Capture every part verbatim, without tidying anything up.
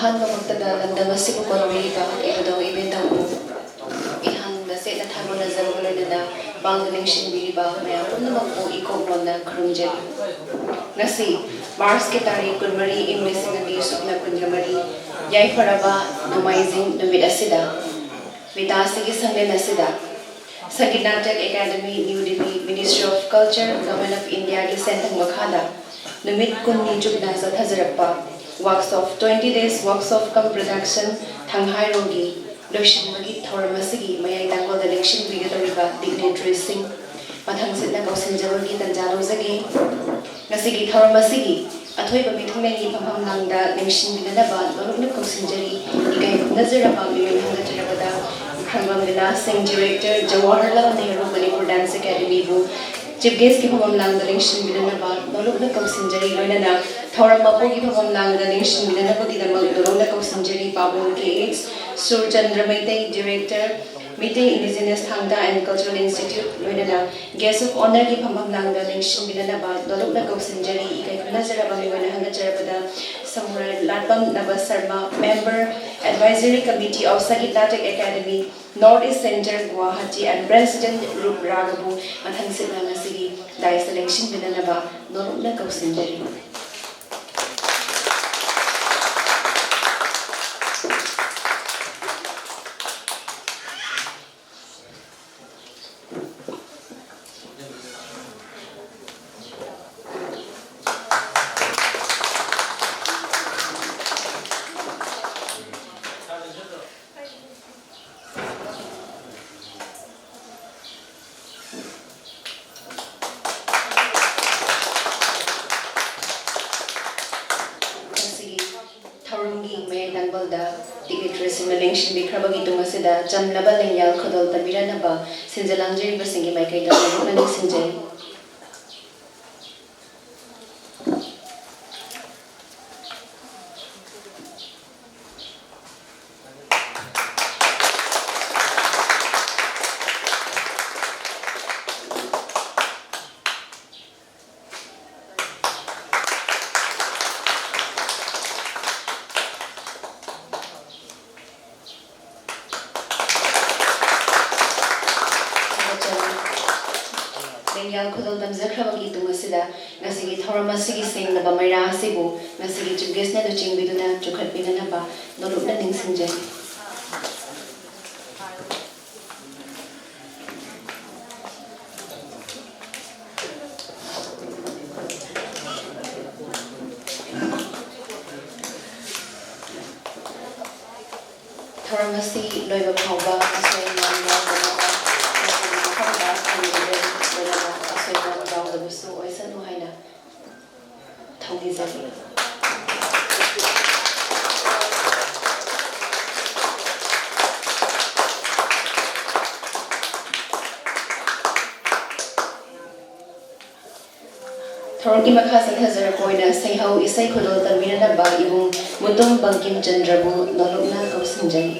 ꯑꯍꯥꯟꯕꯃꯛꯇꯗ ꯂꯝꯗꯝ ꯑꯁꯤꯕꯨ ꯀꯣꯟꯕꯤꯔꯤꯕ ꯏꯕꯨꯙꯧ ꯏꯕꯦꯟꯗꯧꯕꯨ ꯏꯍꯥꯟ ꯇꯁꯦꯡꯅ ꯊꯥꯒꯠꯅꯖꯕꯒ ꯂꯣꯏꯅꯅ ꯃꯥꯡꯗ ꯂꯦꯡꯁꯤꯟꯕꯤꯔꯤꯕ ꯃꯌꯥꯝ ꯄꯨꯝꯅꯃꯛꯄꯨ ꯏꯀꯣꯛ ꯃꯣꯟꯅ ꯈꯨꯔꯨꯝꯖꯔꯤ꯫ ꯉꯁꯤ ꯃꯥꯔꯆꯀꯤ ꯇꯥꯔꯤꯛ ꯀꯨꯟꯃꯔꯤ, ꯏꯪ ꯂꯤꯁꯤꯡ ꯑꯅꯤ ꯁꯨꯞꯅ ꯀꯨꯟꯒ ꯃꯔꯤ, ꯌꯥꯏꯐꯔꯕ ꯅꯣꯡꯃꯥꯏꯖꯤꯡ ꯅꯨꯃꯤꯠ ꯑꯁꯤꯗ ꯕꯤꯇꯥꯁꯤꯒꯤ ꯁꯪꯂꯦꯟ ꯑꯁꯤꯗ Sangeet Natak academy, new Delhi, Ministry of Culture, Government of Indiaꯒꯤ ꯁꯦꯟꯊꯪ ꯃꯈꯥꯗ ꯅꯨꯃꯤꯠ ꯀꯨꯟꯅꯤ ꯆꯨꯞꯅ ꯆꯠꯊꯖꯔꯛꯄ Works of, twenty days Works of cum Production ꯊꯪꯍꯥꯏꯔꯣꯒꯤ ꯂꯣꯏꯁꯤꯟꯕꯒꯤ ꯊꯧꯔꯝ ꯑꯁꯤꯒꯤ ꯃꯌꯥꯏ ꯇꯥꯡꯒꯣꯜꯗ ꯂꯦꯡꯁꯤꯟꯕꯤꯒꯗꯧꯔꯤꯕ dignitaryꯁꯤꯡ ꯃꯊꯪꯁꯤꯠꯅ ꯀꯧꯁꯤꯟꯖꯕꯒꯤ ꯇꯟꯖꯥ ꯂꯧꯖꯒꯦ꯫ ꯉꯁꯤꯒꯤ ꯊꯧꯔꯝ ꯑꯁꯤꯒꯤ ꯑꯊꯣꯏꯕ ꯃꯤꯊꯨꯡꯂꯦꯟꯒꯤ ꯐꯝꯐꯝ ꯂꯥꯡꯗ ꯂꯦꯡꯁꯤꯟꯕꯤꯅꯅꯕ ꯅꯣꯂꯨꯛꯅ ꯀꯧꯁꯤꯟꯖꯔꯤ꯫ ꯏꯀꯥꯏ ꯈꯨꯝꯅꯖꯔꯕ ꯃꯤꯑꯣꯏ ꯍꯟꯒꯠꯆꯔꯕꯗ ꯈ꯭ꯔꯪꯕꯝ ꯂꯤꯂꯥ ꯁꯤꯡ, Director, Jawaharlal Nehru Manipur Dance Academyꯕꯨ Chief Guestꯀꯤ ꯐꯝꯐꯝ ꯂꯥꯡꯗ ꯂꯦꯡꯁꯤꯟꯕꯤꯅꯅꯕ ꯅꯣꯂꯨꯛꯅ ꯀꯧꯁꯤꯟꯖꯔꯤ꯫ ꯂꯣꯏꯅꯅ ꯊꯧꯔꯝ ꯃꯄꯨꯒꯤ ꯐꯝꯐꯝ ꯂꯥꯡꯗ ꯂꯦꯡꯁꯤꯟꯕꯤꯅꯅꯕꯒꯤꯗꯃꯛ ꯅꯣꯂꯨꯛꯅ ꯀꯧꯁꯤꯟꯖꯔꯤ ꯄꯥꯕꯨꯡ K H Surchandra Meitei, Director, Meitei Indigenous Thangta and Cultural Institute, ꯂꯣꯏꯅꯅ Guest of Honourꯒꯤ ꯐꯝꯐꯝ ꯂꯥꯡꯗ ꯂꯦꯡꯁꯤꯟꯕꯤꯅꯅꯕ ꯅꯣꯂꯨꯛꯅ ꯀꯧꯁꯤꯟꯖꯔꯤ꯫ ꯏꯀꯥꯏ ꯈꯨꯝꯅꯖꯔꯕ ꯃꯤꯑꯣꯏꯅ ꯍꯟꯒꯠꯆꯔꯕꯗ ꯁꯃꯨꯔꯥꯏ ꯂꯥꯠꯄꯝ ꯅꯕ Sharma, Member, Advisory Committee of Sangit Natak Academy, North East Center, Guwahati and President Rup ꯔꯥꯒꯕꯨ ꯃꯊꯪꯁꯤꯠꯅ ꯉꯁꯤꯒꯤ dais ꯂꯦꯡꯁꯤꯟꯕꯤꯅꯅꯕ ꯅꯣꯂꯨꯛꯅ ꯀꯧꯁꯤꯟꯖꯔꯤ꯫ ꯉꯁꯤꯒꯤ ꯊꯧꯔꯝꯒꯤ ꯃꯌꯥꯏ ꯇꯥꯡꯕꯜꯗ dignitaryꯁꯤꯡꯅ ꯂꯦꯡꯁꯤꯟꯕꯤꯈ꯭ꯔꯕꯒꯤ ꯇꯨꯡ ꯑꯁꯤꯗ ꯆꯝꯂꯕ ꯂꯦꯡꯌꯥꯜ ꯈꯨꯗꯣꯜ ꯇꯝꯕꯤꯔꯅꯕ ꯁꯤꯟꯖ ꯂꯥꯡꯖꯔꯤꯕꯁꯤꯡꯒꯤ ꯃꯥꯏꯀꯩꯗ ꯅꯣꯂꯨꯛꯅ ꯅꯤꯡꯁꯤꯡꯖꯔꯤ꯫ ꯁꯦꯡꯌꯥꯜ ꯈꯨꯗꯣꯜ ꯇꯝꯖꯈ꯭ꯔꯕꯒꯤ ꯇꯨꯡ ꯑꯁꯤꯗ ꯉꯁꯤꯒꯤ ꯊꯧꯔꯝ ꯑꯁꯤꯒꯤ ꯁꯦꯡꯂꯕ ꯃꯩꯔꯥ ꯑꯁꯤꯕꯨ ꯉꯁꯤꯒꯤ Chief Guest ꯅ ꯂꯨꯆꯤꯡꯕꯤꯗꯨꯅ ꯆꯨꯈꯠꯄꯤꯅꯅꯕ ꯅꯣꯂꯨꯛꯅ ꯅꯤꯡꯁꯤꯡꯖꯔꯤ꯫ ꯊꯧꯔꯝ ꯑꯁꯤ ꯂꯣꯏꯕ ꯐꯥꯎꯕ ꯑꯁꯣꯏ ꯑꯉꯥꯝ ꯌꯥꯎꯗꯅꯕ ꯃꯐꯝꯗ ꯊꯝꯕꯤꯔꯦ꯫ ꯂꯣꯏꯅꯅ ꯑꯁꯣꯏ ꯑꯉꯥꯝ ꯌꯥꯎꯗꯕꯁꯨ ꯑꯣꯏꯁꯅꯨ ꯍꯥꯏꯅ ꯊꯧꯅꯤꯖꯔꯤ꯫ ꯊꯧꯔꯝꯒꯤ ꯃꯈꯥ ꯆꯠꯊꯖꯔꯛꯄ ꯑꯣꯏꯅ ꯁꯩꯍꯧ ꯏꯁꯩ ꯈꯨꯗꯣꯜ ꯇꯝꯕꯤꯅꯅꯕ ꯏꯕꯨꯡ ꯃꯨꯇꯨꯝ ꯕꯪꯀꯤꯝ ꯆꯟꯗ꯭ꯔꯕꯨ ꯅꯣꯂꯨꯛꯅ ꯀꯧꯁꯤꯟꯖꯔꯤ꯫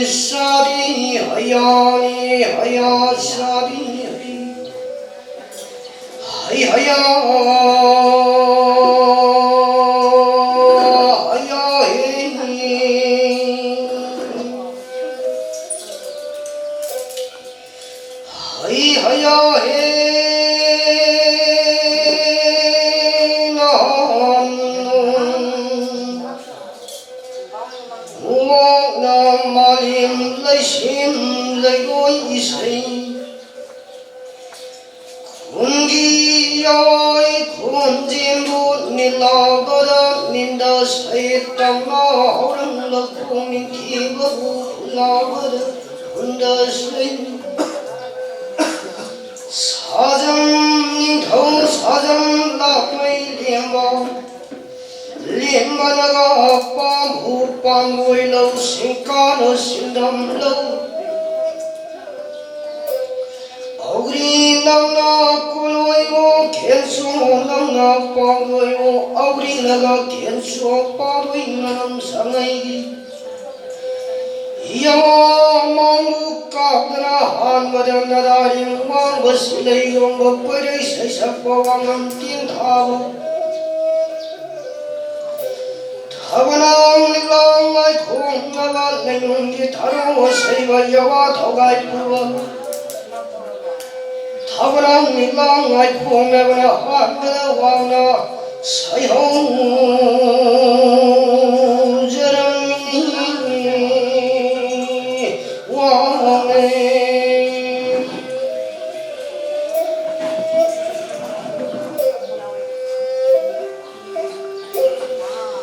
ꯁꯥꯕꯤ ꯍꯌꯥꯅꯤ ꯍꯌꯥ ꯁꯥꯕꯤ ꯍꯩ ꯍꯌꯥ ꯍꯌꯥ ꯍꯦ ꯍꯩ ꯍꯌꯥ ꯍꯦ ꯅꯍꯥꯟ ꯋꯥꯛꯅ ꯃꯥꯂꯦꯝ ꯂꯩꯁꯦꯝ ꯂꯩꯉꯣꯏ ꯏꯁꯩ ꯈꯨꯟꯒꯤ ꯌꯥꯋꯥꯏ ꯈꯣꯟꯖꯦꯜꯕꯨ ꯅꯤꯜꯂꯥꯕꯗ ꯅꯤꯟꯗ ꯁꯩ ꯇꯝꯅ ꯍꯧꯔꯝꯂ ꯈꯣꯡ ꯅꯤꯡꯊꯤꯕꯕꯨ ꯈꯨꯜꯂꯥꯕꯗ ꯈꯨꯟꯗ ꯁꯩ ꯁꯥꯖꯝ ꯅꯤꯡꯊꯧ ꯁꯥꯖꯝ ꯂꯥꯛꯃꯩ ꯂꯦꯝꯕ ꯂꯦꯝꯕꯅꯒ ꯄꯥꯝꯕꯨ ꯄꯥꯝꯕꯣꯏ ꯂꯧ ꯁꯤꯡꯀꯥꯅ ꯁꯤꯟꯗꯝ ꯂꯧ ꯑꯧꯒ꯭ꯔꯤ ꯅꯪꯅ ꯀꯣꯂꯣꯏꯉꯣ ꯈꯦꯟꯁꯨ ꯅꯪꯅ ꯄꯥꯝꯕꯣꯏꯉꯣ ꯑꯧꯒ꯭ꯔꯤꯅꯒ ꯈꯦꯟꯁꯨ ꯄꯥꯝꯕꯣꯏ ꯃꯅꯝ ꯁꯉꯩꯒꯤ ꯌꯥꯃꯥꯡꯕꯨ ꯀꯥꯞꯇꯅ ꯍꯥꯟꯕꯗ ꯅꯗꯥꯔꯤꯡ ꯋꯥꯡꯕ ꯁꯤꯂꯩꯔꯣꯡꯕ ꯄꯣꯏꯔꯩ ꯁꯩꯁꯛꯄ ꯋꯥꯉꯝ ꯇꯦꯟꯊꯥꯕ ꯊꯕꯅꯥꯡ ꯂꯤꯛꯂꯥꯡ ꯂꯥꯏꯈꯣꯡꯅꯕ ꯂꯩꯅꯨꯡꯒꯤ ꯊꯔꯣ ꯁꯩꯕ ꯌꯥꯋꯥ ꯊꯧꯒꯥꯏ ꯄꯨꯕ ꯊꯕꯅꯥꯡ ꯂꯤꯛꯂꯥꯡ ꯂꯥꯏꯈꯣꯡꯅꯕꯅ ꯍꯥꯟꯕꯗ ꯋꯥꯡꯅ ꯁꯩꯍꯧꯖꯔꯝꯃꯤ ꯋꯥꯡꯂꯦ꯫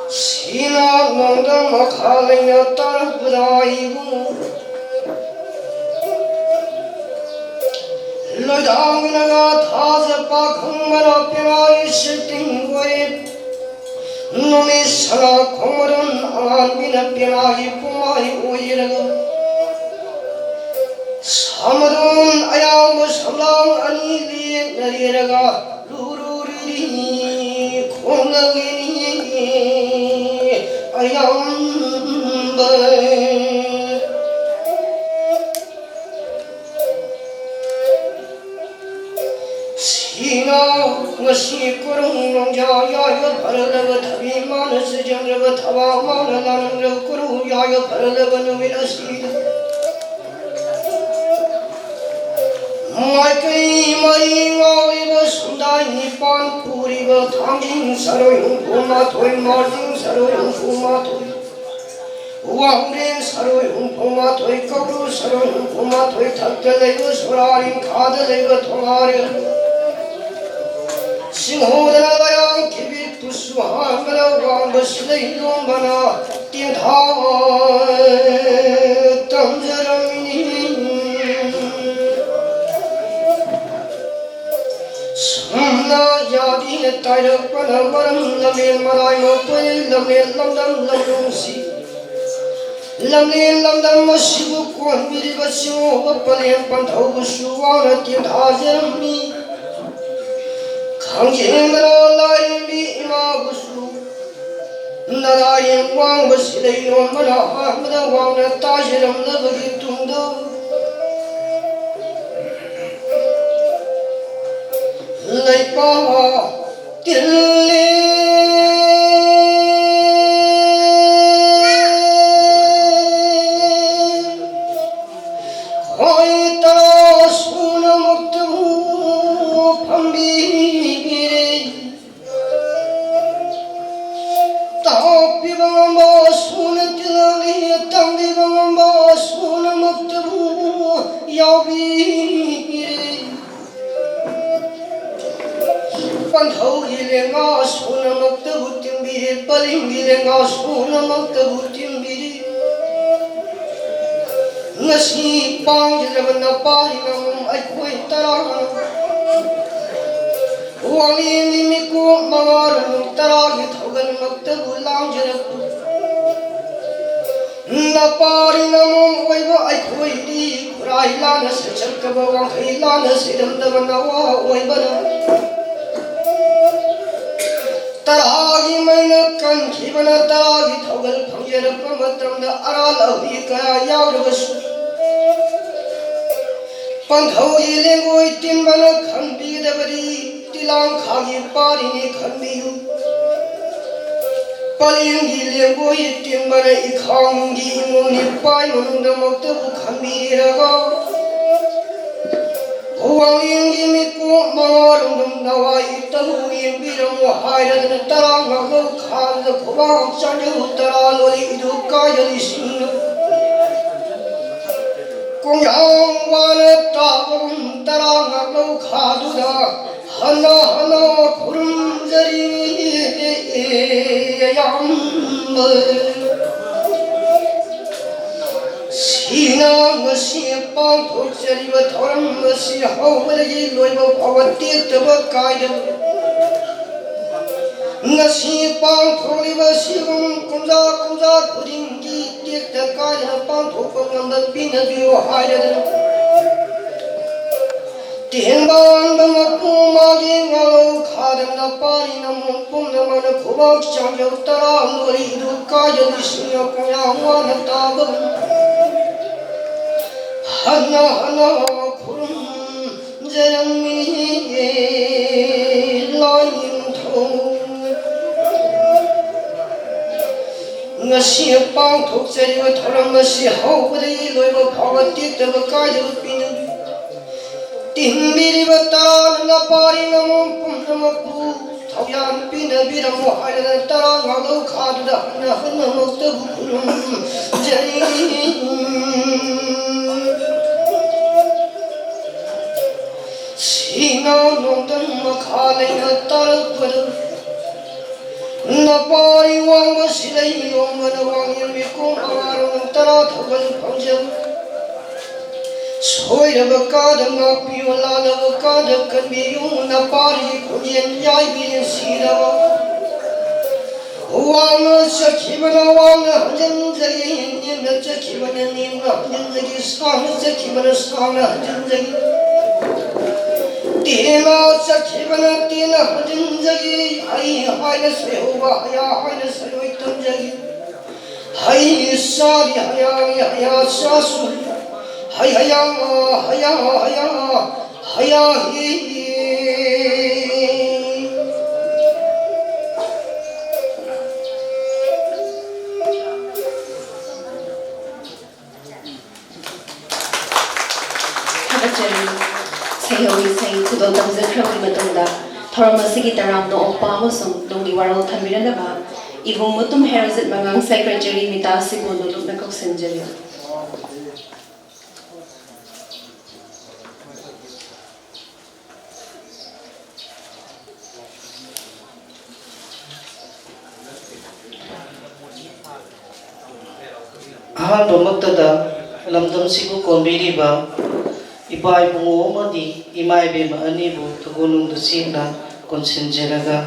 ꯁꯤꯅ ꯅꯣꯡꯗꯝ ꯃꯈꯥ ꯂꯩꯅ ꯇꯥꯔꯛꯄꯗ ꯏꯕꯨꯡ ꯂꯣꯏꯗꯥꯡꯅꯒ ꯊꯥꯖ ꯄꯥꯈꯪꯕꯅ ꯄꯦꯅꯥꯒꯤ ꯁꯤꯇꯤꯡ ꯑꯣꯏ ꯅꯨꯃꯤꯠ ꯁꯅꯥ ꯈꯣꯡꯃꯔꯨꯟ ꯑꯉꯥꯟꯕꯤꯅ ꯄꯦꯅꯥꯒꯤ ꯄꯨꯃꯥꯏ ꯑꯣꯏꯔꯒ ꯁꯥꯃꯔꯨꯟ ꯑꯌꯥꯝꯕ ꯁꯝꯂꯥꯡ ꯑꯅꯤ ꯂꯦꯛꯅꯔꯦꯔꯒ ꯂꯨꯔꯨꯔꯤꯔꯤ ꯈꯣꯡꯂꯪꯒꯤꯅꯤ ꯑꯌꯥꯝ ꯁꯤꯅ ꯉꯁꯤ ꯀꯣꯔꯧ ꯅꯣꯡꯖꯥ ꯌꯥꯏꯕ ꯐꯔꯂꯕ ꯊꯕꯤ ꯃꯥꯅ ꯆꯤꯖꯦꯟꯗ꯭ꯔꯕ ꯊꯕꯥ ꯃꯥꯅ ꯂꯥꯅꯤꯡꯗ꯭ꯔꯕ ꯀꯣꯔꯧ ꯌꯥꯏꯕ ꯐꯔꯂꯕ ꯅꯨꯃꯤꯠ ꯑꯁꯤꯗ ꯃꯥꯏꯀꯩ ꯃꯔꯤ ꯉꯥꯎꯔꯤꯕ ꯁꯨꯝꯗꯥꯏ ꯅꯤꯄꯥꯟ ꯄꯨꯔꯤꯕ ꯊꯥꯡꯖꯤꯡ ꯁꯔꯣꯏ ꯍꯨꯝꯐꯨ ꯃꯥꯊꯣꯏ, ꯃꯥꯔꯖꯤꯡ ꯁꯔꯣꯏ ꯍꯨꯝꯐꯨ ꯃꯥꯊꯣꯏ, ꯋꯥꯡꯂꯦꯟ ꯁꯔꯣꯏ ꯍꯨꯝꯐꯨ ꯃꯥꯊꯣꯏ, ꯀꯧꯕ꯭ꯔꯨ ꯁꯔꯣꯏ ꯍꯨꯝꯐꯨ ꯃꯥꯊꯣꯏ, ꯊꯛꯇ ꯂꯩꯕ ꯁꯣꯔꯥꯔꯤ, ꯃꯈꯥꯗ ꯂꯩꯕ ꯊꯣꯉꯥꯔꯤ, ꯁꯤꯡꯍꯣꯗꯅ ꯂꯩꯔꯥꯡ ꯀꯤꯕꯤ ꯇꯨꯁꯨ ꯍꯥꯟꯕꯅ ꯋꯥꯡꯕ ꯁꯤꯂꯩ ꯂꯣꯝꯕꯅ ꯇꯦꯟꯊꯥ ꯇꯝꯖꯔꯝꯃꯤ꯫ ꯁꯝꯅ ꯌꯥꯗꯤ ꯇꯥꯏꯔꯛꯄꯅ ꯃꯔꯝ ꯂꯝꯂꯦꯟ ꯃꯔꯥꯏ ꯃꯄꯨ ꯂꯝꯂꯦꯟ ꯂꯝꯗꯝ ꯂꯝꯂꯣꯡꯁꯤ ꯂꯝꯂꯦꯟ ꯂꯝꯗꯝ ꯑꯁꯤꯕꯨ ꯀꯣꯟꯕꯤꯔꯤꯕ ꯆꯤꯡꯉꯧꯕ ꯄꯂꯦꯝ ꯄꯟꯊꯧꯕꯁꯨ ꯋꯥꯅ ꯇꯦꯟꯊꯥꯖꯔꯝꯃꯤ꯫ ꯈꯪꯖꯦꯟꯗꯅ ꯂꯥꯏꯔꯦꯝꯕꯤ ꯏꯃꯥꯕꯨꯁꯨ ꯅꯂꯥꯏꯔꯦꯝ ꯋꯥꯡꯕ ꯁꯤꯂꯩ ꯂꯣꯟꯕꯅ ꯑꯍꯥꯟꯕꯗ ꯋꯥꯡꯅ ꯇꯥꯖꯔꯝꯂꯕꯒꯤ ꯇꯨꯡꯗ ꯂꯩꯄꯥꯛ ꯇꯤꯜꯂꯤ꯫ ꯈꯣꯏ ꯇꯔꯥ ꯁꯨꯅꯃꯛꯇꯕꯨ ꯐꯝꯕꯤꯔꯦ꯫ ꯇꯥꯛꯄꯤꯕ ꯉꯝꯕ ꯁꯨꯅ ꯇꯤꯜꯂꯤ, ꯇꯝꯕꯤꯕ ꯉꯝꯕ ꯁꯨꯅꯃꯛꯇꯕꯨ ꯌꯥꯎꯕꯤꯔꯦ꯫ ꯄꯟꯊꯧꯒꯤ ꯂꯦꯡꯒꯥ ꯁꯨꯅꯃꯛꯇꯕꯨ ꯇꯤꯟꯕꯤꯔꯦ, ꯄꯔꯤꯡꯒꯤ ꯂꯦꯡꯒꯥ ꯁꯨꯅꯃꯛꯇꯕꯨ ꯇꯤꯟꯕꯤꯔꯦ꯫ ꯉꯁꯤ ꯄꯥꯡꯖꯔꯕ ꯅꯄꯥꯔꯤ ꯅꯃꯨꯝ ꯑꯩꯈꯣꯏ ꯇꯔꯥꯅ ꯋꯥꯡꯂꯦꯟꯒꯤ ꯃꯤꯀꯨꯞ ꯃꯉꯥꯔꯣꯝ ꯇꯔꯥꯒꯤ ꯊꯧꯒꯜꯃꯛꯇꯕꯨ ꯂꯥꯡꯖꯔꯛꯄ ꯅꯄꯥꯔꯤ ꯅꯃꯨꯝ ꯑꯣꯏꯕ ꯑꯩꯈꯣꯏꯗꯤ ꯈꯨꯔꯥꯏ ꯂꯥꯟꯅ ꯁꯩꯆꯠꯇꯕ, ꯋꯥꯡꯈꯩ ꯂꯥꯟꯅ ꯁꯩꯔꯝꯗꯕ ꯅꯋꯥ ꯑꯣꯏꯕꯅ ꯇꯔꯥꯒꯤ ꯃꯩꯅ ꯀꯟꯈꯤꯕꯅ ꯇꯔꯥꯒꯤ ꯊꯧꯒꯜ ꯐꯪꯖꯔꯛꯄ ꯃꯇꯝꯗ ꯑꯔꯥꯜ ꯑꯍꯣꯏ ꯀꯌꯥ ꯌꯥꯎꯔꯕꯁꯨ, ꯄꯟꯊꯧꯒꯤ ꯂꯦꯡꯒꯣꯏ ꯇꯤꯟꯕꯅ ꯈꯟꯕꯤꯒꯗꯕꯗꯤ ꯇꯤꯂꯥꯡꯈꯥꯒꯤ ꯄꯥꯔꯤꯅꯤ ꯈꯟꯕꯤꯌꯨ꯫ ꯄꯂꯦꯝꯒꯤ ꯂꯦꯡꯒꯣꯏ ꯇꯤꯟꯕꯅ ꯏꯈꯥꯎꯅꯨꯡꯒꯤ ꯏꯃꯣꯟ ꯏꯄꯥꯏ ꯃꯅꯨꯡꯗꯃꯛꯇꯕꯨ ꯈꯟꯕꯤꯔꯒ, ꯋꯥꯡꯂꯦꯟꯒꯤ ꯃꯤꯀꯣꯛ ꯃꯉꯥꯔꯣꯝꯗ ꯅꯋꯥꯏ ꯏꯇꯧ ꯌꯦꯡꯕꯤꯔꯝꯃꯨ ꯍꯥꯏꯔꯗꯅ ꯇꯔꯥ ꯉꯥꯛꯂꯧ ꯈꯥꯗꯨꯗ ꯈꯨꯕꯥꯛ ꯆꯥꯟꯖꯧ ꯇꯔꯥ ꯂꯣꯜꯂꯤ ꯏꯗꯨ ꯀꯥꯏꯗ ꯂꯤꯁꯤꯡꯅ ꯀꯣꯡꯖꯥꯡ ꯋꯥꯅ ꯇꯥꯕꯒꯨꯝ ꯇꯔꯥ ꯉꯥꯛꯂꯧ ꯈꯥꯗꯨꯗ ꯍꯟꯅ ꯍꯟꯅ ꯈꯨꯔꯨꯝꯖꯔꯤ ꯏꯌꯥꯝꯕ꯫ ꯁꯤꯅ ꯉꯁꯤ ꯄꯥꯡꯊꯣꯛꯆꯔꯤꯕ ꯊꯧꯔꯝ ꯑꯁꯤ ꯍꯧꯕꯗꯒꯤ ꯂꯣꯏꯕ ꯐꯥꯎꯕ ꯇꯦꯛꯇꯕ ꯀꯥꯏꯗꯕ, ꯉꯁꯤ ꯄꯥꯡꯊꯣꯛꯂꯤꯕ ꯑꯁꯤꯒꯨꯝ ꯀꯨꯝꯖꯥ ꯀꯨꯝꯖꯥ ꯈꯨꯗꯤꯡꯒꯤ ꯇꯦꯛꯇ ꯀꯥꯏꯗꯅ ꯄꯥꯡꯊꯣꯛꯄ ꯉꯝꯕ ꯄꯤꯅꯕꯤꯌꯨ ꯍꯥꯏꯔꯗꯅ, ꯇꯦꯟꯕꯥꯟꯕ ꯃꯄꯨ ꯃꯥꯒꯤ ꯉꯥꯂꯧ ꯈꯥꯗꯅ ꯄꯥꯔꯤ ꯅꯃꯣ ꯄꯨꯝꯅꯃꯛꯅ ꯈꯨꯕꯥꯛ ꯆꯥꯟꯖꯧ ꯇꯔꯥ ꯃꯔꯤꯗꯨ ꯀꯥꯏꯗ ꯂꯤꯁꯤꯡ ꯀꯌꯥ ꯋꯥꯅ ꯇꯥꯕ ꯍꯟꯅ ꯍꯟꯅ ꯈꯨꯔꯨꯝꯖꯔꯝꯃꯤ ꯂꯥꯏꯅꯤꯡꯊꯧ꯫ ꯉꯁꯤ ꯄꯥꯡꯊꯣꯛꯆꯔꯤꯕ ꯊꯧꯔꯝ ꯑꯁꯤ ꯍꯧꯕꯗꯒꯤ ꯂꯣꯏꯕ ꯐꯥꯎꯕ ꯇꯦꯛꯇꯕ ꯀꯥꯏꯗꯕ ꯄꯤꯅꯕꯤ꯫ ꯇꯤꯟꯕꯤꯔꯤꯕ ꯇꯔꯥꯅ ꯄꯥꯔꯤ ꯉꯃꯣꯝ ꯄꯨꯝꯅꯃꯛꯄꯨ ꯊꯧꯖꯥꯜ ꯄꯤꯅꯕꯤꯔꯝꯃꯨ ꯍꯥꯏꯔꯒ ꯇꯔꯥ ꯉꯥꯛꯂꯧ ꯈꯥꯗꯨꯗ ꯍꯟꯅ ꯍꯟꯅꯃꯛꯇꯕꯨ ꯈꯨꯔꯨꯝꯖꯔꯤ꯫ ꯁꯤꯅ ꯅꯣꯡꯗꯝ ꯃꯈꯥ ꯂꯩꯅ ꯇꯥꯔꯛꯄꯗ ꯅꯄꯥꯔꯤ ꯋꯥꯡꯕ ꯁꯤꯂꯩ ꯂꯣꯡꯕꯅ ꯋꯥꯡꯂꯦꯟ ꯃꯤꯀꯣꯡ ꯑꯃꯔꯣꯝ ꯇꯔꯥ ꯊꯧꯒꯜ ꯐꯪꯖꯕ꯫ ꯁꯣꯏꯔꯕ ꯀꯥꯗ ꯉꯥꯛꯄꯤꯌꯨ, ꯂꯥꯜꯂꯕ ꯀꯥꯗ ꯀꯟꯕꯤꯌꯨ, ꯅꯄꯥꯔꯤ ꯈꯣꯟꯖꯦꯜ ꯌꯥꯏꯕꯤ ꯅꯨꯡꯁꯤꯔꯕ꯫ ꯋꯥꯡꯅ ꯆꯠꯈꯤꯕꯅ ꯋꯥꯡꯅ ꯍꯟꯖꯤꯟꯖꯒꯦ, ꯅꯦꯝꯅ ꯆꯠꯈꯤꯕꯅ ꯅꯦꯝꯅ ꯍꯟꯖꯤꯟꯖꯒꯦ, ꯁꯥꯡꯅ ꯆꯠꯈꯤꯕꯅ ꯁꯥꯡꯅ ꯍꯟꯖꯤꯟꯖꯒꯦ꯫ ꯇꯦꯟꯅ ꯆꯠꯈꯤꯕ ꯀꯅꯥꯇꯦꯅ ꯍꯟꯖꯤꯟꯖꯒꯤ꯫ ꯍꯩ ꯍꯥꯏꯅ ꯁꯣꯏꯍꯧꯕ ꯍꯌꯥ ꯍꯥꯏꯅ ꯁꯣꯏꯔꯣꯏ ꯊꯝꯖꯒꯤ꯫ ꯍꯩ ꯆꯥꯔꯤ ꯍꯌꯥꯒꯤ ꯍꯌꯥ ꯆꯥꯁꯨ ꯍꯩ ꯍꯌꯥ ꯍꯌꯥ ꯍꯌꯥ ꯍꯌꯥ ꯍꯤ꯫ ꯊꯥꯒꯠꯆꯔꯤ꯫ ꯁꯩꯍꯧ ꯏꯁꯩ ꯈꯨꯗꯣꯜ ꯇꯝꯖꯈ꯭ꯔꯕꯒꯤ ꯃꯇꯨꯡꯗ ꯊꯧꯔꯝ ꯑꯁꯤꯒꯤ ꯇꯔꯥꯝꯅ ꯑꯣꯛꯄ ꯑꯃꯁꯨꯡ ꯅꯨꯡꯒꯤ ꯋꯥꯔꯣꯜ ꯊꯝꯕꯤꯔꯛꯅꯕ ꯏꯕꯨꯡ ꯃꯨꯇꯨꯝ ꯍꯦꯔꯣꯖꯤꯠ ꯃꯉꯥꯡ ꯁꯦꯀ꯭ꯔꯦꯇꯔꯤ ꯃꯤꯇꯥ ꯁꯤꯕꯨ ꯅꯣꯂꯨꯛꯅ ꯀꯧꯁꯤꯟꯖꯔꯤ꯫ ꯑꯍꯥꯟꯕꯃꯛꯇꯗ ꯂꯝꯗꯝꯁꯤꯕꯨ ꯀꯣꯟꯕꯤꯔꯤꯕ ꯏꯄꯥ ꯏꯕꯨꯡꯉꯣ ꯑꯃꯗꯤ ꯏꯃꯥ ꯏꯕꯦꯝꯃ ꯑꯅꯤꯕꯨ ꯊꯧꯒꯜ ꯅꯨꯡꯗ ꯆꯦꯛꯅ ꯀꯣꯟꯁꯤꯟꯖꯔꯒ,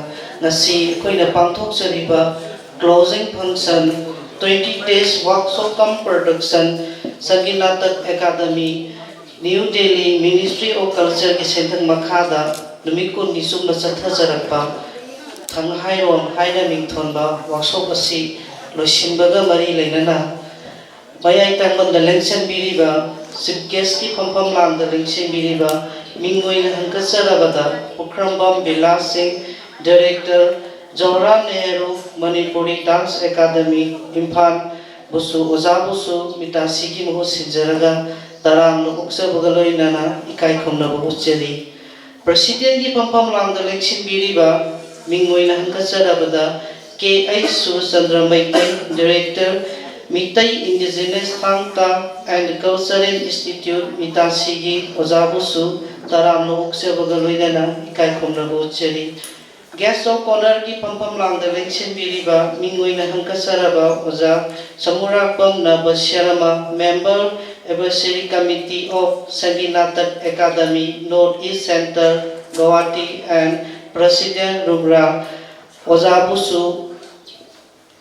ꯉꯁꯤ ꯑꯩꯈꯣꯏꯅ ꯄꯥꯡꯊꯣꯛꯆꯔꯤꯕ closing function, twenty days workshop cum production, Sangeet Natak academy, new Delhi, Ministry of Culture ꯒꯤ ꯁꯦꯟꯊꯪ ꯃꯈꯥꯗ ꯅꯨꯃꯤꯠ ꯀꯨꯟꯅꯤ ꯆꯨꯞꯅ ꯆꯠꯊꯖꯔꯛꯄ ꯊꯪꯍꯥꯏꯔꯣꯝ ꯍꯥꯏꯅ ꯃꯤꯡꯊꯣꯟꯕ workshop ꯑꯁꯤ ꯂꯣꯏꯁꯤꯟꯕꯒ ꯃꯔꯤ ꯂꯩꯅꯅ, ꯃꯌꯥꯏ ꯇꯥꯡꯕꯟꯗ ꯂꯦꯡꯁꯤꯟꯕꯤꯔꯤꯕ, chief guest ꯀꯤ ꯐꯝꯐꯝ ꯂꯥꯡꯗ ꯂꯦꯡꯁꯤꯟꯕꯤꯔꯤꯕ, ꯃꯤꯡ ꯑꯣꯏꯅ ꯍꯪꯒꯠꯆꯔꯕꯗ Pukhrambam Bilas Singh, Director, Jawaharlal Nehru Manipuri Dance Academy, Imphal ꯕꯨꯁꯨ, ꯑꯣꯖꯥ ꯕꯨꯁꯨ ꯃꯤꯇꯥꯁꯤꯒꯤ ꯃꯍꯨꯠ ꯁꯤꯟꯖꯔꯒ ꯇꯔꯥꯝꯅ ꯑꯣꯛꯆꯕꯒ ꯂꯣꯏꯅꯅ ꯏꯀꯥꯏ ꯈꯨꯝꯅꯕ ꯎꯠꯆꯔꯤ꯫ President ꯀꯤ ꯐꯝꯐꯝ ꯂꯥꯡꯗ ꯂꯦꯡꯁꯤꯟꯕꯤꯔꯤꯕ, ꯃꯤꯡ ꯑꯣꯏꯅ ꯍꯪꯒꯠꯆꯔꯕꯗ K H Surchandra Meitei, Director, Meitei Indigenous Thang Ta and Cultural Institute, ꯃꯤꯇꯥꯁꯤꯒꯤ ꯑꯣꯖꯥ ꯕꯨꯁꯨ ꯇꯔꯥꯝꯅ ꯑꯣꯛꯆꯕꯒ ꯂꯣꯏꯅꯅ ꯏꯀꯥꯏ ꯈꯨꯝꯅꯕ ꯎꯠꯆꯔꯤ꯫ Guest of Honour ꯒꯤ ꯐꯝꯐꯝ ꯂꯥꯡꯗ ꯂꯦꯡꯁꯤꯟꯕꯤꯔꯤꯕ, ꯃꯤꯡ ꯑꯣꯏꯅ ꯍꯪꯒꯠꯆꯔꯕ ꯑꯣꯖꯥ Samurakpam Naba Sharma, Member, Advisory Committee of Sangeet Natak academy, North East Centre, Guwahati and President, ꯔꯨꯕ꯭ꯔꯥ, ꯑꯣꯖꯥ ꯕꯨꯁꯨ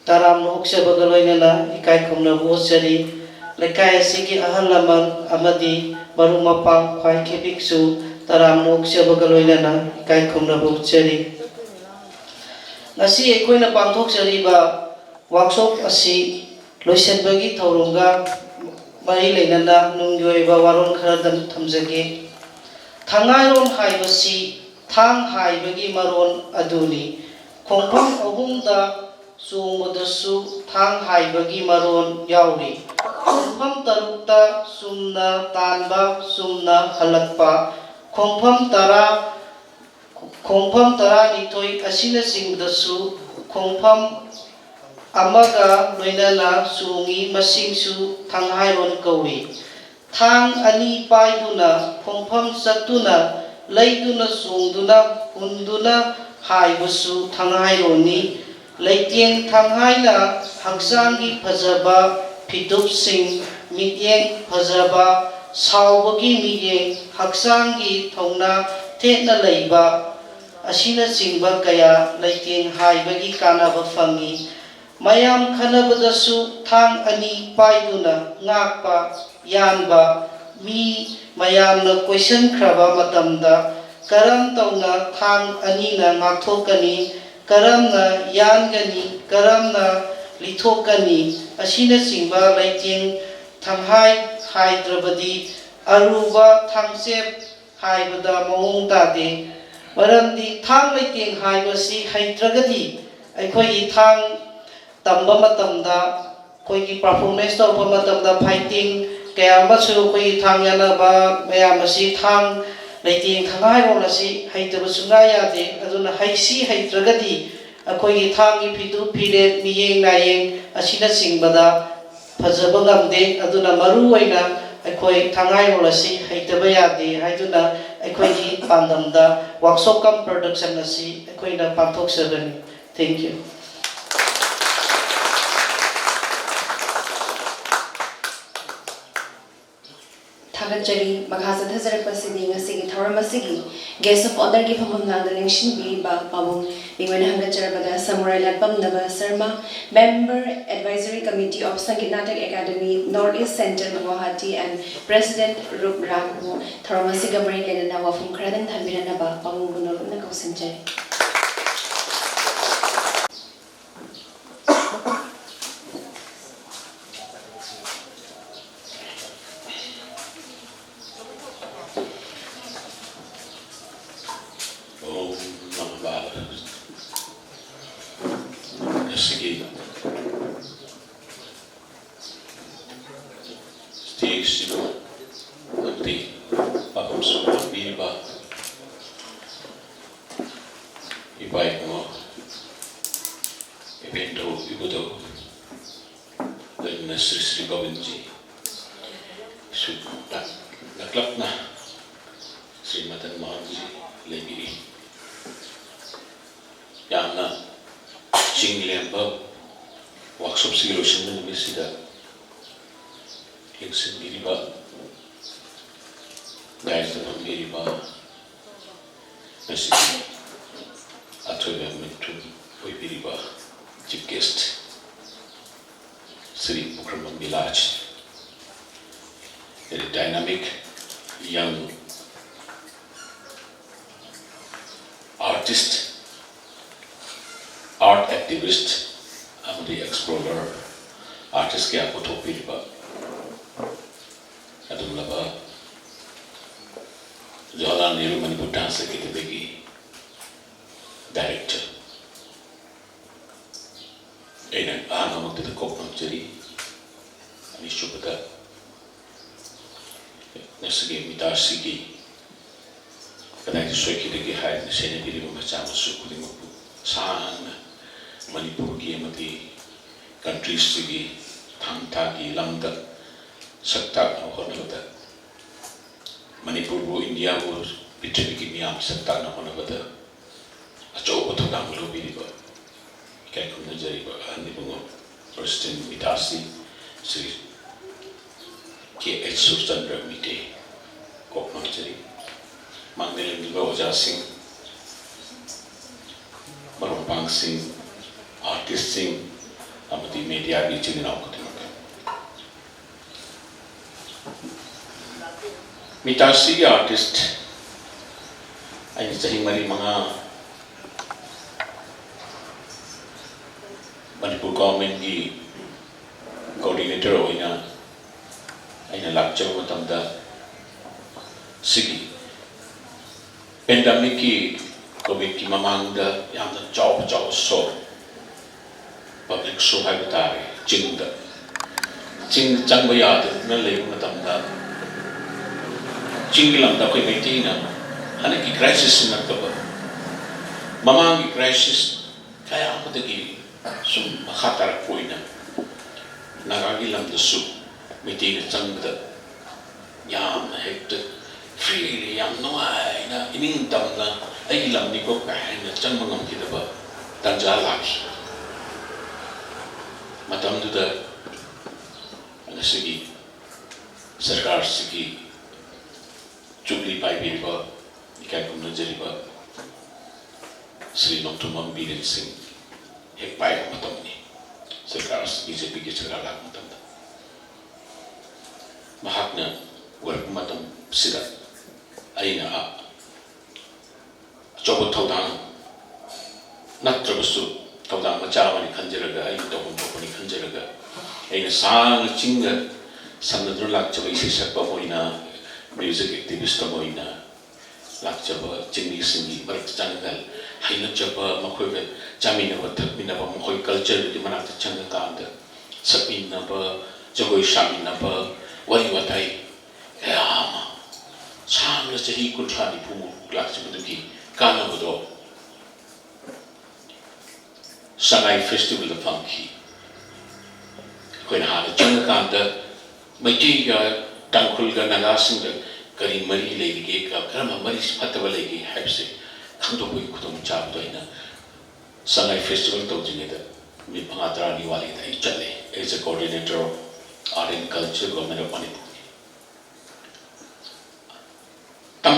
ꯇꯔꯥꯝꯅ ꯑꯣꯛꯆꯕꯒ ꯂꯣꯏꯅꯅ ꯏꯀꯥꯏ ꯈꯨꯝꯅꯕ ꯎꯠꯆꯔꯤ꯫ ꯂꯩꯀꯥꯏ ꯑꯁꯤꯒꯤ ꯑꯍꯜ ꯂꯃꯟ ꯑꯃꯗꯤ ꯃꯔꯨꯞ ꯃꯄꯥꯡ ꯈ꯭ꯋꯥꯏ ꯈꯤꯕꯤꯛꯁꯨ ꯇꯔꯥꯝꯅ ꯑꯣꯛꯆꯕꯒ ꯂꯣꯏꯅꯅ ꯏꯀꯥꯏ ꯈꯨꯝꯅꯕ ꯎꯠꯆꯔꯤ꯫ ꯉꯁꯤ ꯑꯩꯈꯣꯏꯅ ꯄꯥꯡꯊꯣꯛꯆꯔꯤꯕ ꯋꯥꯛꯁꯣꯞ ꯑꯁꯤ ꯂꯣꯏꯁꯤꯟꯕꯒꯤ ꯊꯧꯔꯝꯒ ꯃꯔꯤ ꯂꯩꯅꯅ ꯅꯨꯡꯒꯤ ꯑꯣꯏꯕ ꯋꯥꯔꯣꯜ ꯈꯔꯗꯪ ꯊꯝꯖꯒꯦ꯫ ꯊꯥꯡꯍꯥꯏꯔꯣꯟ ꯍꯥꯏꯕꯁꯤ ꯊꯥꯡ ꯍꯥꯏꯕꯒꯤ ꯃꯔꯣꯟ ꯑꯗꯨꯅꯤ꯫ ꯈꯣꯡꯐꯝ ꯑꯍꯨꯝꯗ ꯆꯣꯡꯕꯗꯁꯨ ꯊꯥꯡ ꯍꯥꯏꯕꯒꯤ ꯃꯔꯣꯟ ꯌꯥꯎꯔꯤ꯫ ꯈꯣꯡꯐꯝ ꯇꯔꯨꯛꯇ ꯆꯨꯝꯅ ꯇꯥꯟꯕ, ꯆꯨꯝꯅ ꯍꯜꯂꯛꯄ, ꯈꯣꯡꯐꯝ ꯇꯔꯥ, ꯈꯣꯡꯐꯝ ꯇꯔꯥꯅꯤꯊꯣꯏ ꯑꯁꯤꯅꯆꯤꯡꯕꯗꯁꯨ ꯈꯣꯡꯐꯝ ꯑꯃꯒ ꯂꯣꯏꯅꯅ ꯆꯣꯡꯏ, ꯃꯁꯤꯡꯁꯨ ꯊꯥꯡꯍꯥꯏꯔꯣꯟ ꯀꯧꯏ꯫ ꯊꯥꯡ ꯑꯅꯤ ꯄꯥꯏꯗꯨꯅ ꯈꯣꯡꯐꯝ ꯆꯠꯇꯨꯅ ꯂꯩꯗꯨꯅ ꯆꯣꯡꯗꯨꯅ ꯍꯨꯟꯗꯨꯅ ꯍꯥꯏꯕꯁꯨ ꯊꯥꯡꯍꯥꯏꯔꯣꯟꯅꯤ꯫ ꯂꯩꯇꯦꯡ ꯊꯥꯡꯍꯥꯏꯅ ꯍꯛꯆꯥꯡꯒꯤ ꯐꯖꯕ ꯐꯤꯇꯨꯞꯁꯤꯡ, ꯃꯤꯠꯌꯦꯡ ꯐꯖꯕ, ꯁꯥꯎꯕꯒꯤ ꯃꯤꯠꯌꯦꯡ, ꯍꯛꯆꯥꯡꯒꯤ ꯊꯧꯅꯥ ꯊꯦꯠꯅ ꯂꯩꯕ ꯑꯁꯤꯅꯆꯤꯡꯕ ꯀꯌꯥ ꯂꯩꯇꯦꯡ ꯍꯥꯏꯕꯒꯤ ꯀꯥꯟꯅꯕ ꯐꯪꯏ꯫ ꯃꯌꯥꯝ ꯈꯟꯅꯕꯗꯁꯨ ꯊꯥꯡ ꯑꯅꯤ ꯄꯥꯏꯗꯨꯅ ꯉꯥꯛꯄ, ꯌꯥꯟꯕ ꯃꯤ ꯃꯌꯥꯝꯅ ꯀꯣꯏꯁꯟꯈ꯭ꯔꯕ ꯃꯇꯝꯗ ꯀꯔꯝ ꯇꯧꯅ ꯊꯥꯡ ꯑꯅꯤꯅ ꯉꯥꯛꯊꯣꯛꯀꯅꯤ, ꯀꯔꯝꯅ ꯌꯥꯟꯒꯅꯤ, ꯀꯔꯝꯅ ꯂꯤꯊꯣꯛꯀꯅꯤ ꯑꯁꯤꯅꯆꯤꯡꯕ ꯂꯩꯇꯦꯡ ꯊꯥꯡꯍꯥꯏ ꯍꯥꯏꯗ꯭ꯔꯕꯗꯤ ꯑꯔꯨꯕ ꯊꯥꯡꯆꯦꯞ ꯍꯥꯏꯕꯗ ꯃꯑꯣꯡ ꯇꯥꯗꯦ꯫ ꯃꯔꯝꯗꯤ ꯊꯥꯡ ꯂꯩꯇꯦꯡ ꯍꯥꯏꯕꯁꯤ ꯍꯩꯇ꯭ꯔꯒꯗꯤ ꯑꯩꯈꯣꯏꯒꯤ ꯊꯥꯡ ꯇꯝꯕ ꯃꯇꯝꯗ, ꯑꯩꯈꯣꯏꯒꯤ ꯄꯔꯐꯣꯔꯃꯦꯟꯁ ꯇꯧꯔꯛꯄ ꯃꯇꯝꯗ ꯐꯥꯏꯇꯤꯡ ꯀꯌꯥ ꯑꯃꯁꯨ ꯑꯩꯈꯣꯏꯒꯤ ꯊꯥꯡ ꯌꯥꯟꯅꯕ ꯃꯌꯥꯝ ꯑꯁꯤ ꯊꯥꯡ ꯂꯩꯇꯦꯡ ꯊꯥꯡꯍꯥꯏꯔꯣꯟ ꯑꯁꯤ ꯍꯩꯇꯕ ꯁꯨꯡꯌꯥ ꯌꯥꯗꯦ꯫ ꯑꯗꯨꯅ ꯍꯩꯁꯤ ꯍꯩꯇ꯭ꯔꯒꯗꯤ ꯑꯩꯈꯣꯏꯒꯤ ꯊꯥꯡꯒꯤ ꯐꯤꯗꯨ ꯐꯤꯔꯦꯠ, ꯃꯤꯌꯦꯡ ꯅꯥꯌꯦꯡ ꯑꯁꯤꯅꯆꯤꯡꯕꯗ ꯐꯖꯕ ꯉꯝꯗꯦ꯫ ꯑꯗꯨꯅ ꯃꯔꯨ ꯑꯣꯏꯅ ꯑꯩꯈꯣꯏ ꯊꯥꯡꯍꯥꯏꯔꯣꯟ ꯑꯁꯤ ꯍꯩꯇꯕ ꯌꯥꯗꯦ ꯍꯥꯏꯗꯨꯅ ꯑꯩꯈꯣꯏꯒꯤ ꯄꯥꯟꯗꯝꯗ ꯋꯥꯛꯁꯣꯞ ꯀꯝ ꯄ꯭ꯔꯗꯛꯁꯟ ꯑꯁꯤ ꯑꯩꯈꯣꯏꯅ ꯄꯥꯡꯊꯣꯛꯆꯕꯅꯤ꯫ Thank you꯫ ꯊꯥꯒꯠꯆꯔꯤ꯫ ꯃꯈꯥ ꯆꯠꯊꯖꯔꯛꯄꯁꯤꯗꯤ ꯉꯁꯤꯒꯤ ꯊꯧꯔꯝ ꯑꯁꯤꯒꯤ Guest of Honourꯒꯤ ꯐꯝꯐꯝ ꯂꯥꯡꯗ ꯂꯦꯡꯁꯤꯟꯕꯤꯔꯤꯕ ꯄꯥꯕꯨꯡ ꯃꯤꯡ ꯑꯣꯏꯅ ꯍꯪꯒꯠꯆꯔꯕꯗ ꯁꯃꯨꯔꯥꯏ ꯂꯥꯠꯄꯝ ꯅꯕ Sharma, Member Advisory Committee of Sangeet Natak Academy, North East Centre, Guwahati and President Rup ꯔꯥꯡꯕꯨ ꯊꯧꯔꯝ ꯑꯁꯤꯒ ꯃꯔꯤ ꯂꯩꯅꯅ ꯋꯥꯐꯝ ꯈꯔꯗꯪ ꯊꯝꯕꯤꯔꯛꯅꯕ ꯄꯥꯕꯨꯡꯕꯨ ꯅꯣꯂꯨꯛꯅ ꯀꯧꯁꯤꯟꯖꯔꯤ꯫ ꯉꯁꯤꯒꯤ stageꯁꯤꯕꯨ ꯑꯃꯗꯤ ꯄꯥꯐꯝꯁꯨ ꯄꯤꯕꯤꯔꯤꯕ ꯏꯄꯥ ꯏꯕꯨꯡꯉꯣ, ꯏꯕꯦꯟꯗꯧ, ꯏꯕꯨꯙꯧ, ꯂꯣꯏꯅꯅ ꯁ꯭ꯔꯤ ꯁ꯭ꯔꯤ ꯒꯣꯕꯤꯟꯖꯤ ꯁꯨ ꯅꯛ-, ꯅꯛꯂꯞꯅ ꯁ꯭ꯔꯤ ꯃꯗꯟ ꯃꯣꯍꯟꯖꯤ ꯂꯩꯕꯤꯔꯤ꯫ ꯌꯥꯝꯅ ꯆꯤꯡ ꯂꯦꯝꯕ workshopꯁꯤꯒꯤ ꯂꯣꯏꯁꯤꯟꯕ ꯅꯨꯃꯤꯠꯁꯤꯗ ꯂꯦꯡꯁꯤꯟꯕꯤꯔꯤꯕ, daisꯇ ꯐꯝꯕꯤꯔꯤꯕ, ꯉꯁꯤꯒꯤ ꯑꯊꯣꯏꯕ ꯃꯤꯡꯊꯨꯡ ꯑꯣꯏꯕꯤꯔꯤꯕ chief guest, Shri Pukhrambam Bilas, very dynamic young artist, art activist ꯑꯃꯗꯤ explorer, artist ꯀꯌꯥ ꯄꯨꯊꯣꯛꯄꯤꯔꯤꯕ ꯑꯗꯨꯒꯨꯝꯂꯕ ꯖꯋꯥꯍꯔꯂꯥꯜ ꯅꯦꯍꯔꯨ ꯃꯅꯤꯄꯨꯔ Dance Academyꯒꯤ director, ꯑꯩꯅ ꯑꯍꯥꯟꯕꯃꯛꯇꯗ ꯀꯣꯛ ꯉꯝꯖꯔꯤ꯫ ꯑꯅꯤꯁꯨꯕꯗ ꯉꯁꯤꯒꯤ ꯃꯤꯇꯥꯁꯤꯒꯤ ꯀꯗꯥꯏꯗ ꯁꯣꯏꯈꯤꯗꯒꯦ ꯍꯥꯏꯗꯅ ꯁꯦꯟꯅꯕꯤꯔꯤꯕ ꯃꯆꯥ ꯃꯁꯨ ꯈꯨꯗꯤꯡꯃꯛꯄꯨ ꯁꯥꯡꯅ ꯃꯅꯤꯄꯨꯔꯒꯤ ꯑꯃꯗꯤ countryꯁꯤꯒꯤ ꯊꯥꯡ ꯊꯥꯒꯤ ꯂꯝꯗ ꯁꯛ ꯇꯥꯛꯅꯕ ꯍꯣꯠꯅꯕꯗ, ꯃꯅꯤꯄꯨꯔꯕꯨ, ꯏꯟꯗꯤꯌꯥꯕꯨ ꯄ꯭ꯔꯤꯊꯤꯕꯤꯒꯤ ꯃꯤꯌꯥꯝ ꯁꯛ ꯇꯥꯛꯅꯕ ꯍꯣꯠꯅꯕꯗ ꯑꯆꯧꯕ ꯊꯧꯗꯥꯡ ꯂꯧꯕꯤꯔꯤꯕ ꯏꯀꯥꯏ ꯈꯨꯝꯅꯖꯔꯤꯕ ꯑꯍꯟ ꯏꯕꯨꯡꯉꯣ President ꯃꯤꯇꯥꯁꯤ ꯁ꯭ꯔꯤ ꯀꯦ ꯑꯩꯆ ꯁꯨꯔꯆꯟꯗ꯭ꯔ ꯃꯤꯇꯦ ꯀꯣꯛ ꯅꯣꯟꯖꯔꯤ꯫ ꯃꯥꯡꯗ ꯂꯦꯝꯂꯤꯕ ꯑꯣꯖꯥꯁꯤꯡ, ꯃꯔꯨꯞ ꯃꯄꯥꯡꯁꯤꯡ, ꯑꯥꯔꯇꯤꯁꯁꯤꯡ ꯑꯃꯗꯤ ꯃꯦꯗꯤꯌꯥꯒꯤ ꯏꯆꯤꯟ ꯏꯅꯥꯎ ꯈꯨꯗꯤꯡꯃꯛ꯫ ꯃꯤꯇꯥꯁꯤꯒꯤ ꯑꯥꯔꯇꯤꯁ ꯑꯩꯅ ꯆꯍꯤ ꯃꯔꯤ ꯃꯉꯥ ꯃꯅꯤꯄꯨꯔ ꯒꯣꯔꯃꯦꯟꯒꯤ ꯀꯣꯑꯣꯔꯗꯤꯅꯦꯇꯔ ꯑꯣꯏꯅ ꯑꯩꯅ ꯂꯥꯛꯆꯕ ꯃꯇꯝꯗ, ꯁꯤꯒꯤ ꯄꯦꯟꯗꯦꯃꯤꯛꯀꯤ, ꯀꯣꯚꯤꯗꯀꯤ ꯃꯃꯥꯡꯗ ꯌꯥꯝꯅ ꯆꯥꯎꯕ ꯆꯥꯎꯕ ꯁꯣ, ꯄꯕ꯭ꯂꯤꯛ ꯁꯣ ꯍꯥꯏꯕ ꯇꯥꯔꯦ, ꯆꯤꯡꯗ, ꯆꯤꯡꯗ ꯆꯪꯕ ꯌꯥꯗꯗꯨꯅ ꯂꯩꯕ ꯃꯇꯝꯗ, ꯆꯤꯡꯒꯤ ꯂꯝꯗ ꯑꯩꯈꯣꯏ ꯃꯩꯇꯩꯅ ꯍꯟꯗꯛꯀꯤ ꯀ꯭ꯔꯥꯏꯁꯤꯁꯁꯤ ꯅꯠꯇꯕ, ꯃꯃꯥꯡꯒꯤ ꯀ꯭ꯔꯥꯏꯁꯤꯁ ꯀꯌꯥ ꯑꯃꯗꯒꯤ ꯁꯨꯝ ꯃꯈꯥ ꯇꯥꯔꯛꯄ ꯑꯣꯏꯅ ꯅꯥꯒꯥꯒꯤ ꯂꯝꯗꯁꯨ ꯃꯩꯇꯩꯅ ꯆꯪꯕꯗ ꯌꯥꯝꯅ ꯍꯦꯛꯇ ꯐ꯭ꯔꯤꯂꯤ, ꯌꯥꯝ ꯅꯨꯡꯉꯥꯏꯅ, ꯏꯅꯤꯡ ꯇꯝꯅ "ꯑꯩꯒꯤ ꯂꯝꯅꯤꯀꯣ" ꯀꯥꯏꯅ ꯆꯪꯕ ꯉꯝꯈꯤꯗꯕ ꯇꯥꯟꯖꯥ ꯂꯥꯛꯈꯤ꯫ ꯃꯇꯝꯗꯨꯗ ꯉꯁꯤꯒꯤ ꯁꯔꯀꯥꯔꯁꯤꯒꯤ ꯖꯨꯕꯤꯂꯤ ꯄꯥꯏꯕꯤꯔꯤꯕ, ꯏꯀꯥꯏ ꯈꯨꯝꯅꯖꯔꯤꯕ ꯁ꯭ꯔꯤ ꯅꯣꯡꯊꯣꯝꯕꯝ ꯕꯤꯔꯦꯟ ꯁꯤꯡ ꯍꯦꯛ ꯄꯥꯏꯕ ꯃꯇꯝꯅꯤ, ꯁꯔꯀꯥꯔ, ꯕꯤ ꯖꯦ ꯄꯤꯒꯤ ꯁꯔꯀꯥꯔ ꯂꯥꯛꯄ ꯃꯇꯝꯗ꯫ ꯃꯍꯥꯛꯅ ꯑꯣꯏꯔꯛꯄ ꯃꯇꯝꯁꯤꯗ ꯑꯩꯅ ꯑꯆꯧꯕ ꯊꯧꯗꯥꯡ ꯅꯠꯇ꯭ꯔꯕꯁꯨ ꯊꯧꯗꯥꯡ ꯃꯆꯥ ꯑꯃꯅꯤ ꯈꯟꯖꯔꯒ, ꯑꯩꯅ ꯇꯧꯐꯝ ꯊꯣꯛꯄꯅꯤ ꯈꯟꯖꯔꯒ, ꯑꯩꯅ ꯁꯥꯡꯅ ꯆꯤꯡꯒ ꯁꯝꯅꯗꯨꯅ ꯂꯥꯛꯆꯕ ꯏꯁꯩ ꯁꯛꯄ ꯑꯃ ꯑꯣꯏꯅ, ꯃ꯭ꯌꯨꯖꯤꯛ ꯑꯦꯛꯇꯤꯚꯤꯁ ꯑꯃ ꯑꯣꯏꯅ ꯂꯥꯛꯆꯕ ꯆꯤꯡꯃꯤꯁꯤꯡꯒꯤ ꯃꯔꯛꯇ ꯆꯪꯉꯒ ꯍꯩꯅꯖꯕ, ꯃꯈꯣꯏꯒ ꯆꯥꯃꯤꯟꯅꯕ ꯊꯛꯃꯤꯟꯅꯕ, ꯃꯈꯣꯏ ꯀꯜꯆꯔꯗꯨꯒꯤ ꯃꯅꯥꯛꯇ ꯆꯪꯉꯀꯥꯟꯗ ꯁꯛꯃꯤꯟꯅꯕ, ꯖꯒꯣꯏ ꯁꯥꯃꯤꯟꯅꯕ, ꯋꯥꯔꯤ ꯋꯥꯇꯥꯏ ꯀꯌꯥ ꯑꯃ ꯁꯥꯡꯅ ꯆꯍꯤ ꯀꯨꯟꯊ꯭ꯔꯥ ꯅꯤꯐꯨꯃꯨꯛ ꯂꯥꯛꯆꯕꯗꯨꯒꯤ ꯀꯥꯟꯅꯕꯗꯣ ꯁꯉꯥꯏ ꯐꯦꯁꯇꯤꯚꯦꯜꯗ ꯐꯪꯈꯤ꯫ ꯑꯩꯈꯣꯏꯅ ꯍꯥꯟꯅ ꯆꯪꯉꯀꯥꯟꯗ ꯃꯩꯇꯩꯒ ꯇꯥꯡꯈꯨꯜꯒ ꯅꯥꯒꯥꯁꯤꯡꯒ ꯀꯔꯤ ꯃꯔꯤ ꯂꯩꯔꯤꯒꯦ, ꯀ-, ꯀꯔꯝꯕ ꯃꯔꯤ ꯐꯠꯇꯕ ꯂꯩꯒꯦ ꯍꯥꯏꯕꯁꯦ ꯈꯪꯗꯣꯛꯄꯒꯤ ꯈꯨꯗꯣꯡꯆꯥꯕꯗꯣ ꯑꯩꯅ ꯁꯉꯥꯏ ꯐꯦꯁꯇꯤꯚꯦꯜ ꯇꯧꯗ꯭ꯔꯤꯉꯩꯗ ꯅꯨꯃꯤꯠ ꯃꯉꯥ ꯇꯔꯥꯅꯤ ꯋꯥꯠꯂꯤꯉꯩꯗ ꯑꯩ ꯆꯠꯂꯦ, as a coordinator of Art and Culture, Government of Manipur꯫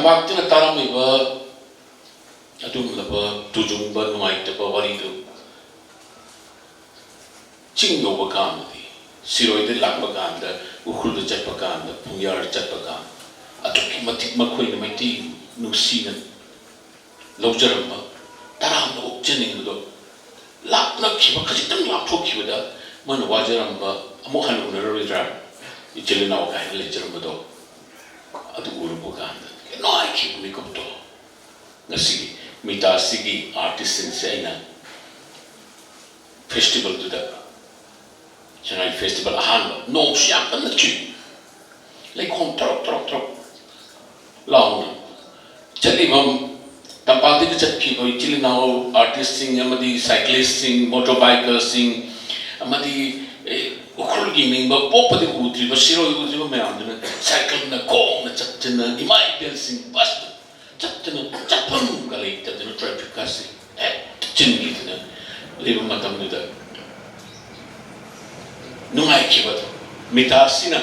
ꯄꯥꯛꯇꯅ ꯇꯥꯔꯝꯃꯤꯕ ꯑꯗꯨꯒꯨꯝꯂꯕ ꯇꯨꯖꯨꯡꯕ ꯅꯨꯡꯉꯥꯏꯇꯕ ꯋꯥꯔꯤꯗꯨ ꯆꯤꯡ ꯌꯧꯕ ꯀꯥꯟꯗꯗꯤ, ꯁꯤꯔꯣꯏꯗ ꯂꯥꯛꯄ ꯀꯥꯟꯗ, ꯎꯈ꯭ꯔꯨꯜꯗ ꯆꯠꯄ ꯀꯥꯟꯗ, ꯄꯨꯡꯌꯥꯔ ꯆꯠꯄ ꯀꯥꯟꯗ, ꯑꯗꯨꯛꯀꯤ ꯃꯇꯤꯛ ꯃꯈꯣꯏꯅ ꯃꯩꯇꯩ ꯅꯨꯡꯁꯤꯅ ꯂꯧꯖꯔꯝꯕ, ꯇꯔꯥꯝꯅ ꯑꯣꯛꯆꯅꯤꯡꯕꯗꯣ, ꯂꯥꯞꯅꯈꯤꯕ, ꯈꯖꯤꯛꯇꯪ ꯂꯥꯞꯊꯣꯛꯈꯤꯕꯗ ꯃꯣꯏꯅ ꯋꯥꯖꯔꯝꯕ, ꯑꯃꯨꯛ ꯍꯟꯅ ꯎꯅꯔꯔꯣꯏꯗ꯭ꯔꯥ, ꯏꯆꯤꯜ ꯏꯅꯥꯎ ꯀꯥꯏꯅ ꯂꯩꯖꯔꯝꯕꯗꯣ, ꯑꯗꯨ ꯎꯔꯨꯕ ꯀꯥꯟꯗ ꯅꯨꯡꯉꯥꯏꯈꯤꯕ ꯃꯤꯀꯨꯞꯇꯣ꯫ ꯉꯁꯤꯒꯤ ꯃꯤꯇꯥꯁꯤꯒꯤ ꯑꯥꯔꯇꯤꯁꯁꯤꯡꯁꯦ ꯑꯩꯅ ꯐꯦꯁꯇꯤꯚꯦꯜꯗꯨꯗ, ꯁꯉꯥꯏ ꯐꯦꯁꯇꯤꯚꯦꯜ ꯑꯍꯥꯟꯕ, ꯅꯣꯡꯁꯨ ꯌꯥꯝ ꯀꯟꯅ ꯆꯨꯏ, ꯂꯩꯈꯣꯝ ꯇꯔꯣꯛ ꯇꯔꯣꯛ ꯇꯔꯣꯛ ꯂꯥꯎꯅ ꯆꯠꯂꯤꯕ, ꯇꯝꯄꯥꯛꯇꯒꯤ ꯆꯠꯈꯤꯕ ꯏꯆꯤꯜ ꯏꯅꯥꯎ ꯑꯥꯔꯇꯤꯁꯁꯤꯡ ꯑꯃꯗꯤ ꯁꯥꯏꯀ꯭ꯂꯤꯁꯁꯤꯡ, ꯃꯣꯇꯣꯔ ꯕꯥꯏꯀꯔꯁꯤꯡ ꯑꯃꯗꯤ, ꯑꯦ, ꯎꯈ꯭ꯔꯨꯜꯒꯤ ꯅꯤꯡꯕ ꯄꯣꯛꯄꯗꯤ ꯎꯗ꯭ꯔꯤꯕ, ꯁꯤꯔꯣꯏ ꯎꯗ꯭ꯔꯤꯕ ꯃꯌꯥꯝꯗꯨꯅ ꯁꯥꯏꯀꯜꯅ ꯈꯣꯡꯅ ꯆꯠꯇꯅ, ꯏꯃꯥ ꯏꯕꯦꯜꯁꯤꯡ ꯕꯁꯇ ꯆꯠꯇꯅ, ꯆꯠꯐꯝꯒ ꯂꯩꯇꯗꯅ ꯇ꯭ꯔꯥꯐꯤꯛꯀꯁꯦ ꯍꯦꯛꯇ ꯆꯤꯟꯈꯤꯗꯅ ꯂꯩꯕ ꯃꯇꯝꯗꯨꯗ ꯅꯨꯡꯉꯥꯏꯈꯤꯕꯗꯣ, ꯃꯤꯇꯥꯁꯤꯅ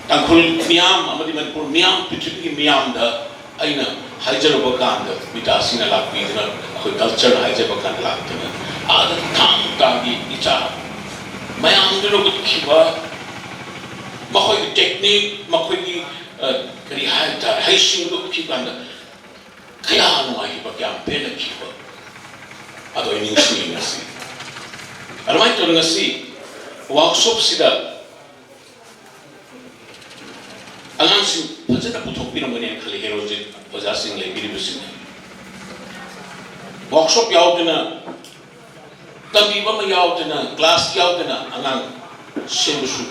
ꯇꯥꯡꯈꯨꯜ ꯃꯤꯌꯥꯝ ꯑꯃꯗꯤ ꯃꯅꯤꯄꯨꯔ ꯃꯤꯌꯥꯝ, ꯄ꯭ꯔꯤꯊꯤꯕꯤꯒꯤ ꯃꯤꯌꯥꯝꯗ ꯑꯩꯅ ꯍꯥꯏꯖꯔꯨꯕ ꯀꯥꯟꯗ, ꯃꯤꯇꯥꯁꯤꯅ ꯂꯥꯛꯄꯤꯗꯨꯅ, ꯑꯩꯈꯣꯏ ꯀꯜꯆꯔ ꯍꯥꯏꯖꯕ ꯀꯥꯟꯗ ꯂꯥꯛꯇꯨꯅ, ꯑꯥꯗ ꯊꯥꯡ ꯇꯥꯒꯤ ꯏꯆꯥ ꯃꯌꯥꯝꯗꯨꯅ ꯎꯠꯈꯤꯕ ꯃꯈꯣꯏꯒꯤ ꯇꯦꯛꯅꯤꯛ, ꯃꯈꯣꯏꯒꯤ, ꯑ, ꯀꯔꯤ ꯍꯥꯏꯇꯥꯔꯦ, ꯍꯩꯁꯤꯡꯕꯗꯨ ꯎꯠꯈꯤꯕ ꯀꯥꯟꯗ ꯀꯌꯥ ꯅꯨꯡꯉꯥꯏꯈꯤꯕ, ꯀꯌꯥꯝ ꯄꯦꯟꯅꯈꯤꯕ, ꯑꯗꯣ ꯑꯩ ꯅꯤꯡꯁꯤꯡꯉꯤ ꯉꯁꯤ꯫ ꯑꯗꯨꯃꯥꯏꯅ ꯇꯧꯗꯅ ꯉꯁꯤ ꯋꯥꯔꯛꯁꯣꯞꯁꯤꯗ ꯑꯉꯥꯡꯁꯤꯡ ꯐꯖꯅ ꯄꯨꯊꯣꯛꯄꯤꯔꯝꯒꯅꯤ ꯍꯥꯏꯅ ꯈꯜꯂꯤ, ꯍꯦꯔꯣꯖꯤꯠ ꯑꯣꯖꯥꯁꯤꯡ ꯂꯩꯕꯤꯔꯤꯕꯁꯤꯡꯅ꯫ ꯋꯥꯔꯛꯁꯣꯞ ꯌꯥꯎꯗꯅ, ꯇꯝꯕꯤꯕ ꯑꯃ ꯌꯥꯎꯗꯅ, ꯀ꯭ꯂꯥꯁ ꯌꯥꯎꯗꯅ ꯑꯉꯥꯡ ꯁꯦꯝꯕꯁꯨ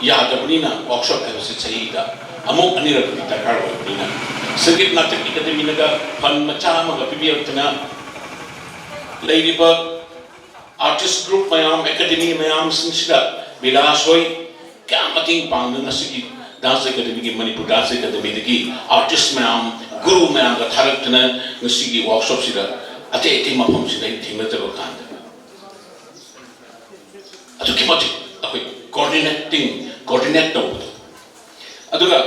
ꯌꯥꯗꯕꯅꯤꯅ, ꯋꯥꯔꯛꯁꯣꯞ ꯍꯥꯏꯕꯁꯤ ꯆꯍꯤꯗ ꯑꯃꯨꯛ ꯑꯅꯤꯔꯛꯇꯤ ꯗꯔꯀꯥꯔ ꯑꯣꯏꯕꯅꯤꯅ, ꯁꯪꯒꯤꯠ ꯅꯥꯇꯛ ꯑꯦꯀꯥꯗꯃꯤꯅꯒ ꯐꯟ ꯃꯆꯥ ꯑꯃꯒ ꯄꯤꯕꯤꯔꯛꯇꯅ, ꯂꯩꯔꯤꯕ ꯑꯥꯔꯇꯤꯁ ꯒ꯭ꯔꯨꯞ ꯃꯌꯥꯝ, ꯑꯦꯀꯥꯗꯃꯤ ꯃꯌꯥꯝꯁꯤꯡꯁꯤꯗ ꯕꯤꯂꯥꯁ ꯍꯣꯏ ꯀꯌꯥ ꯃꯇꯦꯡ ꯄꯥꯡꯗꯅ, ꯉꯁꯤꯒꯤ ꯗꯥꯟꯁ ꯑꯦꯀꯥꯗꯃꯤꯒꯤ, ꯃꯅꯤꯄꯨꯔ ꯗꯥꯟꯁ ꯑꯦꯀꯥꯗꯃꯤꯗꯒꯤ ꯑꯥꯔꯇꯤꯁ ꯃꯌꯥꯝ, ꯒꯨꯔꯨ ꯃꯌꯥꯝꯒ ꯊꯥꯔꯛꯇꯅ ꯉꯁꯤꯒꯤ ꯋꯥꯔꯛꯁꯣꯞꯁꯤꯗ ꯑꯇꯩ ꯑꯇꯩ ꯃꯐꯝꯁꯤꯡꯗ ꯑꯩꯅ ꯊꯦꯡꯅꯖꯕ ꯀꯥꯟꯗ, ꯑꯗꯨꯛꯀꯤ ꯃꯇꯤꯛ ꯑꯩꯈꯣꯏ ꯀꯣꯑꯣꯔꯗꯤꯅꯦꯇꯤꯡ, ꯀꯣꯑꯣꯔꯗꯤꯅꯦꯠ ꯇꯧꯕꯗꯣ, ꯑꯗꯨꯒ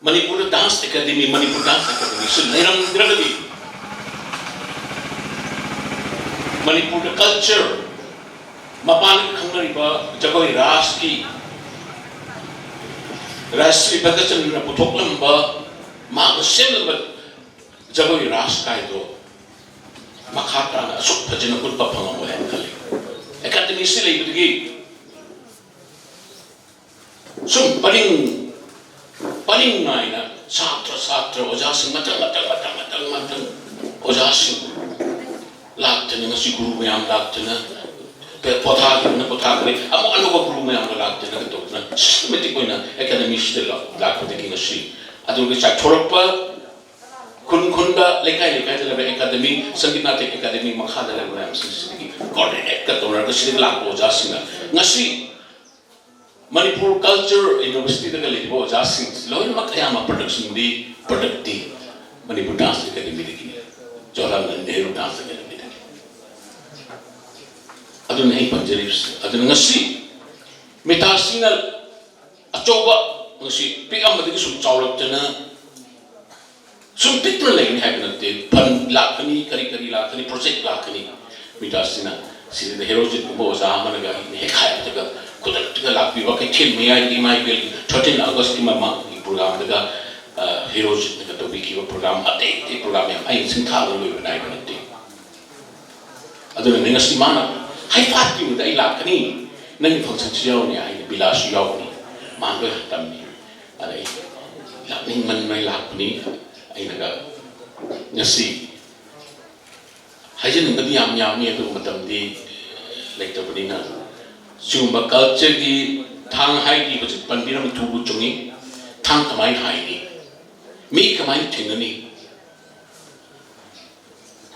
ꯃꯅꯤꯄꯨꯔꯗ ꯗꯥꯟꯁ ꯑꯦꯀꯥꯗꯦꯃꯤ, ꯃꯅꯤꯄꯨꯔ ꯗꯥꯟꯁ ꯑꯦꯀꯥꯗꯦꯃꯤꯁꯨ ꯂꯩꯔꯝꯗ꯭ꯔꯒꯗꯤ ꯃꯅꯤꯄꯨꯔꯗ ꯀꯜꯆꯔ, ꯃꯄꯥꯟꯗ ꯈꯪꯅꯔꯤꯕ ꯖꯒꯣꯏ ꯔꯥꯁꯀꯤ ꯔꯥꯁ ꯁ꯭ꯔꯤ ꯕꯗꯆꯟꯗ꯭ꯔꯅ ꯄꯨꯊꯣꯛꯂꯝꯕ, ꯃꯍꯥꯛꯅ ꯁꯦꯝꯂꯝꯕ ꯖꯒꯣꯏ ꯔꯥꯁ ꯀꯥꯏꯗꯣ ꯃꯈꯥ ꯇꯥꯅ ꯑꯁꯨꯛ ꯐꯖꯅ ꯎꯠꯄ ꯐꯪꯉꯝꯃꯣꯏ ꯍꯥꯏꯅ ꯈꯜꯂꯤ꯫ ꯑꯦꯀꯥꯗꯦꯃꯤꯁꯤ ꯂꯩꯕꯗꯒꯤ ꯁꯨꯝ ꯄꯔꯤꯡ ꯄꯔꯤꯡ ꯅꯥꯏꯅ ꯁꯥꯇ꯭ꯔ ꯁꯥꯇ꯭ꯔ ꯑꯣꯖꯥꯁꯤꯡ ꯃꯊꯪ ꯃꯊꯪ ꯃꯊꯪ ꯃꯊꯪ ꯃꯊꯪ ꯑꯣꯖꯥꯁꯤꯡ ꯂꯥꯛꯇꯅ, ꯉꯁꯤ ꯒꯨꯔꯨ ꯃꯌꯥꯝ ꯂꯥꯛꯇꯅ, ꯄꯣꯊꯥꯈꯤꯕꯅ ꯄꯣꯊꯥꯈ꯭ꯔꯦ, ꯑꯃꯨꯛ ꯑꯅꯧꯕ ꯒꯨꯔꯨ ꯃꯌꯥꯝꯒ ꯂꯥꯛꯇꯅ ꯇꯧꯗꯅ systematic ꯑꯣꯏꯅ ꯑꯦꯀꯥꯗꯦꯃꯤꯁꯤꯗ ꯂꯥꯛ- ꯂꯥꯛꯄꯗꯒꯤ ꯉꯁꯤ ꯑꯗꯨꯒꯤ ꯆꯥꯏꯊꯣꯔꯛꯄ ꯈꯨꯟ ꯈꯨꯟꯗ, ꯂꯩꯀꯥꯏ ꯂꯩꯀꯥꯏꯗ ꯂꯩꯕ ꯑꯦꯀꯥꯗꯦꯃꯤ, ꯁꯪꯒꯤꯠ ꯅꯥꯇꯛ ꯑꯦꯀꯥꯗꯦꯃꯤ ꯃꯈꯥꯗ ꯂꯩꯕ ꯃꯌꯥꯝꯁꯤꯡꯁꯤꯗꯒꯤ coordinate ꯀ ꯇꯧꯅꯔꯒ ꯁꯤꯗꯒꯤ ꯂꯥꯛꯄ ꯑꯣꯖꯥꯁꯤꯡꯅ ꯉꯁꯤ ꯃꯅꯤꯄꯨꯔ ꯀꯜꯆꯔ ꯌꯨꯅꯤꯚꯔꯁꯤꯇꯤꯗꯒ ꯂꯩꯔꯤꯕ ꯑꯣꯖꯥꯁꯤꯡ ꯂꯣꯏꯅꯃꯛ ꯑꯌꯥꯝꯕ ꯄ꯭ꯔꯗꯛꯁꯤꯡꯗꯤ ꯄ꯭ꯔꯗꯛꯇꯤ ꯃꯅꯤꯄꯨꯔ ꯗꯥꯟꯁ ꯑꯦꯀꯥꯗꯦꯃꯤꯗꯒꯤꯅꯤ, ꯖꯋꯥꯍꯔꯂꯥꯜ ꯅꯦꯍꯔꯨ ꯗꯥꯟꯁ ꯑꯦꯀꯥꯗꯦꯃꯤꯗꯒꯤ꯫ ꯑꯗꯨꯅ ꯑꯩ ꯄꯟꯖꯔꯤꯕꯁꯦ꯫ ꯑꯗꯨꯅ ꯉꯁꯤ ꯃꯤꯇꯥꯁꯤꯅ ꯑꯆꯧꯕ, ꯉꯁꯤ ꯄꯤꯛꯑꯝꯕꯗꯒꯤ ꯁꯨꯝ ꯆꯥꯎꯔꯛꯇꯅ ꯁꯨꯝ ꯄꯤꯛꯇꯨꯅ ꯂꯩꯒꯅꯤ ꯍꯥꯏꯕ ꯅꯠꯇꯦ꯫ ꯐꯟ ꯂꯥꯛꯀꯅꯤ, ꯀꯔꯤ ꯀꯔꯤ ꯂꯥꯛꯀꯅꯤ, ꯄ꯭ꯔꯣꯖꯦꯛ ꯂꯥꯛꯀꯅꯤ꯫ ꯃꯤꯇꯥꯁꯤꯅ ꯁꯤꯗ ꯍꯦꯔꯣꯖꯤꯠꯀꯨꯝꯕ ꯑꯣꯖꯥ ꯑꯃꯅꯒ ꯑꯩꯅ ꯍꯦꯛ ꯍꯥꯏꯕꯗꯒ ꯈꯨꯗꯛꯇꯒ ꯂꯥꯛꯄꯤꯕ, ꯀꯩꯊꯦꯜ ꯃꯌꯥꯏꯒꯤ ꯏꯃꯥ ꯏꯕꯦꯜꯒꯤ ꯊꯥꯔꯇꯤꯟ ꯑꯥꯒꯁꯀꯤ ꯃꯃꯥꯡꯒꯤ ꯄ꯭ꯔꯣꯒ꯭ꯔꯥꯝꯗꯒ, ꯑ, ꯍꯦꯔꯣꯖꯤꯠꯅꯒ ꯇꯧꯕꯤꯈꯤꯕ ꯄ꯭ꯔꯣꯒ꯭ꯔꯥꯝ, ꯑꯇꯩ ꯑꯇꯩ ꯄ꯭ꯔꯣꯒ꯭ꯔꯥꯝ ꯌꯥꯝ ꯑꯩꯅ ꯁꯤꯡꯊꯥꯕ ꯂꯣꯏꯕ ꯅꯥꯏꯕ ꯅꯠꯇꯦ꯫ ꯑꯗꯨꯅꯅꯦ ꯉꯁꯤ ꯃꯥꯅ ꯍꯥꯏꯐꯥꯠꯀꯤꯕꯗ ꯑꯩ ꯂꯥꯛꯀꯅꯤ, ꯅꯪꯒꯤ ꯐꯪꯁꯟꯁꯨ ꯌꯥꯎꯅꯤ, ꯑꯩꯅ ꯕꯤꯂꯥꯁꯨ ꯌꯥꯎꯒꯅꯤ, ꯃꯥ ꯂꯣꯏ ꯇꯝꯃꯤ꯫ ꯑꯗ ꯑꯩ ꯂꯥꯛꯅꯤꯡꯃꯟꯕꯩ ꯂꯥꯛꯄꯅꯤ꯫ ꯑꯩꯅꯒ ꯉꯁꯤ ꯍꯥꯏꯖꯅꯤꯡꯕꯗꯤ ꯌꯥꯝ ꯌꯥꯝꯃꯤ, ꯑꯗꯨ ꯃꯇꯝꯗꯤ ꯂꯩꯇꯕꯅꯤꯅ꯫ ꯁꯤꯒꯨꯝꯕ ꯀꯜꯆꯔꯒꯤ ꯊꯥꯡ ꯍꯥꯏꯒꯤ ꯍꯧꯖꯤꯛ ꯄꯟꯕꯤꯔꯝꯃꯤ ꯊꯨꯕꯨ ꯆꯨꯝꯃꯤ꯫ ꯊꯥꯡ ꯀꯃꯥꯏꯅ ꯍꯥꯏꯅꯤ? ꯃꯤ ꯀꯃꯥꯏꯅ ꯊꯦꯡꯅꯅꯤ?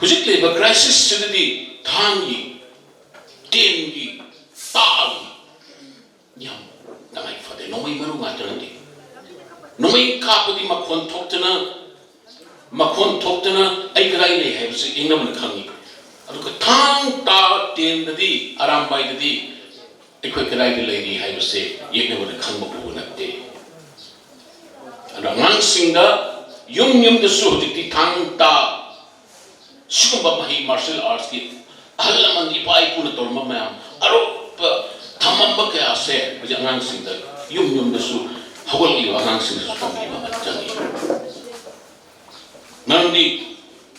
ꯍꯧꯖꯤꯛ ꯂꯩꯕ ꯀ꯭ꯔꯥꯏꯁꯤꯁꯁꯤꯗꯗꯤ ꯊꯥꯡꯒꯤ, ꯇꯦꯟꯒꯤ, ꯇꯥꯒꯤ ꯌꯥꯝ ꯇꯉꯥꯏ ꯐꯗꯦ꯫ ꯅꯣꯡꯃꯩ ꯃꯔꯨ ꯉꯥꯛꯇ ꯅꯠꯇꯦ꯫ ꯅꯣꯡꯃꯩ ꯀꯥꯞꯄꯗꯤ ꯃꯈꯣꯟ ꯊꯣꯛꯇꯅ, ꯃꯈꯣꯟ ꯊꯣꯛꯇꯅ ꯑꯩ ꯀꯗꯥꯏ ꯂꯩ ꯍꯥꯏꯕꯁꯤ ꯌꯦꯡꯅꯕꯅ ꯈꯪꯉꯤ꯫ ꯑꯗꯨꯒ ꯊꯥꯡ ꯇꯥ ꯇꯦꯟꯗꯗꯤ, ꯑꯔꯥꯝꯕꯥꯏꯗꯗꯤ ꯑꯩꯈꯣꯏ ꯀꯗꯥꯏꯗ ꯂꯩꯔꯤ ꯍꯥꯏꯕꯁꯦ ꯌꯦꯡꯅꯕꯅ ꯈꯪꯕ ꯄꯣꯠ ꯅꯠꯇꯦ꯫ ꯑꯉꯥꯡꯁꯤꯡꯗ ꯌꯨꯝ ꯌꯨꯝꯗꯁꯨ ꯍꯧꯖꯤꯛꯇꯤ ꯊꯥꯡ ꯇꯥ ꯁꯤꯒꯨꯝꯕ ꯃꯍꯩ, martial artsꯀꯤ ꯑꯍꯜ ꯂꯃꯟ ꯏꯄꯥ ꯏꯄꯨꯅ ꯇꯧꯔꯝꯕ ꯃꯌꯥꯝ ꯑꯔꯨꯞꯄ ꯊꯝꯃꯝꯕ ꯀꯌꯥꯁꯦ ꯍꯧꯖꯤꯛ ꯑꯉꯥꯡꯁꯤꯡꯗ, ꯌꯨꯝ ꯌꯨꯝꯗꯁꯨ ꯍꯧꯒꯠꯂꯛꯂꯤꯕ ꯑꯉꯥꯡꯁꯤꯡꯗꯁꯨ ꯇꯝꯕꯤꯕ ꯑꯃ ꯆꯪꯉꯤ꯫ ꯃꯔꯝꯗꯤ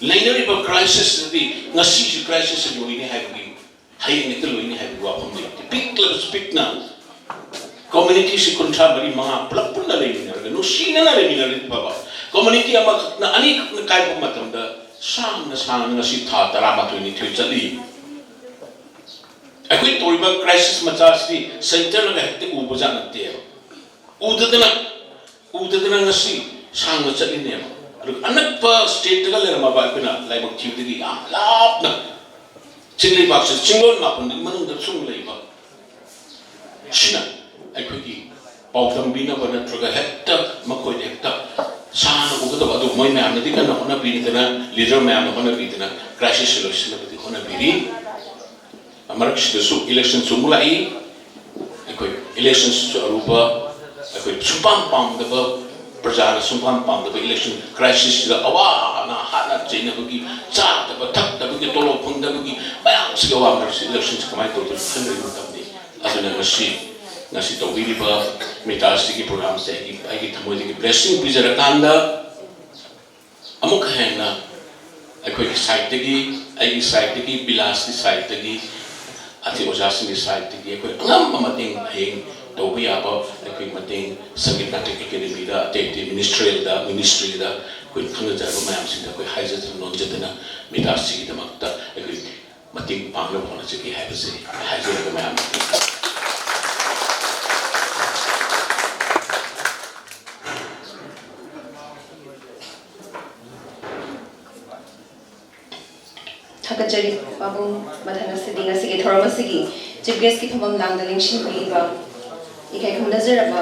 ꯂꯩꯅꯔꯤꯕ crisis ꯑꯗꯨꯗꯤ ꯉꯁꯤꯁꯨ crisis ꯑꯗꯨ ꯑꯣꯏꯅꯤ ꯍꯥꯏꯕꯒꯤ, ꯍꯌꯦꯡ ꯍꯦꯛꯇ ꯂꯣꯏꯅꯤ ꯍꯥꯏꯕꯒꯤ ꯋꯥꯐꯝ ꯂꯩꯇꯦ꯫ ꯄꯤꯛꯂꯕꯁꯨ ꯄꯤꯛꯅ communityꯁꯤ ꯀꯨꯟꯊ꯭ꯔꯥ ꯃꯔꯤ ꯃꯉꯥ ꯄꯨꯂꯞ ꯄꯨꯟꯅ ꯂꯩꯃꯤꯟꯅꯔꯒ, ꯅꯨꯡꯁꯤꯅꯅ ꯂꯩꯃꯤꯟꯅꯔꯗꯤ ꯐꯕ꯫ Community ꯑꯃꯈꯛꯅ, ꯑꯅꯤꯈꯛꯅ ꯀꯥꯏꯕ ꯃꯇꯝꯗ ꯁꯥꯡꯅ ꯁꯥꯡꯅ ꯉꯁꯤ ꯊꯥ ꯇꯔꯥꯃꯥꯊꯣꯏ ꯅꯤꯊꯣꯏ ꯆꯠꯂꯤ꯫ ꯑꯩꯈꯣꯏ ꯇꯧꯔꯤꯕ crisis ꯃꯆꯥꯁꯤꯗꯤ centreꯅꯒ ꯍꯦꯛꯇ ꯎꯕꯖꯥꯠ ꯅꯠꯇꯦꯕ꯫ ꯎꯗꯗꯅ, ꯎꯗꯗꯅ ꯉꯁꯤ ꯁꯥꯡꯅ ꯆꯠꯂꯤꯅꯦꯕ꯫ ꯑꯗꯨꯒ ꯑꯅꯛꯄ stateꯇꯒ ꯂꯩꯔꯝꯃꯕ ꯑꯩꯈꯣꯏꯅ ꯂꯥꯏꯕꯛ ꯊꯤꯕꯗꯒꯤ ꯌꯥꯝ ꯂꯥꯞꯅ ꯆꯤꯡ ꯂꯩꯕꯥꯛꯁꯤꯗ ꯆꯤꯡꯂꯣꯟ ꯃꯥꯄꯟꯗꯨꯒꯤ ꯃꯅꯨꯡꯗ ꯁꯨꯝ ꯂꯩꯕ꯫ ꯁꯤꯅ ꯑꯩꯈꯣꯏꯒꯤ ꯄꯥꯎꯗꯝꯕꯤꯅꯕ ꯅꯠꯇ꯭ꯔꯒ ꯍꯦꯛꯇ ꯃꯈꯣꯏꯗ ꯍꯦꯛꯇ ꯁꯥꯟꯅ ꯎꯒꯗꯕ꯫ ꯑꯗꯨ ꯃꯣꯏ ꯃꯌꯥꯝꯅꯗꯤ ꯀꯟꯅ ꯍꯣꯠꯅꯕꯤꯗꯅ, leader ꯃꯌꯥꯝꯅ ꯍꯣꯠꯅꯕꯤꯗꯅ crisisꯁꯤ ꯂꯣꯏꯁꯤꯟꯅꯕꯗꯤ ꯍꯣꯠꯅꯕꯤꯔꯤ꯫ ꯃꯔꯛꯁꯤꯗꯁꯨ electionꯁꯨ ꯑꯃꯨꯛ ꯂꯥꯛꯏ꯫ ꯑꯩꯈꯣꯏ electionꯁꯤꯁꯨ ꯑꯔꯨꯕ, ꯑꯩꯈꯣꯏ ꯁꯨꯡꯄꯥꯝ ꯄꯥꯝꯗꯕ, ꯄ꯭ꯔꯖꯥꯅ ꯁꯨꯡꯄꯥꯝ ꯄꯥꯝꯗꯕ election crisisꯁꯤꯗ ꯑꯋꯥ ꯑꯅꯥ ꯍꯥꯠꯅ ꯆꯩꯅꯕꯒꯤ, ꯆꯥꯗꯕ ꯊꯛꯇꯕꯒꯤ, ꯇꯣꯂꯣꯞ ꯐꯪꯗꯕꯒꯤ ꯃꯌꯥꯝꯁꯤꯒꯤ ꯑꯋꯥ ꯃꯔꯛꯁꯤ electionꯁꯤ ꯀꯃꯥꯏꯅ ꯇꯧꯗꯣꯏꯅꯣ ꯈꯟꯕꯒꯤ ꯃꯇꯝꯅꯤ꯫ ꯑꯗꯨꯅ ꯉꯁꯤ, ꯉꯁꯤ ꯇꯧꯕꯤꯔꯤꯕ ꯃꯤꯇꯥꯁꯤꯒꯤ programꯁꯦ ꯑꯩꯒꯤ, ꯑꯩꯒꯤ ꯊꯃꯣꯏꯗꯒꯤ blessing ꯄꯤꯖꯔꯀꯥꯟꯗ, ꯑꯃꯨꯛ ꯍꯦꯟꯅ ꯑꯩꯈꯣꯏꯒꯤ sideꯇꯒꯤ, ꯑꯩꯒꯤ sideꯇꯒꯤ, ꯕꯤꯂꯥꯁꯀꯤ sideꯇꯒꯤ, ꯑꯇꯩ ꯑꯣꯖꯥꯁꯤꯡꯒꯤ sideꯇꯒꯤ ꯑꯩꯈꯣꯏ ꯑꯉꯝꯕ ꯃꯇꯦꯡ, ꯍꯌꯦꯡ ꯇꯧꯕ ꯌꯥꯕ ꯑꯩꯈꯣꯏ ꯃꯇꯦꯡ ꯁꯪꯒꯤꯠ ꯅꯥꯇꯛ academyꯗ, ꯑꯇꯩ ꯑꯇꯩ ministryꯗ, ministryꯗ ꯑꯩꯈꯣꯏ ꯈꯪꯅꯖꯔꯕ ꯃꯌꯥꯝꯁꯤꯡꯗ ꯑꯩꯈꯣꯏ ꯍꯥꯏꯖꯗꯅ ꯅꯣꯟꯖꯗꯅ ꯃꯤꯇꯥꯁꯤꯒꯤꯗꯃꯛꯇ ꯑꯩꯈꯣꯏ ꯃꯇꯦꯡ ꯄꯥꯡꯅꯕ ꯍꯣꯠꯅꯖꯒꯦ ꯍꯥꯏꯕꯁꯤ ꯍꯥꯏꯖꯔꯒ ꯃꯌꯥꯝ ꯊꯥꯒꯠꯆꯔꯤ ꯄꯥꯕꯨꯡ꯫ ꯃꯊꯪ ꯑꯁꯤꯗꯤ ꯉꯁꯤꯒꯤ ꯊꯧꯔꯝ ꯑꯁꯤꯒꯤ chief guestꯀꯤ ꯐꯝꯐꯝ ꯂꯥꯡꯗ ꯂꯦꯡꯁꯤꯟꯕꯤꯔꯤꯕ ꯏꯀꯥꯏ ꯈꯨꯝꯅꯖꯔꯕ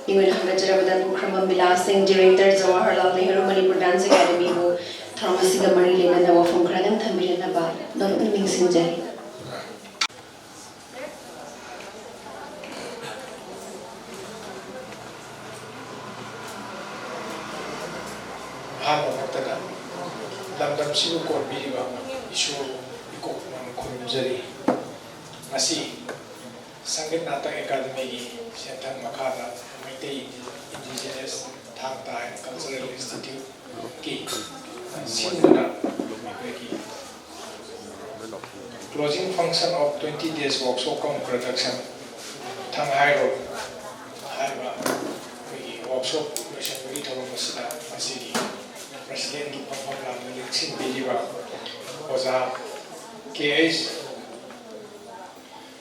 ꯃꯤꯑꯣꯏꯅ ꯍꯪꯒꯠꯆꯔꯕꯗ Pukhrambam Bilas Singh, Director, Jawaharlal Nehru Manipur Dance Academyꯕꯨ ꯊꯧꯔꯝ ꯑꯁꯤꯒ ꯃꯔꯤ ꯂꯩꯅꯅ ꯋꯥꯐꯝ ꯈꯔꯗꯪ ꯊꯝꯕꯤꯔꯛꯅꯕ ꯅꯣꯂꯨꯛꯅ ꯅꯤꯡꯁꯤꯡꯖꯔꯤ꯫ ꯑꯍꯥꯟꯕꯃꯛꯇꯗ ꯂꯝꯗꯝꯁꯤꯕꯨ ꯀꯣꯟꯕꯤꯔꯤꯕ ꯏꯁꯣꯔꯕꯨ ꯏꯀꯣꯛ ꯃꯥꯡꯅ ꯈꯨꯔꯨꯝꯖꯔꯤ꯫ ꯉꯁꯤ ꯁꯪꯒꯤꯠ ꯅꯥꯇꯛ ꯑꯦꯀꯥꯗꯃꯤꯒꯤ ꯁꯦꯟꯊꯪ ꯃꯈꯥꯗ Meitei indigenous Thang Ta and cultural ꯏꯟꯁꯇꯤꯇ꯭ꯌꯨꯠꯀꯤ ꯁꯤꯟꯕꯅ ꯑꯩꯈꯣꯏꯒꯤ Closing function of twenty days workshop cum production ꯊꯥꯡꯍꯥꯏꯔꯣ ꯍꯥꯏꯕ ꯑꯩꯈꯣꯏꯒꯤ ꯋꯥꯔꯛꯁꯣꯞ ꯂꯣꯏꯁꯤꯟꯕꯒꯤ ꯊꯧꯔꯝ ꯑꯁꯤꯗ ꯉꯁꯤꯒꯤ ꯄ꯭ꯔꯁꯤꯗꯦꯟꯒꯤ ꯐꯝꯐꯝ ꯂꯥꯡꯗ ꯂꯦꯡꯁꯤꯟꯕꯤꯔꯤꯕ ꯑꯣꯖꯥ K H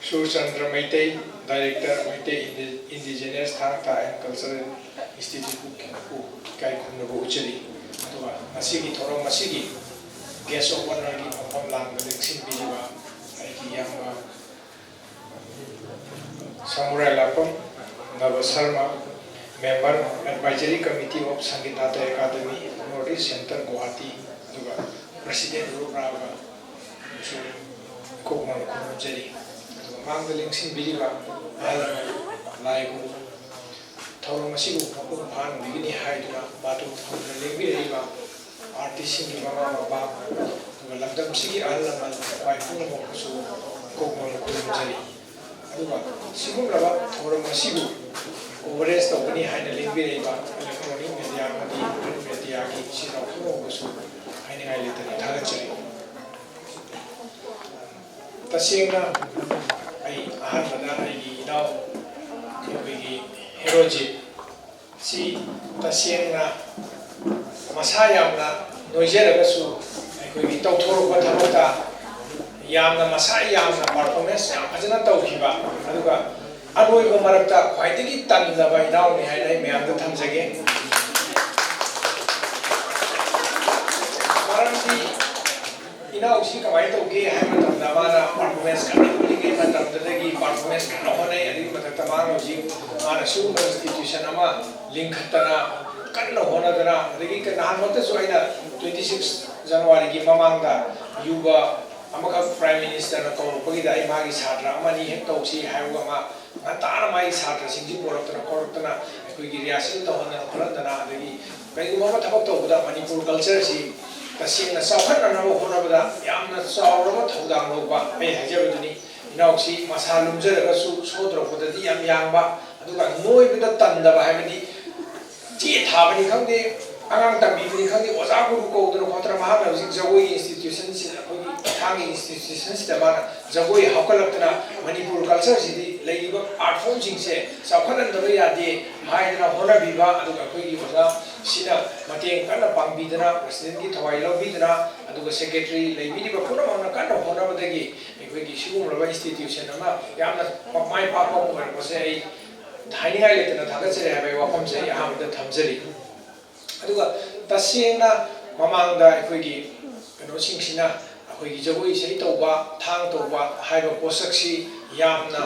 Surchandra Meitei, director, Meitei indigenous Thang Ta and cultural ꯏꯟꯁꯇꯤꯇ꯭ꯌꯨꯠꯄꯨ ꯏꯀꯥꯏ ꯈꯨꯝꯅꯕ ꯎꯠꯆꯔꯤ꯫ ꯑꯗꯨꯒ ꯉꯁꯤꯒꯤ ꯊꯧꯔꯝ ꯑꯁꯤꯒꯤ ꯒꯦꯁ ꯑꯣꯐ ꯑꯣꯅꯔꯒꯤ ꯐꯝꯐꯝ ꯂꯥꯡꯗ ꯂꯦꯡꯁꯤꯟꯕꯤꯔꯤꯕ ꯑꯩꯒꯤ ꯏꯌꯥꯝꯕ ꯁꯃꯨꯔꯥꯏ ꯂꯥꯛꯄꯝ ꯅꯕ Sharma, member advisory committee of Sangeet Natya Academy, North East Center, Guwahati, ꯑꯗꯨꯒ president ꯔꯨꯞ ꯔꯥꯒ ꯏꯀꯣꯛ ꯃꯥꯡꯅ ꯈꯨꯔꯨꯝꯖꯔꯤ꯫ ꯑꯗꯨꯒ ꯃꯥꯡꯗ ꯂꯦꯡꯁꯤꯟꯕꯤꯔꯤꯕ ꯑꯍꯜ ꯂꯃꯟ, ꯂꯥꯏ ꯒꯨꯔꯨ, ꯊꯧꯔꯝ ꯑꯁꯤꯕꯨ ꯃꯄꯨꯡ ꯐꯥꯍꯟꯕꯤꯒꯅꯤ ꯍꯥꯏꯗꯨꯅ ꯕꯥꯇꯣꯟ ꯐꯪꯗꯨꯅ ꯂꯦꯡꯕꯤꯔꯛꯏꯕ ꯑꯥꯔꯇꯤꯁꯁꯤꯡꯒꯤ ꯃꯃꯥ ꯃꯄꯥ, ꯑꯗꯨꯒ ꯂꯝꯗꯝꯁꯤꯒꯤ ꯑꯍꯜ ꯂꯃꯟ ꯈ꯭ꯋꯥꯏ ꯄꯨꯝꯅꯃꯛꯄꯨꯁꯨ ꯏꯀꯣꯛ ꯃꯥꯡꯅ ꯈꯨꯔꯨꯝꯖꯔꯤ꯫ ꯑꯗꯨꯒ ꯁꯤꯒꯨꯝꯂꯕ ꯊꯧꯔꯝ ꯑꯁꯤꯕꯨ coverage ꯇꯧꯒꯅꯤ ꯍꯥꯏꯅ ꯂꯦꯡꯕꯤꯔꯛꯏꯕ electronic media ꯑꯃꯗꯤ print mediaꯒꯤ ꯏꯆꯤꯜ ꯏꯅꯥꯎ ꯄꯨꯝꯅꯃꯛꯄꯨꯁꯨ ꯍꯥꯏꯅꯤꯡꯉꯥꯏ ꯂꯩꯇꯅ ꯊꯥꯒꯠꯆꯔꯤ꯫ ꯇꯁꯦꯡꯅ ꯑꯩ ꯑꯍꯥꯟꯕꯗ ꯑꯩꯒꯤ ꯏꯅꯥꯎ ꯑꯩꯈꯣꯏꯒꯤ ꯍꯦꯔꯣꯖꯤꯠ ꯁꯤ ꯇꯁꯦꯡꯅ ꯃꯁꯥ ꯌꯥꯝꯅ ꯅꯣꯏꯖꯔꯒꯁꯨ ꯑꯩꯈꯣꯏꯒꯤ ꯇꯧꯊꯣꯔꯛꯄ ꯊꯕꯛꯇ ꯌꯥꯝꯅ ꯃꯁꯥ ꯌꯥꯝꯅ performance ꯌꯥꯝ ꯐꯖꯅ ꯇꯧꯈꯤꯕ, ꯑꯗꯨꯒ ꯑꯅꯣꯏꯕ ꯃꯔꯛꯇ ꯈ꯭ꯋꯥꯏꯗꯒꯤ ꯇꯟꯗꯕ ꯏꯅꯥꯎꯅꯤ ꯍꯥꯏꯅ ꯑꯩ ꯃꯌꯥꯝꯗ ꯊꯝꯖꯒꯦ꯫ ꯃꯔꯝꯗꯤ ꯏꯅꯥꯎꯁꯤ ꯀꯃꯥꯏꯅ ꯇꯧꯒꯦ ꯍꯥꯏꯕ ꯃꯇꯝꯗ ꯃꯥꯅ performance ꯀꯟꯅ ꯎꯠꯂꯤꯉꯩ ꯃꯇꯝꯗꯨꯗꯒꯤ performance ꯀꯟꯅ ꯍꯣꯠꯅꯩ꯫ ꯑꯗꯨꯒꯤ ꯃꯊꯛꯇ ꯃꯥꯅ ꯍꯧꯖꯤꯛ ꯃꯥꯅ ꯁꯤꯒꯨꯝꯕ institution ꯑꯃ ꯂꯤꯡꯈꯠꯇꯅ ꯀꯟꯅ ꯍꯣꯠꯅꯗꯅ, ꯑꯗꯒꯤ ꯅꯍꯥꯟꯃꯛꯇꯁꯨ ꯑꯩꯅ twenty six Januaryꯒꯤ ꯃꯃꯥꯡꯗ ꯌꯨꯕ ꯑꯃꯈꯛ Prime Ministerꯅ ꯀꯧꯔꯛꯄꯒꯤꯗ ꯑꯩ ꯃꯥꯒꯤ ꯁꯥꯇ꯭ꯔ ꯑꯃꯅꯤ ꯍꯦꯛ ꯇꯧꯁꯤ ꯍꯥꯏꯕꯒ ꯃꯥ ꯉꯟꯇꯥꯅ ꯃꯥꯒꯤ ꯁꯥꯇ꯭ꯔꯁꯤꯡꯁꯤ ꯄꯨꯔꯛꯇꯅ ꯈꯣꯠꯂꯛꯇꯅ ꯑꯩꯈꯣꯏꯒꯤ rehearsal ꯇꯧꯍꯟꯗꯅ ꯈꯣꯠꯍꯟꯗꯅ, ꯑꯗꯒꯤ ꯀꯔꯤꯒꯨꯝꯕ ꯑꯃ ꯊꯕꯛ ꯇꯧꯕꯗ ꯃꯅꯤꯄꯨꯔ cultureꯁꯤ ꯇꯁꯦꯡꯅ ꯆꯥꯎꯈꯠꯅꯅꯕ ꯍꯣꯠꯅꯕꯗ ꯌꯥꯝꯅ ꯆꯥꯎꯔꯕ ꯊꯧꯗꯥꯡ ꯂꯧꯕ꯫ ꯑꯩ ꯍꯥꯏꯖꯕꯗꯨꯅꯤ, ꯏꯅꯥꯎꯁꯤ ꯃꯁꯥ ꯂꯨꯝꯖꯔꯒꯁꯨ ꯁꯣꯟꯊꯔꯛꯄꯗꯗꯤ ꯌꯥꯝ ꯌꯥꯡꯕ, ꯑꯗꯨꯒ ꯅꯣꯏꯕꯗ ꯇꯟꯗꯕ ꯍꯥꯏꯕꯗꯤ ꯆꯦ ꯊꯥꯕꯅꯤ ꯈꯪꯗꯦ, ꯑꯉꯥꯡ ꯇꯝꯕꯤꯕꯅꯤ ꯈꯪꯗꯦ, ꯑꯣꯖꯥ ꯒꯨꯔꯨ ꯀꯧꯗꯅ ꯈꯣꯠꯇꯅ ꯃꯍꯥꯛꯅ ꯍꯧꯖꯤꯛ ꯖꯒꯣꯏꯒꯤ institutionꯁꯤꯗ, ꯑꯩꯈꯣꯏꯒꯤ ꯊꯥꯡꯒꯤ institutionꯁꯤꯗ ꯃꯥꯅ ꯖꯒꯣꯏ ꯍꯥꯞꯀꯠꯂꯛꯇꯅ ꯃꯅꯤꯄꯨꯔ cultureꯁꯤꯗꯤ ꯂꯩꯔꯤꯕ art formꯁꯤꯡꯁꯦ ꯆꯥꯎꯈꯠꯍꯟꯗꯕ ꯌꯥꯗꯦ ꯍꯥꯏꯗꯅ ꯍꯣꯠꯅꯕꯤꯕ, ꯑꯗꯨꯒ ꯑꯩꯈꯣꯏꯒꯤ ꯑꯣꯖꯥꯁꯤꯅ ꯃꯇꯦꯡ ꯀꯟꯅ ꯄꯥꯡꯕꯤꯗꯅ, presidentꯀꯤ ꯊꯋꯥꯏ ꯂꯧꯕꯤꯗꯅ, ꯑꯗꯨꯒ secretary ꯂꯩꯕꯤꯔꯤꯕ ꯄꯨꯝꯅꯃꯛꯅ ꯀꯟꯅ ꯍꯣꯠꯅꯕꯗꯒꯤ ꯑꯩꯈꯣꯏꯒꯤ ꯁꯤꯒꯨꯝꯂꯕ institution ꯑꯃ ꯌꯥꯝꯅ ꯃꯥꯏ ꯄꯥꯛꯄ ꯑꯃ ꯑꯣꯏꯔꯛꯄꯁꯦ ꯑꯩ ꯍꯥꯏꯅꯤꯡꯉꯥꯏ ꯂꯩꯇꯅ ꯊꯥꯒꯠꯆꯔꯤ ꯍꯥꯏꯕꯒꯤ ꯋꯥꯐꯝꯁꯦ ꯑꯩ ꯑꯍꯥꯟꯕꯗ ꯊꯝꯖꯔꯤ꯫ ꯑꯗꯨꯒ ꯇꯁꯦꯡꯅ ꯃꯃꯥꯡꯗ ꯑꯩꯈꯣꯏꯒꯤ ꯀꯩꯅꯣꯁꯤꯡꯁꯤꯅ, ꯑꯩꯈꯣꯏꯒꯤ ꯖꯒꯣꯏ ꯏꯁꯩ ꯇꯧꯕ, ꯊꯥꯡ ꯇꯧꯕ ꯍꯥꯏꯕ ꯄꯣꯠꯁꯛꯁꯤ ꯌꯥꯝꯅ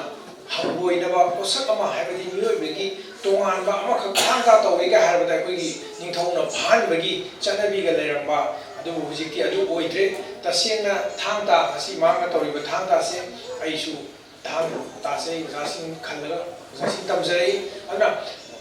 ꯍꯪꯒꯣꯏꯅꯕ ꯄꯣꯠꯁꯛ ꯑꯃ, ꯍꯥꯏꯕꯗꯤ ꯃꯤꯑꯣꯏꯕꯒꯤ ꯇꯣꯉꯥꯟꯕ ꯑꯃꯈꯛ ꯊꯥꯡ ꯇꯥ ꯇꯧꯋꯦꯒ ꯍꯥꯏꯔꯕꯗ ꯑꯩꯈꯣꯏꯒꯤ ꯅꯤꯡꯊꯧꯅ ꯐꯥꯍꯟꯕꯒꯤ ꯆꯠꯅꯕꯤꯒ ꯂꯩꯔꯝꯕ꯫ ꯑꯗꯨꯕꯨ ꯍꯧꯖꯤꯛꯇꯤ ꯑꯗꯨ ꯑꯣꯏꯗ꯭ꯔꯦ꯫ ꯇꯁꯦꯡꯅ ꯊꯥꯡ ꯇꯥ, ꯉꯁꯤ ꯃꯍꯥꯛꯅ ꯇꯧꯔꯤꯕ ꯊꯥꯡ ꯇꯥꯁꯦ ꯑꯩꯁꯨ ꯊꯥꯡ ꯇꯥꯁꯦ ꯑꯣꯖꯥꯁꯤꯡ ꯈꯜꯂꯒ ꯑꯣꯖꯥꯁꯤꯡ ꯇꯝꯖꯔꯛꯏ꯫ ꯑꯗꯨꯅ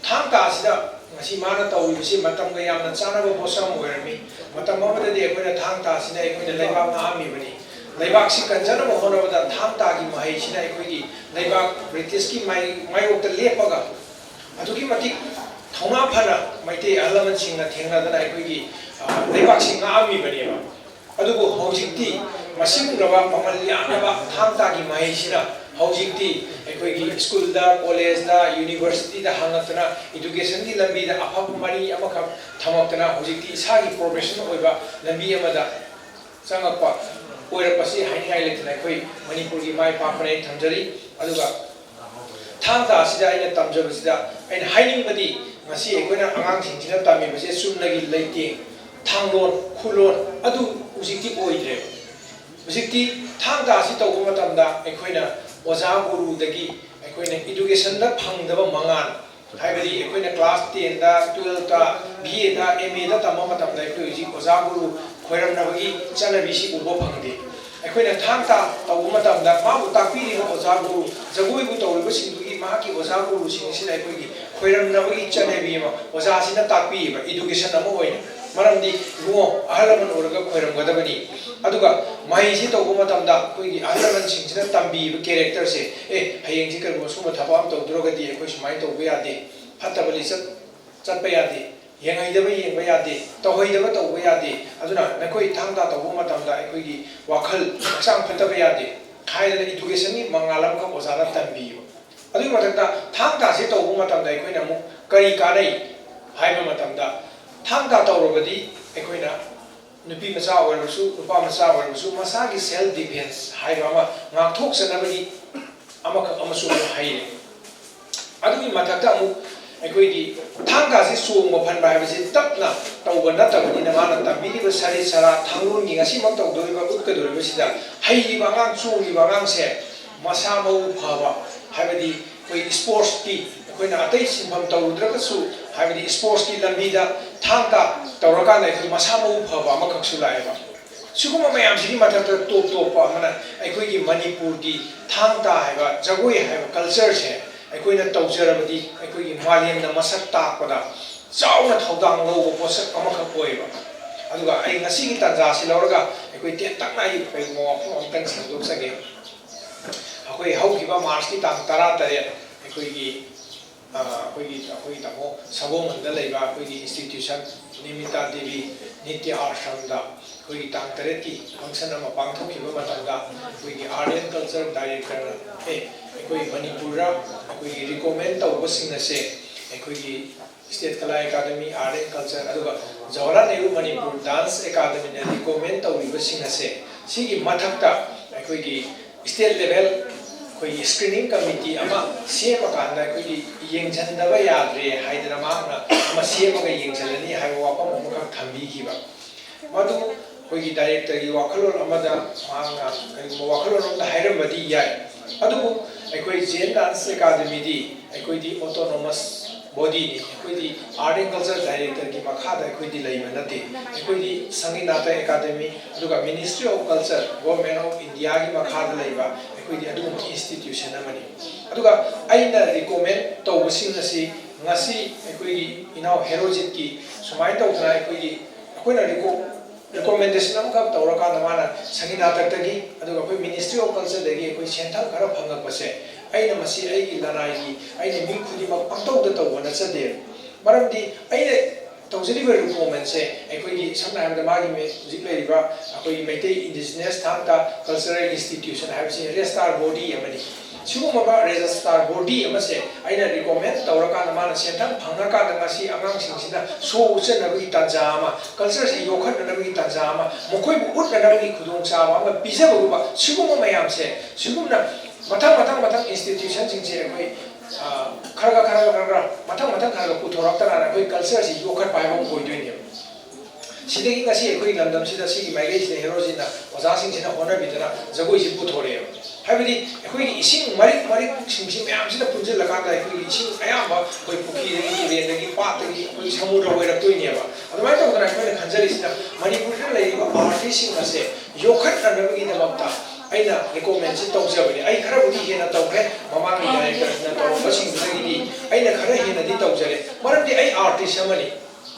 ꯊꯥꯡ ꯇꯥ ꯑꯁꯤꯗ ꯉꯁꯤ ꯃꯥꯅ ꯇꯧꯔꯤꯕꯁꯤ ꯃꯇꯝꯒ ꯌꯥꯝꯅ ꯆꯥꯟꯅꯕ ꯄꯣꯠꯁꯛ ꯑꯃ ꯑꯣꯏꯔꯝꯃꯤ꯫ ꯃꯇꯝ ꯑꯃꯗꯗꯤ ꯑꯩꯈꯣꯏꯅ ꯊꯥꯡ ꯇꯥ ꯑꯁꯤꯅ ꯑꯩꯈꯣꯏꯅ ꯂꯩꯕꯥꯛ ꯉꯥꯛꯑꯝꯃꯤꯕꯅꯤ꯫ ꯂꯩꯕꯥꯛꯁꯤ ꯀꯟꯖꯅꯕ ꯍꯣꯠꯅꯕꯗ ꯊꯥꯡ ꯇꯥꯒꯤ ꯃꯍꯩꯁꯤꯅ ꯑꯩꯈꯣꯏꯒꯤ ꯂꯩꯕꯥꯛ Britishꯀꯤ ꯃꯥꯏ-, ꯃꯥꯌꯣꯛꯇ ꯂꯦꯞꯄꯒ ꯑꯗꯨꯛꯀꯤ ꯃꯇꯤꯛ ꯊꯧꯅꯥ ꯐꯅ ꯃꯩꯇꯩ ꯑꯍꯜ ꯂꯃꯟꯁꯤꯡꯅ ꯊꯦꯡꯅꯗꯅ ꯑꯩꯈꯣꯏꯒꯤ, ꯑ, ꯂꯩꯕꯥꯛꯁꯤ ꯉꯥꯛꯑꯝꯃꯤꯕꯅꯦꯕ꯫ ꯑꯗꯨꯕꯨ ꯍꯧꯖꯤꯛꯇꯤ ꯃꯁꯤꯒꯨꯝꯂꯕ ꯃꯃꯜ ꯌꯥꯝꯂꯕ ꯊꯥꯡ ꯇꯥꯒꯤ ꯃꯍꯩꯁꯤꯅ ꯍꯧꯖꯤꯛꯇꯤ ꯑꯩꯈꯣꯏꯒꯤ ꯁ꯭ꯀꯨꯜꯗ, ꯀꯣꯂꯦꯖꯇ, ꯌꯨꯅꯤꯚꯔꯁꯤꯇꯤꯗ ꯍꯪꯉꯛꯇꯅ educationꯒꯤ ꯂꯝꯕꯤꯗ ꯑꯐꯕ ꯃꯔꯤ ꯑꯃꯈꯛ ꯊꯝꯃꯛꯇꯅ ꯍꯧꯖꯤꯛꯇꯤ ꯏꯁꯥꯒꯤ profession ꯑꯣꯏꯕ ꯂꯝꯕꯤ ꯑꯃꯗ ꯆꯪꯉꯛꯄ ꯑꯣꯏꯔꯛꯄꯁꯤ ꯍꯥꯏꯅꯤꯡꯉꯥꯏ ꯂꯩꯇꯅ ꯑꯩꯈꯣꯏ ꯃꯅꯤꯄꯨꯔꯒꯤ ꯃꯥꯏ ꯄꯥꯛꯄꯅꯦ ꯑꯩ ꯊꯝꯖꯔꯤ꯫ ꯑꯗꯨꯒ ꯊꯥꯡ ꯇꯥ ꯑꯁꯤꯗ ꯑꯩꯅ ꯇꯝꯖꯕꯁꯤꯗ ꯑꯩꯅ ꯍꯥꯏꯅꯤꯡꯕꯗꯤ ꯉꯁꯤ ꯑꯩꯈꯣꯏꯅ ꯑꯉꯥꯡꯁꯤꯡꯁꯤꯅ ꯇꯝꯃꯤꯕꯁꯦ ꯆꯨꯝꯅꯒꯤ ꯂꯩꯇꯦꯡ, ꯊꯥꯡꯂꯣꯟ, ꯈꯨꯂꯣꯟ ꯑꯗꯨ ꯍꯧꯖꯤꯛꯇꯤ ꯑꯣꯏꯗ꯭ꯔꯦꯕ꯫ ꯍꯧꯖꯤꯛꯇꯤ ꯊꯥꯡ ꯇꯥ ꯑꯁꯤ ꯇꯧꯕ ꯃꯇꯝꯗ ꯑꯩꯈꯣꯏꯅ ꯑꯣꯖꯥ ꯒꯨꯔꯨꯗꯒꯤ ꯑꯩꯈꯣꯏꯅ educationꯗ ꯐꯪꯗꯕ ꯃꯉꯥꯜ, ꯍꯥꯏꯕꯗꯤ ꯑꯩꯈꯣꯏꯅ class tenꯗ, twelveꯇ, BAꯗ, MAꯗ ꯇꯝꯕ ꯃꯇꯝꯗ ꯑꯩꯈꯣꯏ ꯍꯧꯖꯤꯛ ꯑꯣꯖꯥ ꯒꯨꯔꯨ ꯈꯣꯏꯔꯝꯅꯕꯒꯤ ꯆꯠꯅꯕꯤꯁꯤ ꯎꯕ ꯐꯪꯗꯦ꯫ ꯑꯩꯈꯣꯏꯅ ꯊꯥꯡ ꯇꯥ ꯇꯧꯕ ꯃꯇꯝꯗ ꯃꯥꯕꯨ ꯇꯥꯛꯄꯤꯔꯤꯕ ꯑꯣꯖꯥ ꯒꯨꯔꯨ, ꯖꯒꯣꯏꯕꯨ ꯇꯧꯔꯤꯕꯁꯤꯡꯗꯨꯒꯤ ꯃꯍꯥꯛꯀꯤ ꯑꯣꯖꯥ ꯒꯨꯔꯨꯁꯤꯡꯁꯤꯅ ꯑꯩꯈꯣꯏꯒꯤ ꯈꯣꯏꯔꯝꯅꯕꯒꯤ ꯆꯠꯅꯕꯤ ꯑꯃ ꯑꯣꯖꯥꯁꯤꯅ ꯇꯥꯛꯄꯤꯌꯦꯕ, education ꯑꯃ ꯑꯣꯏꯅ꯫ ꯃꯔꯝꯗꯤ ꯏꯕꯨꯡꯉꯣ, ꯑꯍꯜ ꯂꯃꯟ ꯎꯔꯒ ꯈꯣꯏꯔꯝꯒꯗꯕꯅꯤ꯫ ꯑꯗꯨꯒ ꯃꯍꯩꯁꯤ ꯇꯧꯕ ꯃꯇꯝꯗ ꯑꯩꯈꯣꯏꯒꯤ ꯑꯍꯜ ꯂꯃꯟꯁꯤꯡꯁꯤꯅ ꯇꯝꯕꯤꯕ characterꯁꯦ, ꯑꯦ, ꯍꯌꯦꯡꯁꯤ ꯀꯔꯤꯒꯨꯝꯕ ꯁꯨꯝꯕ ꯊꯕꯛ ꯑꯃ ꯇꯧꯗ꯭ꯔꯒꯗꯤ ꯑꯩꯈꯣꯏ ꯁꯨꯃꯥꯏꯅ ꯇꯧꯕ ꯌꯥꯗꯦ, ꯐꯠꯇꯕ ꯂꯤꯆꯠ ꯆꯠꯄ ꯌꯥꯗꯦ, ꯌꯦꯡꯍꯩꯗꯕ ꯌꯦꯡꯕ ꯌꯥꯗꯦ, ꯇꯧꯍꯩꯗꯕ ꯇꯧꯕ ꯌꯥꯗꯦ꯫ ꯑꯗꯨꯅ ꯅꯈꯣꯏ ꯊꯥꯡ ꯇꯥ ꯇꯧꯕ ꯃꯇꯝꯗ ꯑꯩꯈꯣꯏꯒꯤ ꯋꯥꯈꯜ ꯍꯛꯆꯥꯡ ꯐꯠꯇꯕ ꯌꯥꯗꯦ ꯍꯥꯏꯗꯅ educationꯒꯤ ꯃꯉꯥꯜ ꯑꯃꯈꯛ ꯑꯣꯖꯥꯅ ꯇꯝꯕꯤꯌꯦꯕ꯫ ꯑꯗꯨꯒꯤ ꯃꯊꯛꯇ ꯊꯥꯡ ꯇꯥꯁꯤ ꯇꯧꯕ ꯃꯇꯝꯗ ꯑꯩꯈꯣꯏꯅ ꯑꯃꯨꯛ ꯀꯔꯤ ꯀꯥꯟꯅꯩ ꯍꯥꯏꯕ ꯃꯇꯝꯗ, ꯊꯥꯡ ꯇꯥ ꯇꯧꯔꯕꯗꯤ ꯑꯩꯈꯣꯏꯅ ꯅꯨꯄꯤ ꯃꯆꯥ ꯑꯣꯏꯔꯕꯁꯨ, ꯅꯨꯄꯥ ꯃꯆꯥ ꯑꯣꯏꯔꯕꯁꯨ, ꯃꯁꯥꯒꯤ self defence ꯍꯥꯏꯕ ꯑꯃ ꯉꯥꯛꯊꯣꯛꯆꯅꯕꯒꯤ ꯑꯃꯈꯛ ꯑꯃꯁꯨ ꯑꯃꯨꯛ ꯍꯩꯔꯦ꯫ ꯑꯗꯨꯒꯤ ꯃꯊꯛꯇ ꯑꯃꯨꯛ ꯑꯩꯈꯣꯏꯒꯤ ꯊꯥꯡ ꯇꯥꯁꯤ ꯆꯣꯡꯕ ꯐꯟꯕ ꯍꯥꯏꯕꯁꯤ ꯇꯞꯅ ꯇꯧꯕ ꯅꯠꯇꯕꯅꯤꯅ, ꯃꯥꯅ ꯇꯝꯕꯤꯔꯤꯕ ꯁꯔꯤꯠ ꯁꯔꯥ, ꯊꯥꯡꯂꯣꯟꯒꯤ ꯉꯁꯤꯃꯛ ꯇꯧꯗꯣꯔꯤꯕ, ꯎꯠꯀꯗꯧꯔꯤꯕꯁꯤꯗ ꯍꯩꯔꯤꯕ ꯑꯉꯥꯡ, ꯆꯣꯡꯂꯤꯕ ꯑꯉꯥꯡꯁꯦ ꯃꯁꯥ ꯃꯎ ꯐꯕ, ꯍꯥꯏꯕꯗꯤ ꯑꯩꯈꯣꯏ sportsꯀꯤ, ꯑꯩꯈꯣꯏꯅ ꯑꯇꯩ ꯁꯤꯟꯐꯝ ꯇꯧꯔꯨꯗ꯭ꯔꯒꯁꯨ, ꯍꯥꯏꯕꯗꯤ sportsꯀꯤ ꯂꯝꯕꯤꯗ ꯊꯥꯡ ꯇꯥ ꯇꯧꯔꯀꯥꯟꯗ ꯑꯩꯈꯣꯏ ꯃꯁꯥ ꯃꯎ ꯐꯕ ꯑꯃꯈꯛꯁꯨ ꯂꯥꯛꯑꯦꯕ꯫ ꯁꯤꯒꯨꯝꯕ ꯃꯌꯥꯝꯁꯤꯒꯤ ꯃꯊꯛꯇ ꯇꯣꯞ ꯇꯣꯞꯄ ꯑꯃꯅ ꯑꯩꯈꯣꯏꯒꯤ ꯃꯅꯤꯄꯨꯔꯒꯤ ꯊꯥꯡ ꯇꯥ ꯍꯥꯏꯕ ꯖꯒꯣꯏ ꯍꯥꯏꯕ cultureꯁꯦ ꯑꯩꯈꯣꯏꯅ ꯇꯧꯖꯔꯕꯗꯤ ꯑꯩꯈꯣꯏꯒꯤ ꯃꯥꯂꯦꯝꯗ ꯃꯁꯛ ꯇꯥꯛꯄꯗ ꯆꯥꯎꯅ ꯊꯧꯗꯥꯡ ꯂꯧꯕ ꯄꯣꯠꯁꯛ ꯑꯃꯈꯛ ꯑꯣꯏꯌꯦꯕ꯫ ꯑꯗꯨꯒ ꯑꯩ ꯉꯁꯤꯒꯤ ꯇꯥꯟꯖꯥꯁꯤ ꯂꯧꯔꯒ ꯑꯩꯈꯣꯏ ꯇꯦꯟꯇꯛꯅ ꯑꯩ ꯀꯔꯤꯒꯨꯝꯕ ꯋꯥꯐꯝ ꯑꯃꯇꯪ ꯁꯟꯗꯣꯛꯆꯒꯦ꯫ ꯑꯩꯈꯣꯏ ꯍꯧꯈꯤꯕ Marchꯀꯤ ꯇꯥꯡ ꯇꯔꯥꯇꯔꯦꯠ ꯑꯩꯈꯣꯏꯒꯤ, ꯑ, ꯑꯩꯈꯣꯏꯒꯤ, ꯑꯩꯈꯣꯏꯒꯤ ꯇꯥꯃꯣ ꯁꯒꯣꯜꯕꯟꯗ ꯂꯩꯕ ꯑꯩꯈꯣꯏꯒꯤ institution ꯅꯤꯃꯤꯇꯥ ꯗꯦꯕꯤ ꯅꯤꯇ꯭ꯌ ꯑꯥꯁ꯭ꯔꯝꯗ ꯑꯩꯈꯣꯏꯒꯤ ꯇꯥꯡ ꯇꯔꯦꯠꯀꯤ function ꯑꯃ ꯄꯥꯡꯊꯣꯛꯈꯤꯕ ꯃꯇꯝꯗ ꯑꯩꯈꯣꯏꯒꯤ Art and Culture Directorꯅ, "ꯑꯦ, ꯑꯩꯈꯣꯏ ꯃꯅꯤꯄꯨꯔꯗ ꯑꯩꯈꯣꯏꯒꯤ recommend ꯇꯧꯕꯁꯤꯡ ꯑꯁꯦ ꯑꯩꯈꯣꯏꯒꯤ State Kala Academy, Art and Culture, ꯑꯗꯨꯒ ꯖꯋꯥꯍꯔꯂꯥꯜ ꯅꯦꯍꯔꯨ ꯃꯅꯤꯄꯨꯔ Dance Academyꯅ recommend ꯇꯧꯔꯤꯕꯁꯤꯡ ꯑꯁꯦ ꯁꯤꯒꯤ ꯃꯊꯛꯇ ꯑꯩꯈꯣꯏꯒꯤ state level ꯑꯩꯈꯣꯏꯒꯤ screening committee ꯑꯃ ꯁꯦꯝꯃꯀꯥꯟꯗ ꯑꯩꯈꯣꯏꯒꯤ ꯌꯦꯡꯁꯤꯟꯗꯕ ꯌꯥꯗ꯭ꯔꯦ" ꯍꯥꯏꯗꯅ ꯃꯍꯥꯛꯅ ꯑꯃ ꯁꯦꯝꯃꯒ ꯌꯦꯡꯁꯤꯜꯂꯅꯤ ꯍꯥꯏꯕ ꯋꯥꯐꯝ ꯑꯃꯈꯛ ꯊꯝꯕꯤꯈꯤꯕ꯫ ꯃꯗꯨ ꯑꯩꯈꯣꯏꯒꯤ directorꯒꯤ ꯋꯥꯈꯜꯂꯣꯟ ꯑꯃꯗ ꯃꯍꯥꯛꯅ ꯀꯔꯤꯒꯨꯝꯕ ꯋꯥꯈꯜꯂꯣꯟ ꯑꯃꯗ ꯍꯥꯏꯔꯝꯕꯗꯤ ꯌꯥꯏ, ꯑꯗꯨꯕꯨ ꯑꯩꯈꯣꯏ Zen Dance Academyꯗꯤ ꯑꯩꯈꯣꯏꯗꯤ autonomous Bodyꯅꯤ꯫ ꯑꯩꯈꯣꯏꯗꯤ Art and Culture Directorꯒꯤ ꯃꯈꯥꯗ ꯑꯩꯈꯣꯏꯗꯤ ꯂꯩꯕ ꯅꯠꯇꯦ꯫ ꯑꯩꯈꯣꯏꯗꯤ ꯁꯪꯒꯤꯠ ꯅꯥꯇꯛ ꯑꯦꯀꯥꯗꯃꯤ ꯑꯗꯨꯒ Ministry of Culture, Government of Indiaꯒꯤ ꯃꯈꯥꯗ ꯂꯩꯕ ꯑꯩꯈꯣꯏꯗꯤ ꯑꯗꯨꯒꯨꯝꯕ institution ꯑꯃꯅꯤ꯫ ꯑꯗꯨꯒ ꯑꯩꯅ recommend ꯇꯧꯕꯁꯤꯡ ꯑꯁꯤ ꯉꯁꯤ ꯑꯩꯈꯣꯏꯒꯤ ꯏꯅꯥꯎ ꯍꯦꯔꯣꯖꯤꯠꯀꯤ ꯁꯨꯃꯥꯏꯅ ꯇꯧꯗꯅ ꯑꯩꯈꯣꯏꯒꯤ ꯑꯩꯈꯣꯏꯅ recommendation ꯑꯃꯈꯛ ꯇꯧꯔꯀꯥꯟꯗ ꯃꯥꯅ ꯁꯪꯒꯤꯠ ꯅꯥꯇꯛꯇꯒꯤ ꯑꯗꯨꯒ ꯑꯩꯈꯣꯏ Ministry of Cultureꯗꯒꯤ ꯑꯩꯈꯣꯏ ꯁꯦꯟꯊꯪ ꯈꯔ ꯐꯪꯉꯛꯄꯁꯦ, ꯑꯩꯅ ꯃꯁꯤ ꯑꯩꯒꯤ ꯂꯅꯥꯏꯒꯤ, ꯑꯩꯅ ꯃꯤ ꯈꯨꯗꯤꯡꯃꯛ ꯄꯪꯇꯧꯗ ꯇꯧꯕ ꯅꯠꯆꯗꯦ꯫ ꯃꯔꯝꯗꯤ ꯑꯩꯅ ꯇꯧꯖꯔꯤꯕ recommendꯁꯦ ꯑꯩꯈꯣꯏꯒꯤ ꯁꯝꯅ ꯍꯥꯏꯔꯕꯗ ꯃꯥꯒꯤ ꯃꯦ-, ꯍꯧꯖꯤꯛ ꯂꯩꯔꯤꯕ ꯑꯩꯈꯣꯏꯒꯤ Meitei Indigenous Thangta Cultural Institution ꯍꯥꯏꯕꯁꯤ registrar body ꯑꯃꯅꯤ꯫ ꯁꯤꯒꯨꯝꯂꯕ registrar body ꯑꯃꯁꯦ ꯑꯩꯅ recommend ꯇꯧꯔꯀꯥꯟꯗ ꯃꯥꯅ ꯁꯦꯟꯊꯪ ꯐꯪꯉꯀꯥꯟꯗ ꯉꯁꯤ ꯑꯉꯥꯡꯁꯤꯡꯁꯤꯗ show ꯎꯠꯆꯅꯕꯒꯤ ꯇꯥꯟꯖꯥ ꯑꯃ, cultureꯁꯤ ꯌꯣꯛꯈꯠꯅꯅꯕꯒꯤ ꯇꯥꯟꯖꯥ ꯑꯃ, ꯃꯈꯣꯏꯕꯨ ꯎꯠꯅꯅꯕꯒꯤ ꯈꯨꯗꯣꯡꯆꯥꯕ ꯑꯃ ꯄꯤꯖꯕꯒꯨꯝꯕ ꯁꯤꯒꯨꯝꯕ ꯃꯌꯥꯝꯁꯦ, ꯁꯤꯒꯨꯝꯅ ꯃꯊꯪ ꯃꯊꯪ ꯃꯊꯪ institutionꯁꯤꯡꯁꯦ ꯑꯩꯈꯣꯏ ꯈꯔ ꯈꯔ ꯈꯔ ꯈꯔ ꯈꯔ ꯃꯊꯪ ꯃꯊꯪ ꯈꯔ ꯈꯔ ꯄꯨꯊꯣꯔꯛꯇꯅ ꯑꯩꯈꯣꯏ cultureꯁꯤ ꯌꯣꯛꯈꯠꯄ ꯍꯥꯏꯕ ꯑꯃ ꯑꯣꯏꯗꯣꯏꯅꯦꯕ꯫ ꯁꯤꯗꯒꯤ ꯉꯁꯤ ꯑꯩꯈꯣꯏꯒꯤ ꯂꯝꯗꯝꯁꯤꯗ ꯁꯤꯒꯤ ꯃꯥꯏꯀꯩꯁꯤꯗ ꯍꯦꯔꯣꯖꯤꯠꯅ ꯑꯣꯖꯥꯁꯤꯡꯁꯤꯅ ꯍꯣꯠꯅꯕꯤꯗꯅ ꯖꯒꯣꯏꯁꯤ ꯄꯨꯊꯣꯔꯛꯑꯦꯕ꯫ ꯍꯥꯏꯕꯗꯤ ꯑꯩꯈꯣꯏꯒꯤ ꯏꯁꯤꯡ ꯃꯔꯤꯛ ꯃꯔꯤꯛꯁꯤꯡꯁꯤ ꯃꯌꯥꯝꯁꯤꯅ ꯄꯨꯟꯁꯤꯜꯂꯀꯥꯟꯗ ꯑꯩꯈꯣꯏꯒꯤ ꯏꯁꯤꯡ ꯑꯌꯥꯝꯕ ꯑꯩꯈꯣꯏ ꯄꯨꯈ꯭ꯔꯤꯗꯒꯤ, ꯇꯨꯔꯦꯟꯗꯒꯤ, ꯄꯥꯠꯇꯒꯤ ꯑꯩꯈꯣꯏꯒꯤ ꯁꯃꯨꯗ꯭ꯔ ꯑꯣꯏꯔꯛꯇꯣꯏꯅꯦꯕ꯫ ꯑꯗꯨꯃꯥꯏꯅ ꯇꯧꯗꯅ ꯑꯩꯈꯣꯏꯅ ꯈꯟꯖꯔꯤꯁꯤꯅ ꯃꯅꯤꯄꯨꯔꯗ ꯂꯩꯔꯤꯕ artistꯁꯤꯡ ꯑꯁꯦ ꯌꯣꯛꯈꯠꯅꯅꯕꯒꯤꯗꯃꯛꯇ ꯑꯩꯅ recommendꯁꯤ ꯇꯧꯖꯕꯅꯤ꯫ ꯑꯩ ꯈꯔꯕꯨꯗꯤ ꯍꯦꯟꯅ ꯇꯧꯈ꯭ꯔꯦ, ꯃꯃꯥꯡꯒꯤ directorꯁꯤꯡꯅ ꯇꯧꯔꯝꯕꯁꯤꯡꯗꯨꯗꯒꯤꯗꯤ ꯑꯩꯅ ꯈꯔ ꯍꯦꯟꯅꯗꯤ ꯇꯧꯖꯔꯦ꯫ ꯃꯔꯝꯗꯤ ꯑꯩ artist ꯑꯃꯅꯤ꯫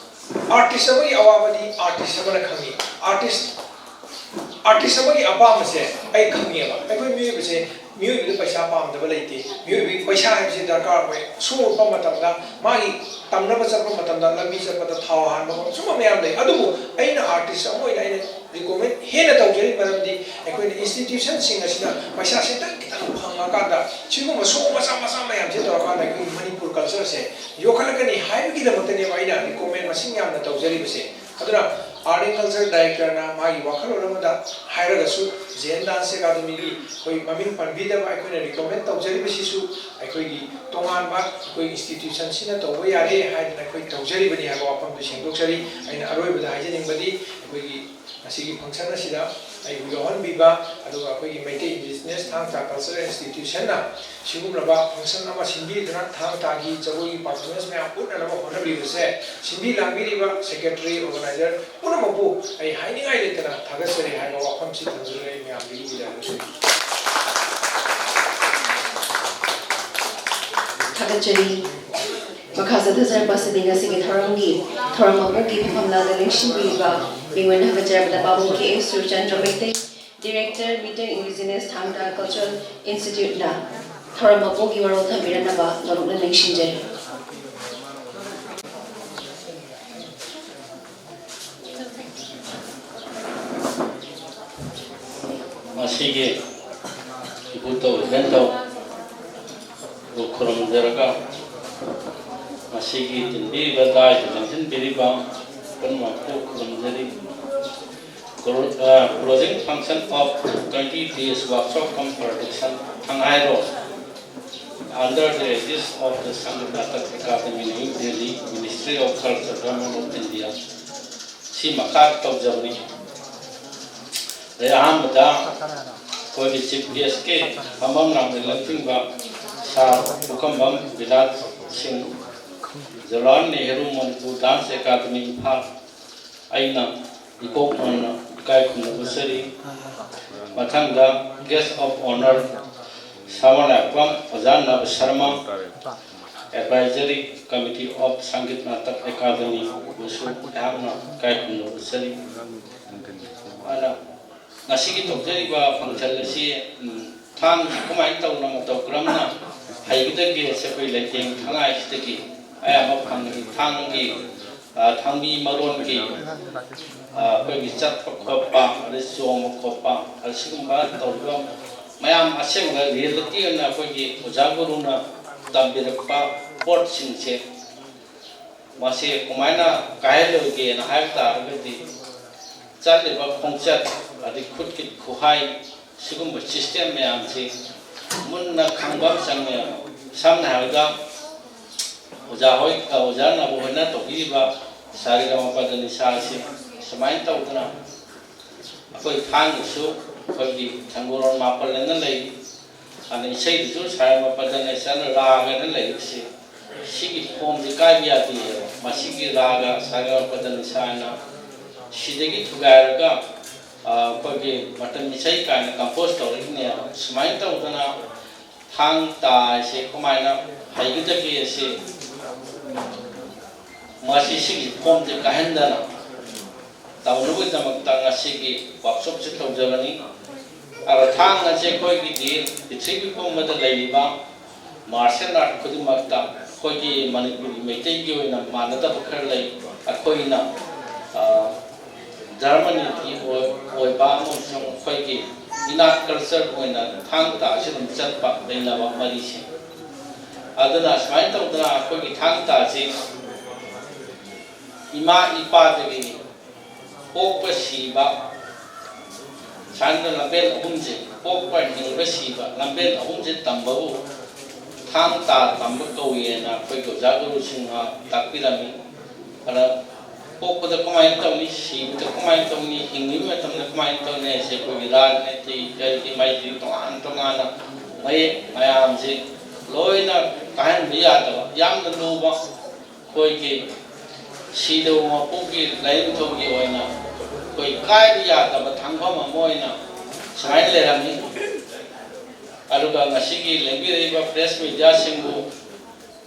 Artist ꯑꯃꯒꯤ ꯑꯋꯥꯕꯗꯤ artist ꯑꯃꯅ ꯈꯪꯉꯤ꯫ Artist, artist ꯑꯃꯒꯤ ꯑꯄꯥꯝꯕꯁꯦ ꯑꯩ ꯈꯪꯉꯦꯕ꯫ ꯑꯩꯈꯣꯏ ꯃꯤꯑꯣꯏꯕꯁꯦ, ꯃꯤꯑꯣꯏꯕꯗ ꯄꯩꯁꯥ ꯄꯥꯝꯗꯕ ꯂꯩꯇꯦ꯫ ꯃꯤꯑꯣꯏꯕꯒꯤ ꯄꯩꯁꯥ ꯍꯥꯏꯕꯁꯤ ꯗꯔꯀꯥꯔ ꯑꯣꯏ꯫ Show ꯎꯠꯄ ꯃꯇꯝꯗ, ꯃꯥꯒꯤ ꯇꯝꯅꯕ ꯆꯠꯄ ꯃꯇꯝꯗ, ꯂꯝꯕꯤ ꯆꯠꯄꯗ ꯊꯥꯎ ꯍꯥꯟꯕ ꯈꯣꯠꯄ ꯁꯨꯝꯕ ꯃꯌꯥꯝ ꯂꯩ꯫ ꯑꯗꯨꯕꯨ ꯑꯩꯅ artist ꯑꯃ ꯑꯣꯏꯅ ꯑꯩꯅ recommend ꯍꯦꯟꯅ ꯇꯧꯖꯔꯤ, ꯃꯔꯝꯗꯤ ꯑꯩꯈꯣꯏꯅ institutionꯁꯤꯡ ꯑꯁꯤꯅ ꯄꯩꯁꯥꯁꯦ ꯈꯤꯇꯪ ꯈꯤꯇꯪ ꯐꯪꯉꯀꯥꯟꯗ ꯁꯤꯒꯨꯝꯕ show ꯃꯆꯥ ꯃꯆꯥ ꯃꯌꯥꯝꯁꯦ ꯇꯧꯔꯀꯥꯟꯗ ꯑꯩꯈꯣꯏꯒꯤ ꯃꯅꯤꯄꯨꯔ cultureꯁꯦ ꯌꯣꯛꯈꯠꯂꯛꯀꯅꯤ ꯍꯥꯏꯕꯒꯤꯗꯃꯛꯇꯅꯦꯕ ꯑꯩꯅ recommend ꯃꯁꯤꯡ ꯌꯥꯝꯅ ꯇꯧꯖꯔꯤꯕꯁꯦ꯫ ꯑꯗꯨꯅ Art and Culture Directorꯅ ꯃꯥꯒꯤ ꯋꯥꯈꯜꯂꯣꯟ ꯑꯃꯗ ꯍꯥꯏꯔꯒꯁꯨ, Zen Dance Academyꯒꯤ ꯑꯩꯈꯣꯏ ꯃꯃꯤꯡ ꯄꯟꯕꯤꯗꯕ ꯑꯩꯈꯣꯏꯅ recommend ꯇꯧꯖꯔꯤꯕꯁꯤꯁꯨ ꯑꯩꯈꯣꯏꯒꯤ ꯇꯣꯉꯥꯟꯕ ꯑꯩꯈꯣꯏ institutionꯁꯤꯅ ꯇꯧꯕ ꯌꯥꯔꯦ ꯍꯥꯏꯗꯅ ꯑꯩꯈꯣꯏ ꯇꯧꯖꯔꯤꯕꯅꯤ ꯍꯥꯏꯕ ꯋꯥꯐꯝꯗꯨ ꯁꯦꯡꯗꯣꯛꯆꯔꯤ꯫ ꯑꯩꯅ ꯑꯔꯣꯏꯕꯗ ꯍꯥꯏꯖꯅꯤꯡꯕꯗꯤ ꯑꯩꯈꯣꯏꯒꯤ ꯉꯁꯤꯒꯤ function ꯑꯁꯤꯗ ꯑꯩꯕꯨ ꯌꯥꯎꯍꯟꯕꯤꯕ, ꯑꯗꯨꯒ ꯑꯩꯈꯣꯏꯒꯤ ꯃꯩꯇꯩ ꯏꯟꯗꯤꯖꯤꯅꯁ ꯊꯥꯡ ꯇꯥ ꯀꯜꯆꯔꯦꯜ ꯏꯟꯁꯇꯤꯇ꯭ꯌꯨꯁꯟꯅ ꯁꯤꯒꯨꯝꯂꯕ ꯐꯪꯁꯟ ꯑꯃ ꯁꯤꯟꯕꯤꯗꯨꯅ ꯊꯥꯡ ꯇꯥꯒꯤ ꯖꯒꯣꯏꯒꯤ ꯄꯥꯔꯐꯣꯔꯃꯦꯟꯁ ꯃꯌꯥꯝ ꯎꯠꯅꯅꯕ ꯍꯣꯠꯅꯕꯤꯕꯁꯦ ꯁꯤꯟꯕꯤ ꯂꯥꯡꯕꯤꯔꯤꯕ ꯁꯦꯀ꯭ꯔꯦꯇꯔꯤ, ꯑꯣꯔꯒꯅꯥꯏꯖꯔ ꯄꯨꯝꯅꯃꯛꯄꯨ ꯑꯩ ꯍꯥꯏꯅꯤꯡꯉꯥꯏ ꯂꯩꯇꯅ ꯊꯥꯒꯠꯆꯔꯤ ꯍꯥꯏꯕ ꯋꯥꯐꯝꯁꯤ ꯊꯝꯖꯔꯒ ꯑꯩ ꯃꯌꯥꯝꯗꯒꯤ ꯕꯤꯗꯥꯏ ꯂꯧꯖꯒꯦ꯫ ꯊꯥꯒꯠꯆꯔꯤ꯫ ꯃꯈꯥ ꯆꯠꯊꯖꯔꯛꯄ ꯑꯁꯤꯗꯤ ꯉꯁꯤꯒꯤ ꯊꯧꯔꯝꯒꯤ ꯊꯧꯔꯝ ꯃꯄꯨꯒꯤ ꯐꯝꯐꯝ ꯂꯥꯡꯗ ꯂꯦꯡꯁꯤꯟꯕꯤꯔꯤꯕ ꯃꯤꯡ ꯑꯣꯏꯅ ꯊꯥꯒꯠꯆꯔꯕꯗ ꯄꯥꯕꯨꯡ ꯀꯦ ꯑꯦꯁ ꯁꯨꯔꯆꯟꯗ꯭ꯔ ꯃꯩꯇꯩ, ꯗꯤꯔꯦꯛꯇꯔ, ꯃꯤꯇꯩ ꯏꯟꯗꯤꯖꯤꯅꯁ ꯊꯥꯡ ꯇꯥ ꯀꯜꯆꯔꯦꯜ ꯏꯟꯁꯇꯤꯇ꯭ꯌꯨꯠꯅ ꯊꯧꯔꯝ ꯃꯄꯨꯒꯤ ꯋꯥꯔꯣꯜ ꯊꯝꯕꯤꯔꯛꯅꯕ ꯅꯣꯂꯨꯛꯅ ꯅꯤꯡꯁꯤꯡꯖꯔꯤ꯫ ꯃꯁꯤꯒꯤ ꯏꯄꯨꯊꯧ ꯏꯕꯦꯟꯊꯧ ꯕꯨ ꯈꯨꯔꯨꯝꯖꯔꯒ, ꯃꯁꯤꯒꯤ ꯇꯤꯟꯕꯤꯔꯤꯕ ꯗꯥꯏꯗ ꯂꯦꯡꯁꯤꯟꯕꯤꯔꯤꯕ ꯄꯨꯝꯅꯃꯛꯄꯨ ꯈꯨꯔꯨꯝꯖꯔꯤ꯫ Clo-, ꯑ, closing function of twenty days workshop cum production ꯊꯥꯡꯍꯥꯏꯔꯣ under the aegis of the Sangeet Natak Academy, New Delhi, Ministry of Culture, Government of India꯫ ꯁꯤ ꯃꯈꯥ ꯇꯧꯖꯕꯅꯤ꯫ ꯑꯩ ꯑꯍꯥꯟꯕꯗ ꯑꯩꯈꯣꯏꯒꯤ ꯆꯤꯐ ꯒꯦꯁꯀꯤ ꯐꯝꯐꯝ ꯂꯥꯡꯗ ꯂꯦꯡꯁꯤꯟꯕ ꯁꯥꯔ ꯄꯨꯈꯝꯕꯝ ꯕꯤꯂꯥꯁ ꯁꯤꯡ, ꯖꯋꯥꯍꯔꯂꯥꯜ ꯅꯦꯍꯔꯨ ꯃꯅꯤꯄꯨꯔ ꯗꯥꯟꯁ ꯑꯦꯀꯥꯗꯃꯤ ꯏꯝꯐꯥꯜ, ꯑꯩꯅ ꯏꯀꯣꯛ ꯃꯣꯟꯅ ꯏꯀꯥꯏ ꯈꯨꯝꯅꯕ ꯎꯠꯆꯔꯤ꯫ ꯃꯊꯪꯗ guest of honour ꯁꯥꯃꯔꯅꯥꯏꯄꯝ ꯑꯣꯖꯥ ꯅꯕ Sharma, Advisory Committee of Sangeet Natak Academy ꯕꯨꯁꯨ ꯑꯩꯍꯥꯛꯅ ꯏꯀꯥꯏ ꯈꯨꯝꯅꯕ ꯎꯠꯆꯔꯤ꯫ ꯑꯗꯨꯅ ꯉꯁꯤꯒꯤ ꯇꯧꯖꯔꯤꯕ function ꯑꯁꯤ, ꯎꯝ, ꯊꯥꯡ ꯀꯃꯥꯏꯅ ꯇꯧꯅ ꯃꯇꯧ ꯀꯔꯝꯅ ꯍꯩꯒꯗꯒꯦ ꯍꯥꯏꯁꯦ ꯑꯩꯈꯣꯏ ꯂꯩꯇꯦꯡ ꯊꯥꯡꯍꯥꯏꯁꯤꯗꯒꯤ ꯑꯌꯥꯝꯕ ꯐꯪꯉꯤ꯫ ꯊꯥꯡꯒꯤ, ꯑ, ꯊꯥꯡꯕꯤ ꯃꯔꯣꯟꯒꯤ, ꯑ, ꯑꯩꯈꯣꯏꯒꯤ ꯆꯠꯄ ꯈꯣꯠꯄ, ꯑꯗꯩ ꯆꯣꯡꯕ ꯈꯣꯠꯄ, ꯑꯁꯤꯒꯨꯝꯕ ꯇꯧꯔꯤꯕ ꯃꯌꯥꯝ ꯑꯁꯦꯡꯕ reality ꯑꯣꯏꯅ ꯑꯩꯈꯣꯏꯒꯤ ꯑꯣꯖꯥ ꯒꯨꯔꯨꯅ ꯇꯝꯕꯤꯔꯛꯄ ꯄꯣꯠꯁꯤꯡꯁꯦ, ꯃꯁꯤ ꯀꯃꯥꯏꯅ ꯀꯥꯏꯍꯜꯂꯣꯏꯒꯦꯅ ꯍꯥꯏꯕ ꯇꯥꯔꯒꯗꯤ, ꯆꯠꯂꯤꯕ ꯈꯣꯡꯆꯠ, ꯑꯗꯩ ꯈꯨꯠꯀꯤ ꯈꯨꯍꯥꯏ, ꯁꯤꯒꯨꯝꯕ system ꯃꯌꯥꯝꯁꯤ ꯃꯨꯟꯅ ꯈꯪꯕ ꯑꯃ ꯆꯪꯉꯦꯕ꯫ ꯁꯝꯅ ꯍꯥꯏꯔꯕꯗ, ꯑꯣꯖꯥ ꯍꯣꯏ, ꯑꯣꯖꯥ ꯅꯕ ꯍꯣꯏꯅ ꯇꯧꯕꯤꯔꯤꯕ ꯁꯥꯔꯦꯒꯃꯄꯗꯅꯤꯁꯥ ꯑꯁꯤ ꯁꯨꯃꯥꯏꯅ ꯇꯧꯗꯅ ꯑꯩꯈꯣꯏ ꯊꯥꯡꯒꯤꯁꯨ ꯑꯩꯈꯣꯏꯒꯤ ꯊꯪꯒꯣꯜ ꯃꯥꯄꯜ ꯑꯅ ꯂꯩ꯫ ꯑꯗ ꯏꯁꯩꯗꯨꯁꯨ ꯁꯥꯌꯥꯃ ꯄꯗꯅ ꯏꯁꯩꯅ ꯔꯥꯒꯅ ꯂꯩꯔꯤꯁꯦ, ꯁꯤꯒꯤ ꯐꯣꯝꯁꯦ ꯀꯥꯏꯕ ꯌꯥꯗꯦꯕ꯫ ꯃꯁꯤꯒꯤ ꯔꯥꯒ ꯁꯥꯌꯥꯃ ꯄꯗꯅ ꯏꯁꯩꯅ ꯁꯤꯗꯒꯤ ꯊꯨꯒꯥꯏꯔꯒ, ꯑ, ꯑꯩꯈꯣꯏꯒꯤ ꯃꯇꯝ ꯏꯁꯩ ꯀꯥꯏꯅ ꯀꯝꯄꯣꯖ ꯇꯧꯔꯛꯏꯅꯦꯕ꯫ ꯁꯨꯃꯥꯏꯅ ꯇꯧꯗꯅ ꯊꯥꯡ ꯇꯥ ꯍꯥꯏꯁꯦ ꯀꯃꯥꯏꯅ ꯍꯩꯒꯗꯒꯦ ꯑꯁꯤ, ꯃꯁꯤ ꯁꯤꯒꯤ ꯐꯣꯝꯁꯦ ꯀꯥꯏꯍꯟꯗꯅ ꯇꯧꯅꯕꯒꯤꯗꯃꯛꯇ ꯉꯁꯤꯒꯤ ꯋꯥꯛꯁꯣꯞꯁꯦ ꯇꯧꯖꯕꯅꯤ꯫ ꯑꯗꯣ ꯊꯥꯡ ꯑꯁꯦ ꯑꯩꯈꯣꯏꯒꯤꯗꯤ ꯄ꯭ꯔꯤꯊꯤꯕꯤ ꯄꯨꯝꯕꯗ ꯂꯩꯔꯤꯕ ꯃꯥꯔꯁꯦꯜ ꯑꯥꯔꯠ ꯈꯨꯗꯤꯡꯃꯛꯇ ꯑꯩꯈꯣꯏꯒꯤ ꯃꯅꯤꯄꯨꯔꯒꯤ ꯃꯩꯇꯩꯒꯤ ꯑꯣꯏꯅ ꯃꯥꯟꯅꯗꯕ ꯈꯔ ꯂꯩ꯫ ꯑꯩꯈꯣꯏꯅ, ꯑ, ꯙꯔꯃ ꯅꯤꯇꯤ ꯑꯣꯏ-, ꯑꯣꯏꯕ ꯑꯃꯁꯨꯡ ꯑꯩꯈꯣꯏꯒꯤ ꯏꯅꯥꯠ ꯀꯜꯆꯔ ꯑꯣꯏꯅ ꯊꯥꯡ ꯇꯥ ꯑꯁꯤ ꯑꯗꯨꯝ ꯆꯠꯄ ꯂꯩꯅꯕ ꯃꯔꯤꯁꯦ꯫ ꯑꯗꯨꯅ ꯁꯨꯃꯥꯏꯅ ꯇꯧꯗꯅ ꯑꯩꯈꯣꯏꯒꯤ ꯊꯥꯡ ꯇꯥ ꯑꯁꯤ ꯏꯃꯥ ꯏꯄꯥꯗꯒꯤ ꯄꯣꯛꯄ ꯁꯤꯕ, ꯁꯨꯃꯥꯏꯅ ꯂꯝꯕꯦꯜ ꯑꯍꯨꯝꯁꯦ, ꯄꯣꯛꯄ, ꯍꯤꯡꯕ, ꯁꯤꯕ, ꯂꯝꯕꯦꯜ ꯑꯍꯨꯝꯁꯦ ꯇꯝꯕꯕꯨ ꯊꯥꯡ ꯇꯥ ꯇꯝꯕ ꯀꯧꯏ ꯍꯥꯏꯅ ꯑꯩꯈꯣꯏꯒꯤ ꯑꯣꯖꯥ ꯒꯨꯔꯨꯁꯤꯡꯅ ꯇꯥꯛꯄꯤꯔꯝꯃꯤ꯫ ꯑꯗ ꯄꯣꯛꯄꯗ ꯀꯃꯥꯏꯅ ꯇꯧꯅꯤ, ꯁꯤꯕꯗ ꯀꯃꯥꯏꯅ ꯇꯧꯅꯤ, ꯍꯤꯡꯂꯤꯉꯩ ꯃꯇꯝꯗ ꯀꯃꯥꯏꯅ ꯇꯧꯅꯤ ꯍꯥꯏꯁꯦ ꯑꯩꯈꯣꯏꯒꯤ ꯔꯥꯖꯅꯤꯇꯤ, ꯀꯔꯤꯒꯤ ꯃꯥꯏꯇ꯭ꯔꯤ ꯇꯣꯉꯥꯟ ꯇꯣꯉꯥꯟꯅ ꯃꯌꯦꯛ ꯃꯌꯥꯝꯁꯦ ꯂꯣꯏꯅ ꯀꯥꯏꯍꯟꯕ ꯌꯥꯗꯕ, ꯌꯥꯝꯅ ꯂꯨꯕ ꯑꯩꯈꯣꯏꯒꯤ ꯁꯤꯗꯕ ꯃꯄꯨꯒꯤ ꯂꯥꯏꯅꯤꯡꯊꯧꯒꯤ ꯑꯣꯏꯅ ꯑꯩꯈꯣꯏ ꯀꯥꯏꯕ ꯌꯥꯗꯕ ꯊꯥꯡꯐꯝ ꯑꯃ ꯑꯣꯏꯅ ꯁꯨꯃꯥꯏꯅ ꯂꯩꯔꯝꯃꯤ꯫ ꯑꯗꯨꯒ ꯉꯁꯤꯒꯤ ꯂꯦꯡꯕꯤꯔꯛꯏꯕ ꯄ꯭ꯔꯦꯁ ꯃꯤꯗꯤꯌꯥꯁꯤꯡꯕꯨ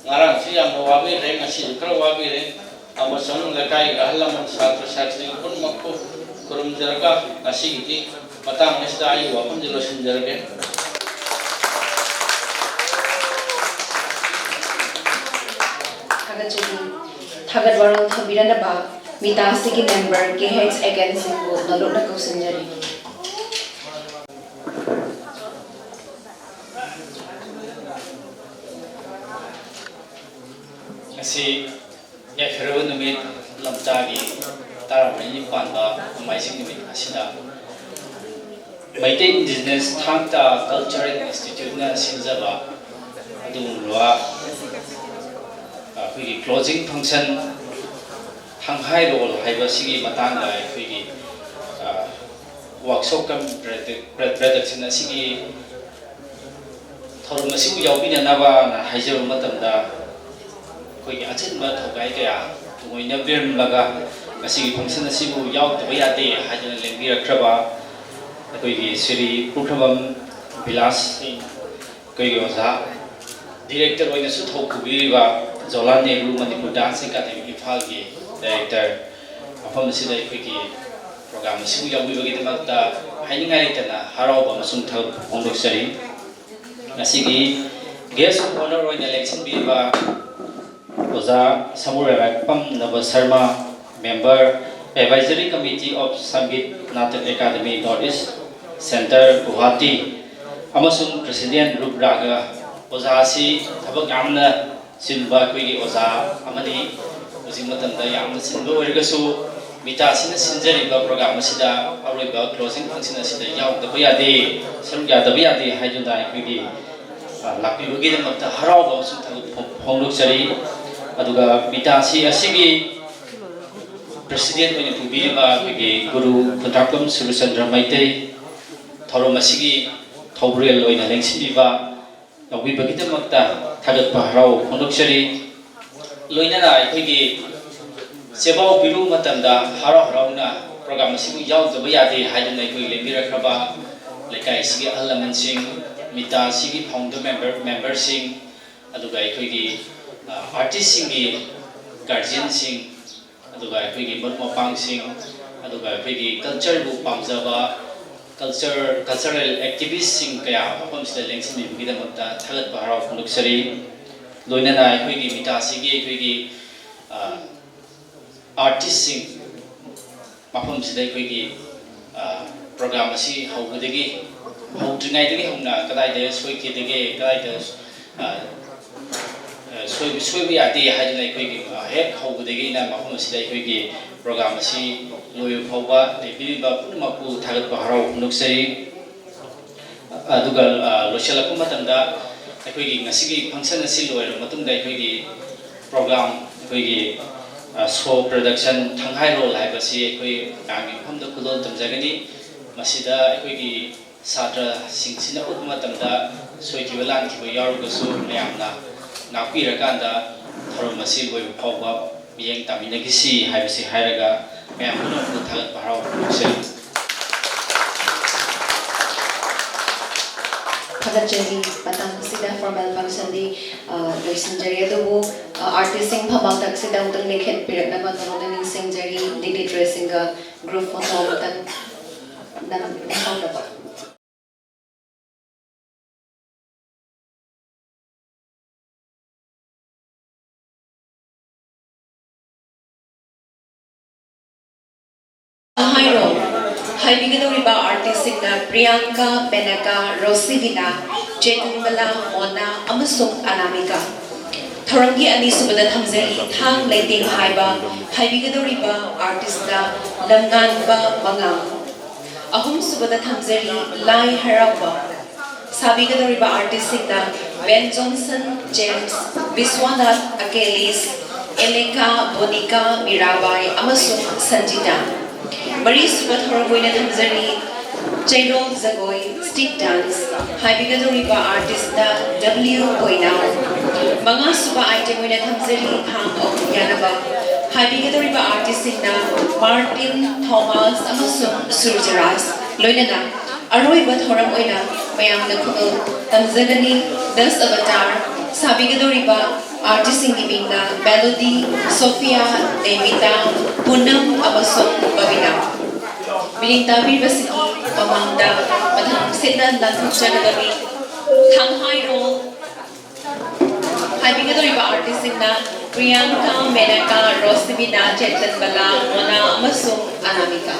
ꯉꯔꯥꯡꯁꯨ ꯌꯥꯝꯅ ꯋꯥꯕꯤꯔꯦ, ꯉꯁꯤꯁꯨ ꯈꯔ ꯋꯥꯕꯤꯔꯦ, ꯑꯃꯁꯨꯡ ꯂꯩꯀꯥꯏꯒꯤ ꯑꯍꯜ ꯂꯃꯟ, ꯁꯥꯇ꯭ꯔ ꯁꯥꯇ꯭ꯔꯤ ꯄꯨꯝꯅꯃꯛꯄꯨ ꯈꯨꯔꯨꯝꯖꯔꯒ ꯉꯁꯤꯒꯤꯗꯤ ꯃꯇꯥꯡ ꯑꯁꯤꯗ ꯑꯩꯒꯤ ꯋꯥꯐꯝꯁꯤ ꯂꯣꯏꯁꯤꯟꯖꯔꯒꯦ꯫ ꯊꯥꯒꯠꯆꯔꯤ꯫ ꯊꯥꯒꯠ ꯋꯥꯔꯣꯜ ꯊꯝꯕꯤꯔꯅꯕ ꯃꯤꯇꯥꯁꯤꯒꯤ ꯃꯦꯝꯕꯔ ꯀꯦ ꯍꯩꯆ ꯑꯦꯀꯦꯟ ꯁꯤꯡꯕꯨ ꯅꯣꯂꯨꯛꯅ ꯀꯧꯁꯤꯟꯖꯔꯤ꯫ ꯉꯁꯤ ꯌꯥꯏꯐꯔꯕ ꯅꯨꯃꯤꯠ, ꯂꯝꯇꯥꯒꯤ ꯇꯔꯥꯃꯔꯤꯅꯤ ꯄꯥꯟꯕ ꯅꯣꯡꯃꯥꯏꯖꯤꯡ ꯅꯨꯃꯤꯠ ꯑꯁꯤꯗ ꯃꯩꯇꯩ ꯏꯟꯗꯤꯖꯤꯅꯁ ꯊꯥꯡ ꯇꯥ ꯀꯜꯆꯔꯦꯜ ꯏꯟꯁꯇꯤꯇ꯭ꯌꯨꯠꯅ ꯁꯤꯟꯖꯕ ꯑꯗꯨꯒꯨꯝꯂꯕ ꯑꯩꯈꯣꯏꯒꯤ ꯀ꯭ꯂꯣꯖꯤꯡ ꯐꯪꯁꯟ, ꯊꯥꯡꯍꯥꯏꯔꯣꯜ ꯍꯥꯏꯕꯁꯤꯒꯤ ꯃꯇꯥꯡꯗ ꯑꯩꯈꯣꯏꯒꯤ, ꯑ, Workshop cum production ꯑꯁꯤꯒꯤ ꯊꯧꯔꯝ ꯑꯁꯤꯕꯨ ꯌꯥꯎꯕꯤꯅꯅꯕꯅ ꯍꯥꯏꯖꯕ ꯃꯇꯝꯗ, ꯑꯩꯈꯣꯏꯒꯤ ꯑꯆꯤꯟꯕ ꯊꯧꯒꯥꯏ ꯀꯌꯥ ꯊꯑꯣꯏꯅꯕꯤꯔꯝꯂꯒ ꯉꯁꯤꯒꯤ function ꯑꯁꯤꯕꯨ ꯌꯥꯎꯗꯕ ꯌꯥꯗꯦ ꯍꯥꯏꯗꯨꯅ ꯂꯦꯡꯕꯤꯔꯛꯈ꯭ꯔꯕ ꯑꯩꯈꯣꯏꯒꯤ ꯁ꯭ꯔꯤ ꯄꯨꯈ꯭ꯔꯕꯝ ꯕꯤꯂꯥꯁ ꯁꯤꯡ, ꯑꯩꯈꯣꯏꯒꯤ ꯑꯣꯖꯥ, director ꯑꯣꯏꯅꯁꯨ ꯊꯧ ꯄꯨꯕꯤꯔꯤꯕ ꯖꯋꯥꯍꯔꯂꯥꯜ ꯅꯦꯍꯔꯨ ꯃꯅꯤꯄꯨꯔ Dance Academy ꯏꯝꯐꯥꯜꯒꯤ director, ꯃꯐꯝ ꯑꯁꯤꯗ ꯑꯩꯈꯣꯏꯒꯤ program ꯑꯁꯤꯕꯨ ꯌꯥꯎꯕꯤꯕꯒꯤꯗꯃꯛꯇ ꯍꯥꯏꯅꯤꯡꯉꯥꯏ ꯂꯩꯇꯅ ꯍꯔꯥꯎꯕ ꯑꯃꯁꯨꯡ ꯊꯥꯒꯠꯄ ꯐꯣꯡꯗꯣꯛꯆꯔꯤ꯫ ꯉꯁꯤꯒꯤ guest of honour ꯑꯣꯏꯅ ꯂꯦꯡꯁꯤꯟꯕꯤꯔꯤꯕ ꯑꯣꯖꯥ ꯁꯃꯨꯔꯥꯏꯔꯥꯛꯄꯝ ꯅꯕ Sharma, member, Advisory Committee of Sangeet Natak Academy North East Centre, Guwahati, ꯑꯃꯁꯨꯡ president ꯔꯨꯞ ꯔꯥꯒ꯫ ꯑꯣꯖꯥ ꯑꯁꯤ ꯊꯕꯛ ꯌꯥꯝꯅ ꯆꯤꯟꯕ ꯑꯩꯈꯣꯏꯒꯤ ꯑꯣꯖꯥ ꯑꯃꯅꯤ꯫ ꯍꯧꯖꯤꯛ ꯃꯇꯝꯗ ꯌꯥꯝꯅ ꯆꯤꯟꯕ ꯑꯣꯏꯔꯒꯁꯨ, ꯃꯤꯇꯥꯁꯤꯅ ꯁꯤꯟꯖꯔꯤꯕ program ꯑꯁꯤꯗ ꯑꯔꯣꯏꯕ closing function ꯑꯁꯤꯗ ꯌꯥꯎꯗꯕ ꯌꯥꯗꯦ, ꯁꯔꯨꯛ ꯌꯥꯗꯕ ꯌꯥꯗꯦ ꯍꯥꯏꯗꯨꯅ ꯑꯩꯈꯣꯏꯒꯤ, ꯑ, ꯂꯥꯛꯄꯤꯕꯒꯤꯗꯃꯛꯇ ꯍꯔꯥꯎꯕ ꯑꯃꯁꯨꯡ ꯊꯥꯒꯠꯄ ꯐꯣꯡ-, ꯐꯣꯡꯗꯣꯛꯆꯔꯤ꯫ ꯑꯗꯨꯒ ꯃꯤꯇꯥꯁꯤ ꯑꯁꯤꯒꯤ president ꯑꯣꯏꯅ ꯄꯨꯕꯤꯔꯤꯕ ꯑꯩꯈꯣꯏꯒꯤ ꯒꯨꯔꯨ ꯈꯨꯟꯗ꯭ꯔꯥꯛꯄꯝ ꯁꯨꯔꯆꯟꯗ꯭ꯔ ꯃꯩꯇꯩ, ꯊꯧꯔꯝ ꯑꯁꯤꯒꯤ ꯊꯧꯕꯨꯔꯦꯜ ꯑꯣꯏꯅ ꯂꯦꯡꯁꯤꯟꯕꯤꯕ ꯌꯥꯎꯕꯤꯕꯒꯤꯗꯃꯛꯇ ꯊꯥꯒꯠꯄ ꯍꯔꯥꯎꯕ ꯐꯣꯡꯗꯣꯛꯆꯔꯤ꯫ ꯂꯣꯏꯅꯅ ꯑꯩꯈꯣꯏꯒꯤ ꯆꯦꯕꯥꯎ ꯄꯤꯔꯨ ꯃꯇꯝꯗ ꯍꯔꯥꯎ ꯍꯔꯥꯎꯅ program ꯑꯁꯤꯕꯨ ꯌꯥꯎꯗꯕ ꯌꯥꯗꯦ ꯍꯥꯏꯗꯨꯅ ꯑꯩꯈꯣꯏ ꯂꯦꯡꯕꯤꯔꯛꯈ꯭ꯔꯕ ꯂꯩꯀꯥꯏ ꯑꯁꯤꯒꯤ ꯑꯍꯜ ꯂꯃꯟꯁꯤꯡ, ꯃꯤꯇꯥ ꯑꯁꯤꯒꯤ founder member, memberꯁꯤꯡ, ꯑꯗꯨꯒ ꯑꯩꯈꯣꯏꯒꯤ, ꯑ, artistꯁꯤꯡꯒꯤ guardianꯁꯤꯡ, ꯑꯗꯨꯒ ꯑꯩꯈꯣꯏꯒꯤ ꯃꯔꯨꯞ ꯃꯄꯥꯡꯁꯤꯡ, ꯑꯗꯨꯒ ꯑꯩꯈꯣꯏꯒꯤ cultureꯕꯨ ꯄꯥꯝꯖꯕ culture, cultural activistꯁꯤꯡ ꯀꯌꯥ ꯃꯐꯝꯁꯤꯗ ꯂꯦꯡꯁꯤꯟꯕꯤꯕꯒꯤꯗꯃꯛꯇ ꯊꯥꯒꯠꯄ ꯍꯔꯥꯎ ꯐꯣꯡꯗꯣꯛꯆꯔꯤ꯫ ꯂꯣꯏꯅꯅ ꯑꯩꯈꯣꯏꯒꯤ ꯃꯤꯇꯥꯁꯤꯒꯤ ꯑꯩꯈꯣꯏꯒꯤ, ꯑ, artistꯁꯤꯡ ꯃꯐꯝꯁꯤꯗ ꯑꯩꯈꯣꯏꯒꯤ, ꯑ, program ꯑꯁꯤ ꯍꯧꯕꯗꯒꯤ, ꯍꯧꯗ꯭ꯔꯤꯉꯩꯗꯒꯤ ꯍꯧꯅ ꯀꯗꯥꯏꯗ ꯁꯣꯏꯈꯤꯗꯒꯦ, ꯀꯗꯥꯏꯗ, ꯑ, ꯑ, ꯁꯣꯏꯕ, ꯁꯣꯏꯕ ꯌꯥꯗꯦ ꯍꯥꯏꯗꯨꯅ ꯑꯩꯈꯣꯏꯒꯤ, ꯑ, ꯍꯦꯛ ꯍꯧꯕꯗꯒꯤꯅ ꯃꯐꯝ ꯑꯁꯤꯗ ꯑꯩꯈꯣꯏꯒꯤ program ꯑꯁꯤ ꯂꯣꯏꯕ ꯐꯥꯎꯕ ꯂꯦꯡꯕꯤꯔꯤꯕ ꯄꯨꯝꯅꯃꯛꯄꯨ ꯊꯥꯒꯠꯄ ꯍꯔꯥꯎꯕ ꯐꯣꯡꯗꯣꯛꯆꯔꯤ꯫ ꯑꯗꯨꯒ, ꯑ, ꯂꯣꯏꯁꯤꯜꯂꯛꯄ ꯃꯇꯝꯗ ꯑꯩꯈꯣꯏꯒꯤ ꯉꯁꯤꯒꯤ function ꯑꯁꯤ ꯂꯣꯏꯔꯕ ꯃꯇꯨꯡꯗ ꯑꯩꯈꯣꯏꯒꯤ program, ꯑꯩꯈꯣꯏꯒꯤ, ꯑ, show production ꯊꯪꯍꯥꯏꯔꯣꯜ ꯍꯥꯏꯕꯁꯤ ꯑꯩꯈꯣꯏ ꯃꯌꯥꯝꯒꯤ ꯃꯐꯝꯗ ꯈꯨꯗꯣꯜ ꯇꯝꯖꯒꯅꯤ꯫ ꯃꯁꯤꯗ ꯑꯩꯈꯣꯏꯒꯤ ꯁꯥꯇ꯭ꯔꯁꯤꯡꯁꯤꯅ ꯎꯠꯄ ꯃꯇꯝꯗ ꯁꯣꯏꯈꯤꯕ ꯂꯥꯟꯈꯤꯕ ꯌꯥꯎꯔꯒꯁꯨ ꯃꯌꯥꯝꯅ ꯉꯥꯛꯄꯤꯔꯀꯥꯟꯗ ꯊꯧꯔꯝ ꯑꯁꯤ ꯂꯣꯏꯕ ꯐꯥꯎꯕ ꯃꯤꯠꯌꯦꯡ ꯇꯥꯃꯤꯟꯅꯈꯤꯁꯤ ꯍꯥꯏꯕꯁꯤ ꯍꯥꯏꯔꯒ ꯃꯌꯥꯝ ꯄꯨꯝꯅꯃꯛꯄꯨ ꯊꯥꯒꯠꯄ ꯍꯔꯥꯎ ꯐꯣꯡꯗꯣꯛꯆꯔꯤ꯫ ꯊꯥꯒꯠꯆꯔꯤ꯫ ꯃꯇꯥꯡ ꯑꯁꯤꯗ formal functionꯗꯤ, ꯑ, ꯂꯣꯏꯁꯤꯟꯖꯔꯦ꯫ ꯑꯗꯨꯕꯨ, ꯑ, artistꯁꯤꯡ ꯐꯝꯄꯥꯛꯇ ꯑꯁꯤꯗ ꯑꯃꯨꯛꯇꯪ ꯂꯦꯡꯈꯠꯄꯤꯔꯛꯅꯕ ꯅꯉꯣꯟꯗ ꯅꯤꯡꯁꯤꯡꯖꯔꯤ꯫ Dignitaryꯁꯤꯡꯒ group photo ꯑꯃꯇꯪ ꯅꯝ-, ꯅꯝꯍꯧꯅꯕ꯫ ꯍꯥꯏꯔꯣ꯫ ꯍꯥꯏꯕꯤꯒꯗꯧꯔꯤꯕ artistꯁꯤꯡꯅ ꯄ꯭ꯔꯤꯌꯥꯡꯀꯥ, ꯃꯦꯅꯀꯥ, ꯔꯣꯁꯤꯕꯤꯅꯥ, ꯆꯦꯇꯟꯕꯂꯥ, ꯃꯣꯅꯥ ꯑꯃꯁꯨꯡ ꯑꯅꯥꯃꯤꯀꯥ꯫ ꯊꯧꯔꯝꯒꯤ ꯑꯅꯤꯁꯨꯕꯗ ꯊꯝꯖꯔꯤ ꯊꯥꯡ ꯂꯩꯇꯦꯡ ꯍꯥꯏꯕ ꯍꯥꯏꯕꯤꯒꯗꯧꯔꯤꯕ artistꯅ ꯂꯝꯉꯥꯟꯕ ꯃꯉꯥ꯫ ꯑꯍꯨꯝꯁꯨꯕꯗ ꯊꯝꯖꯔꯤ ꯂꯥꯏ ꯍꯔꯥꯎꯕ꯫ ꯁꯥꯕꯤꯒꯗꯧꯔꯤꯕ artistꯁꯤꯡꯅ ꯕꯦꯟ ꯖꯣꯟꯁꯟ, ꯖꯦꯝꯁ, ꯕꯤꯁ꯭ꯋꯥꯅꯥꯊ, ꯑꯀꯦꯂꯤꯁ, ꯑꯦꯂꯦꯀꯥ, ꯕꯣꯅꯤꯀꯥ, ꯃꯤꯔꯥꯕꯥꯏ ꯑꯃꯁꯨꯡ ꯁꯟꯖꯤꯇꯥ꯫ ꯃꯔꯤꯁꯨꯕ ꯊꯧꯔꯝ ꯑꯣꯏꯅ ꯊꯝꯖꯔꯤ ꯆꯩꯔꯣꯜ ꯖꯒꯣꯏ, street dance꯫ ꯍꯥꯏꯕꯤꯒꯗꯧꯔꯤꯕ artistꯅ ꯗꯕ꯭ꯂꯤꯎ ꯄꯣꯏꯅꯥꯎ꯫ ꯃꯉꯥꯁꯨꯕ item ꯑꯣꯏꯅ ꯊꯝꯖꯔꯤ ꯊꯥꯡ ꯑꯍꯨꯝ ꯌꯥꯅꯕ꯫ ꯍꯥꯏꯕꯤꯒꯗꯧꯔꯤꯕ artistꯁꯤꯡꯅ ꯃꯥꯔꯇꯤꯟ, ꯊꯣꯃꯥꯁ ꯑꯃꯁꯨꯡ ꯁꯨꯔꯖꯔꯥꯖ꯫ ꯂꯣꯏꯅꯅ ꯑꯔꯣꯏꯕ ꯊꯧꯔꯝ ꯑꯣꯏꯅ ꯃꯌꯥꯝꯅ ꯈꯨꯗꯣꯜ ꯇꯝꯖꯒꯅꯤ꯫ Dust Avatar ꯁꯥꯕꯤꯒꯗꯧꯔꯤꯕ artistꯁꯤꯡꯒꯤ ꯃꯤꯡꯅ ꯃꯦꯂꯣꯗꯤ, ꯁꯣꯐꯤꯌꯥ, ꯗꯦꯕꯤꯇꯥ, ꯄꯨꯅꯝ ꯑꯃꯁꯨꯡ ꯕꯕꯤꯅꯥ꯫ ꯃꯤꯅꯤꯡ ꯇꯥꯕꯤꯕꯁꯤꯒꯤ ꯃꯃꯥꯡꯗ ꯃꯊꯪ ꯁꯤꯠꯅ ꯂꯥꯟꯊꯣꯛꯆꯒꯗꯕꯤ ꯊꯥꯡꯍꯥꯏ role ꯍꯥꯏꯕꯤꯒꯗꯧꯔꯤꯕ artistꯁꯤꯡꯅ ꯄ꯭ꯔꯤꯌꯥꯡꯀꯥ, ꯃꯦꯅꯀꯥ, ꯔꯣꯁꯤꯕꯤꯅꯥ, ꯆꯦꯇꯟꯕꯂꯥ, ꯃꯣꯅꯥ ꯑꯃꯁꯨꯡ ꯑꯅꯥꯃꯤꯀꯥ꯫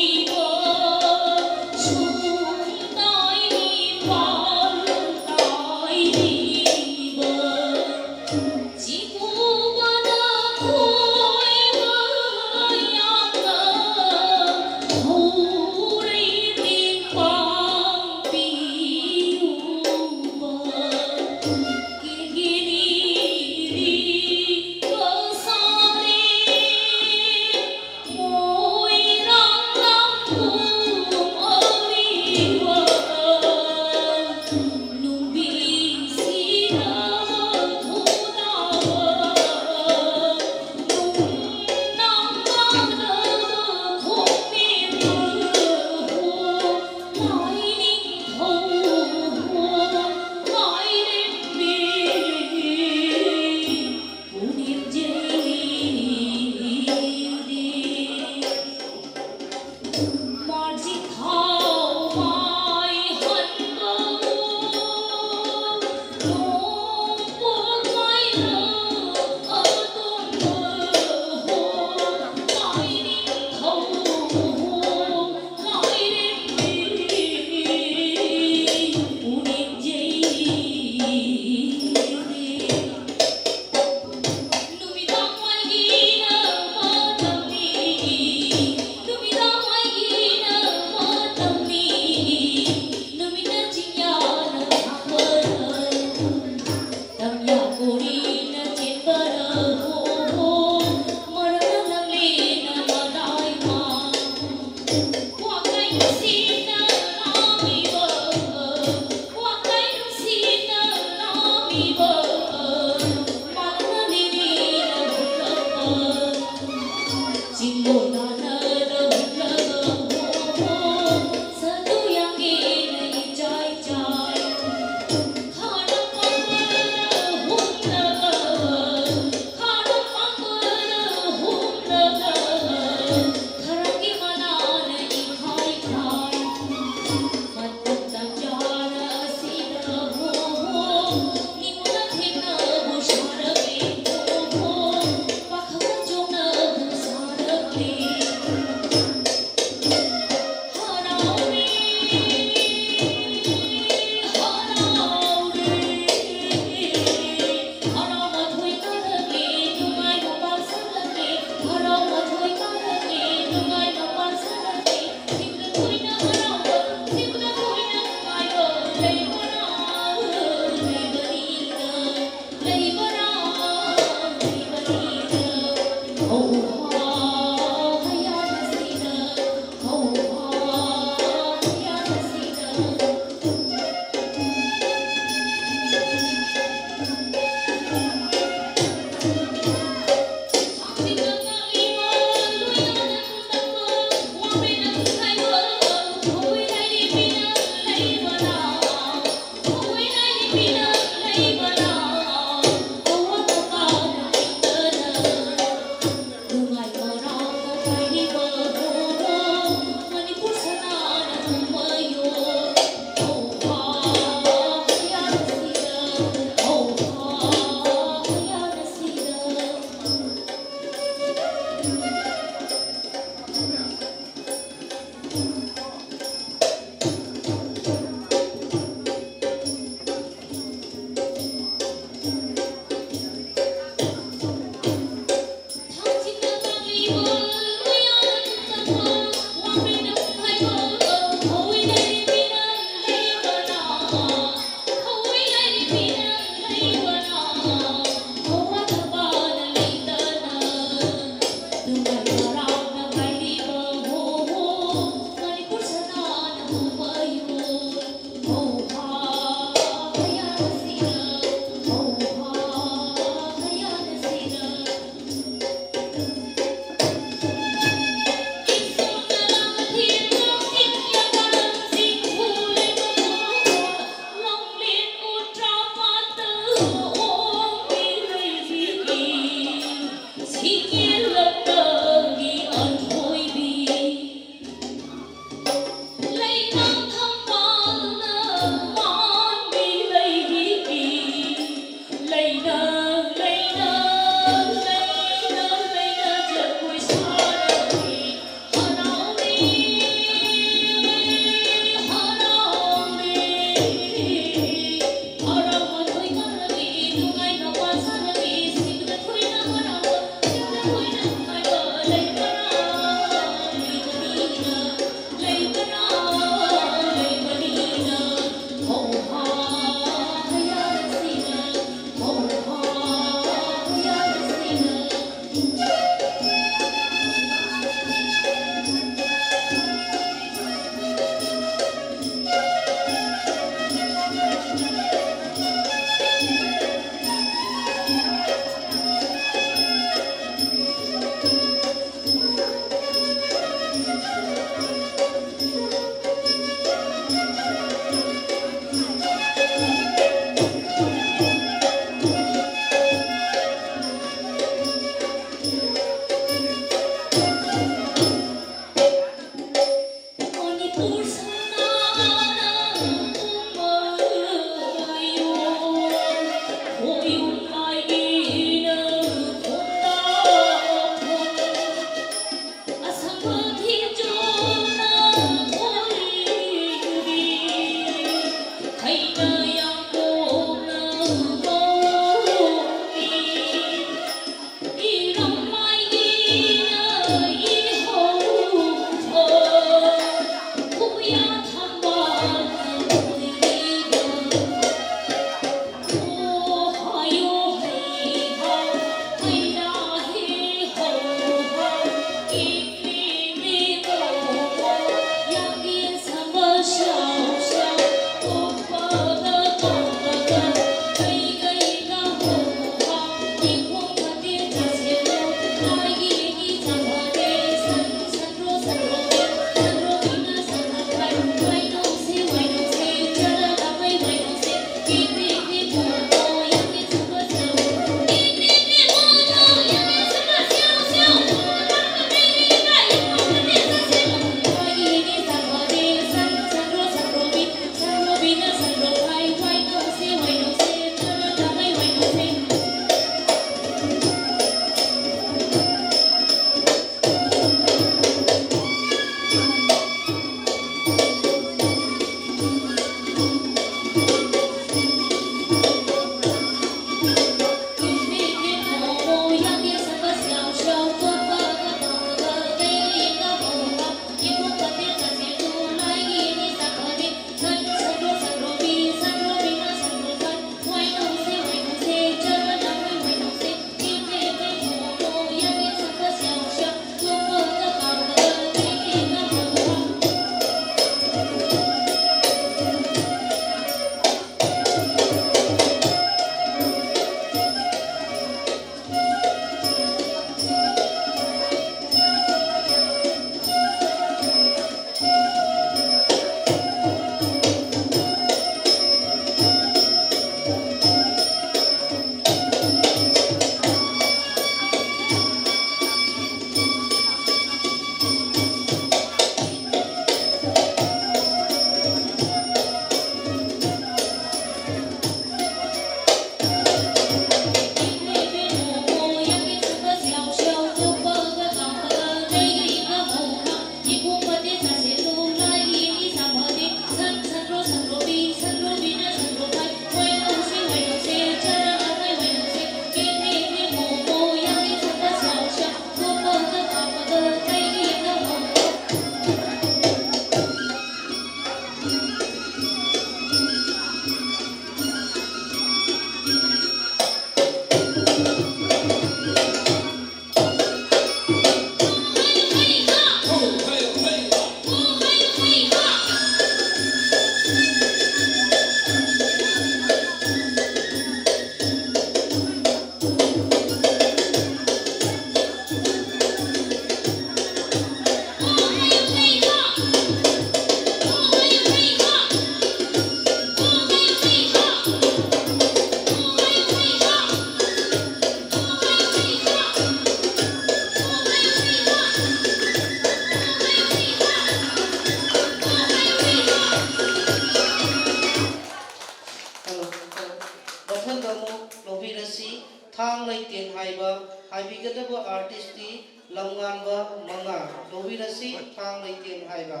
ꯑꯁꯤ ꯊꯥꯡ ꯂꯩꯇꯦꯡ ꯍꯥꯏꯕ꯫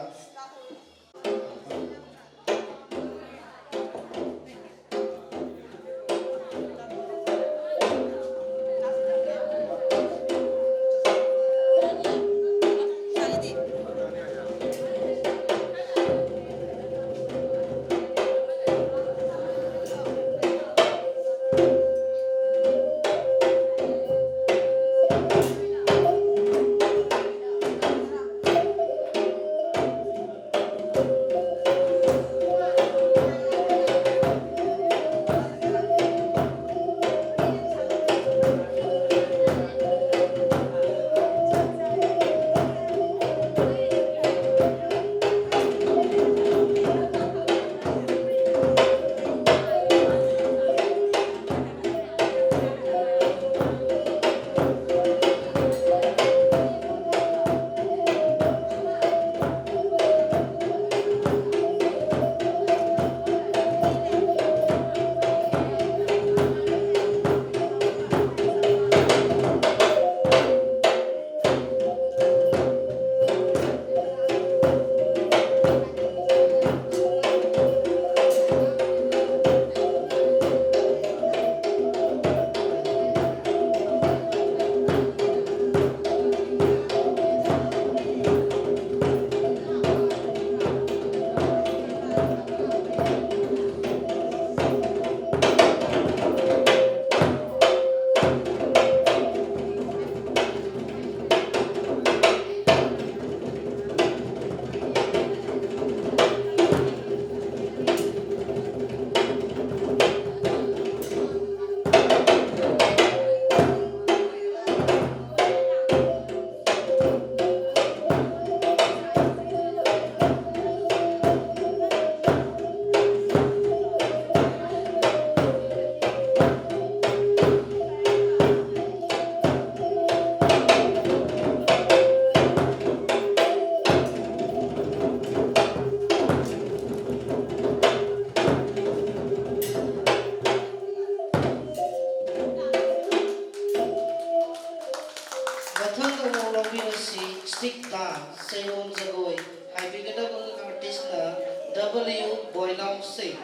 ꯁꯦꯌꯣꯟ ꯖꯒꯣꯏ ꯍꯥꯏꯕꯤꯒꯗꯕ ꯑꯥꯔꯇꯤꯁꯅ ꯗꯕ꯭ꯂꯤꯌꯨ ꯕꯣꯏꯅꯥꯎ ꯁꯤꯡ꯫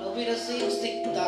ꯂꯧꯕꯤꯔꯁꯤ ꯁꯤꯛꯇꯥ꯫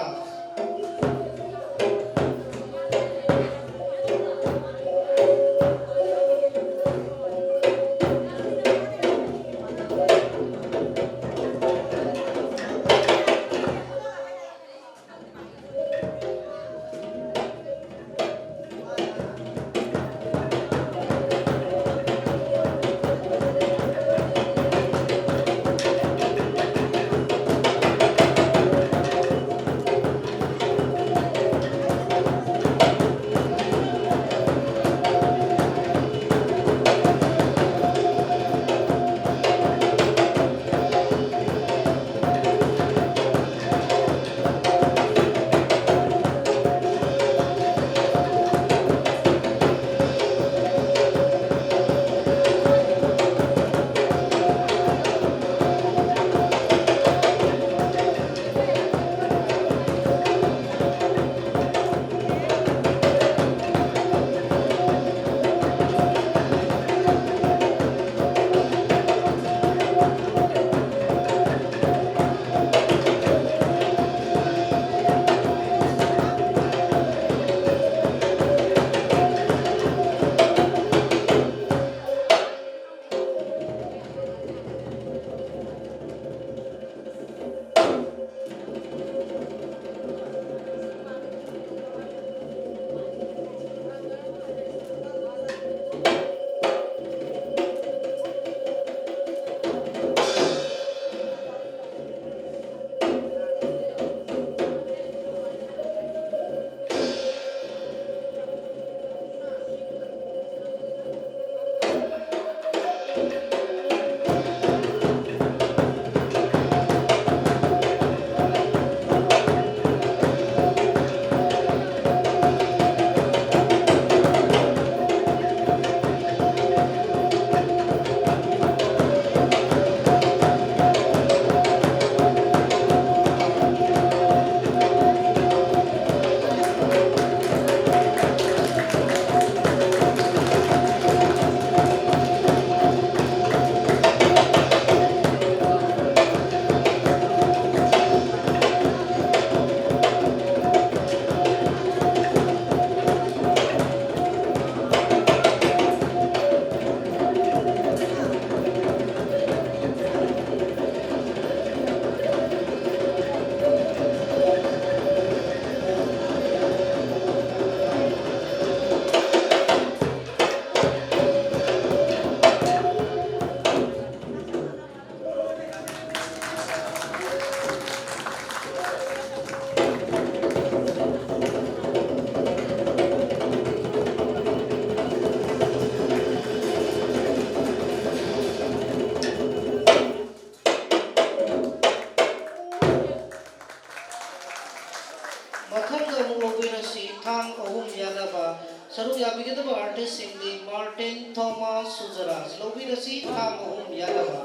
ꯁꯔꯨꯛ ꯌꯥꯕꯤꯒꯗꯕ ꯑꯥꯔꯇꯤꯁꯁꯤꯡꯗꯤ ꯃꯥꯔꯇꯤꯟ ꯊꯣꯃꯥꯁ ꯁꯨꯖꯔꯥꯖ, ꯂꯧꯕꯤꯔꯁꯤ, ꯊꯥꯡ ꯑꯍꯨꯝ ꯌꯥꯜꯂꯒ꯫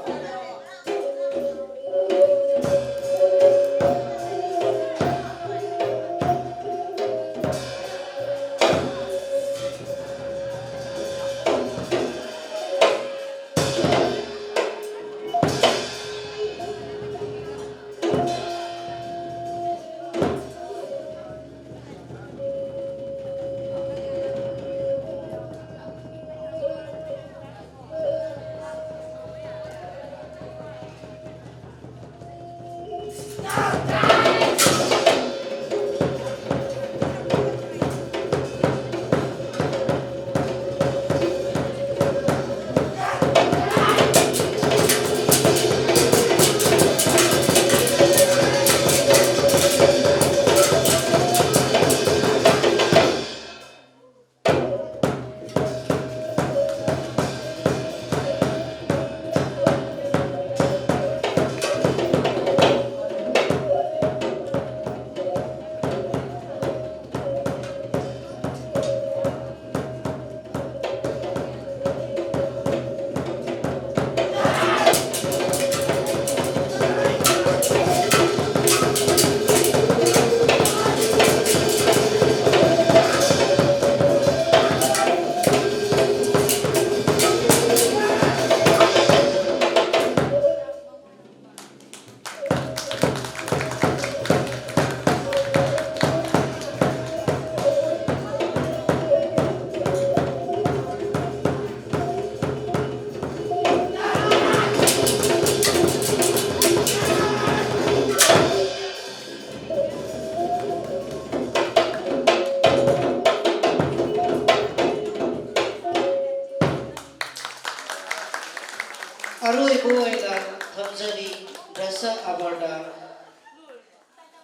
ꯑꯔꯣꯏꯕ ꯑꯣꯏꯅ ꯊꯝꯖꯔꯤ ꯗ꯭ꯔꯦꯁ ꯑꯞ ꯑꯕꯔꯗ꯫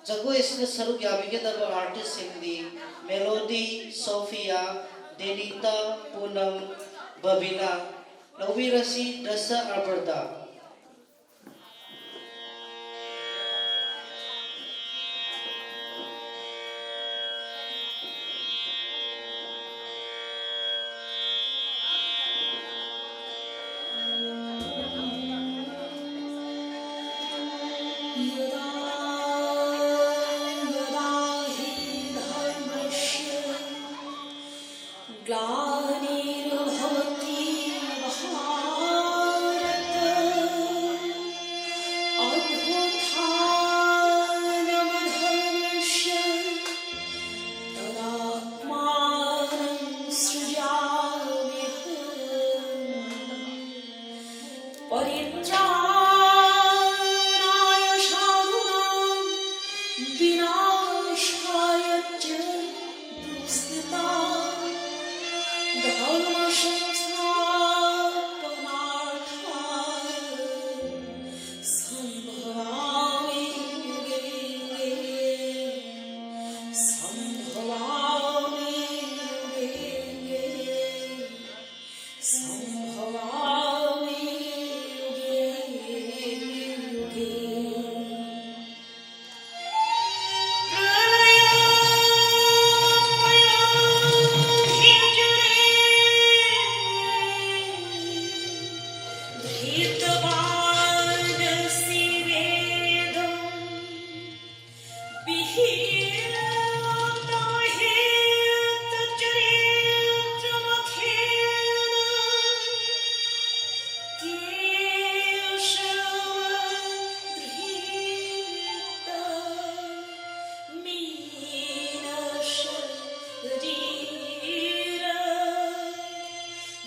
ꯖꯒꯣꯏ ꯑꯁꯤꯗ ꯁꯔꯨꯛ ꯌꯥꯕꯤꯒꯗꯕ ꯑꯥꯔꯇꯤꯁꯁꯤꯡꯗꯤ Melody, Sophia, Denita, Punam, Babina. ꯂꯧꯕꯤꯔꯁꯤ ꯗ꯭ꯔꯦꯁ ꯑꯞ ꯑꯕꯔꯗ꯫ परित्राणाय साधूनां विनाशाय च दुष्कृताम्। धर्मसंस्थापनार्थाय सम्भवामि युगे युगे। सम्भवामि युगे युगे। सम्भवामि युगे युगे।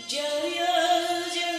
जय जय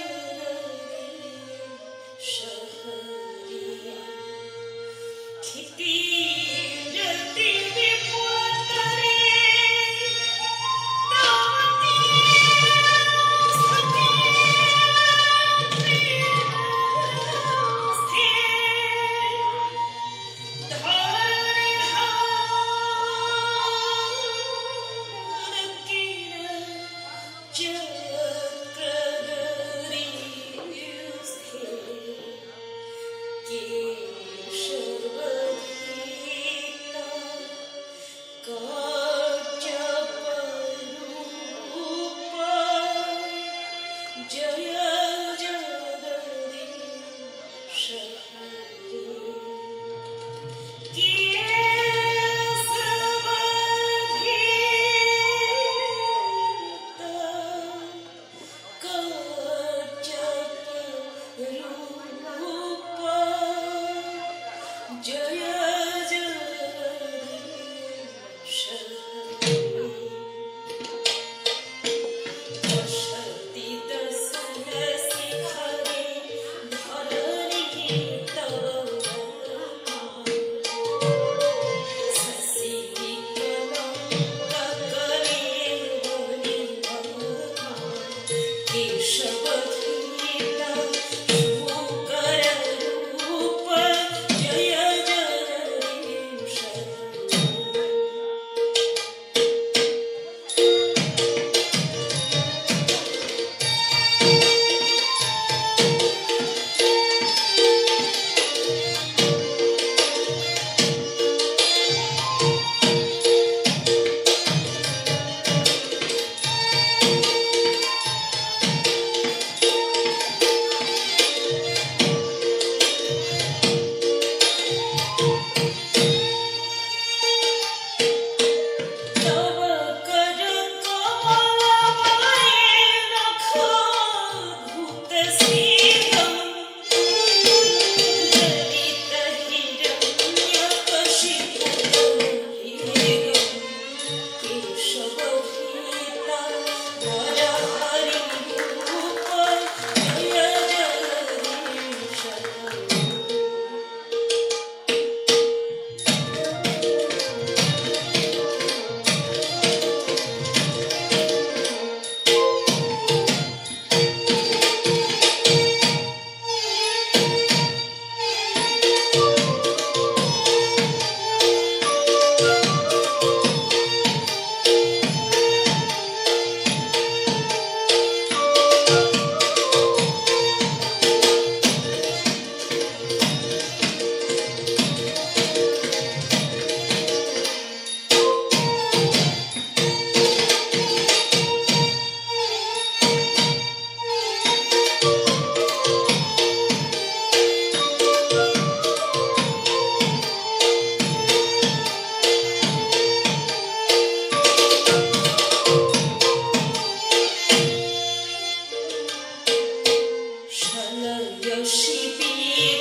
शिपीक्रमणि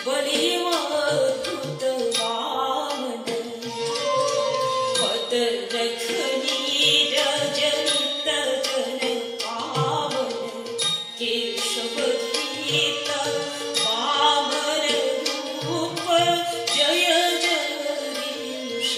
बलिवद्भुत वामन। वदनखनीरजनित जन पावन केशवधीत वामन रूप जय जगदीश।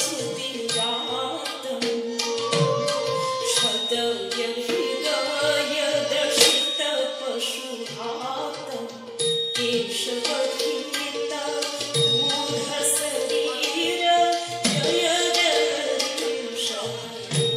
सुदिजातं शतयर्हिदयदशितपशुघातं केशवभीतगूढशरीर जय जगदीश हरे।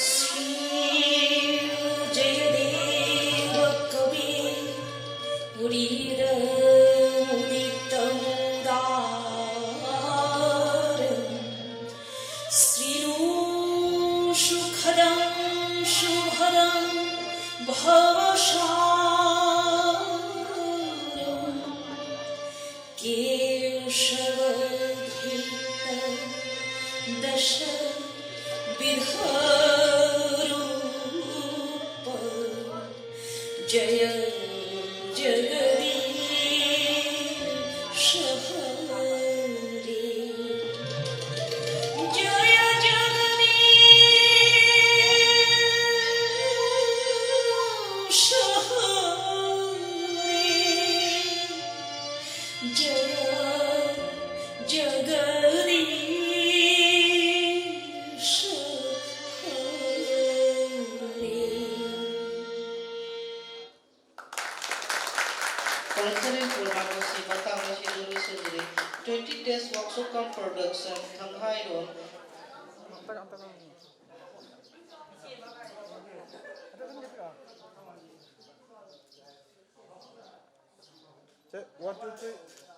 श्रीर्जयदेवकवि मुनिरमुदितमुदारम्। श्रीणु सुखदं शुभदं भवसारम्। केशवभीतदशविधरूप जय जगदीश हरे। जय जगदीश हरे। जय जगदीश हरे। Cultural program ꯑꯁꯤ ꯃꯇꯥꯡ ꯑꯁꯤꯗ ꯂꯣꯏꯁꯤꯟꯖꯔꯦ꯫ Twenty days workshop cum production ꯊꯪꯍꯥꯏꯔꯣꯝ꯫ Check, one, two, three.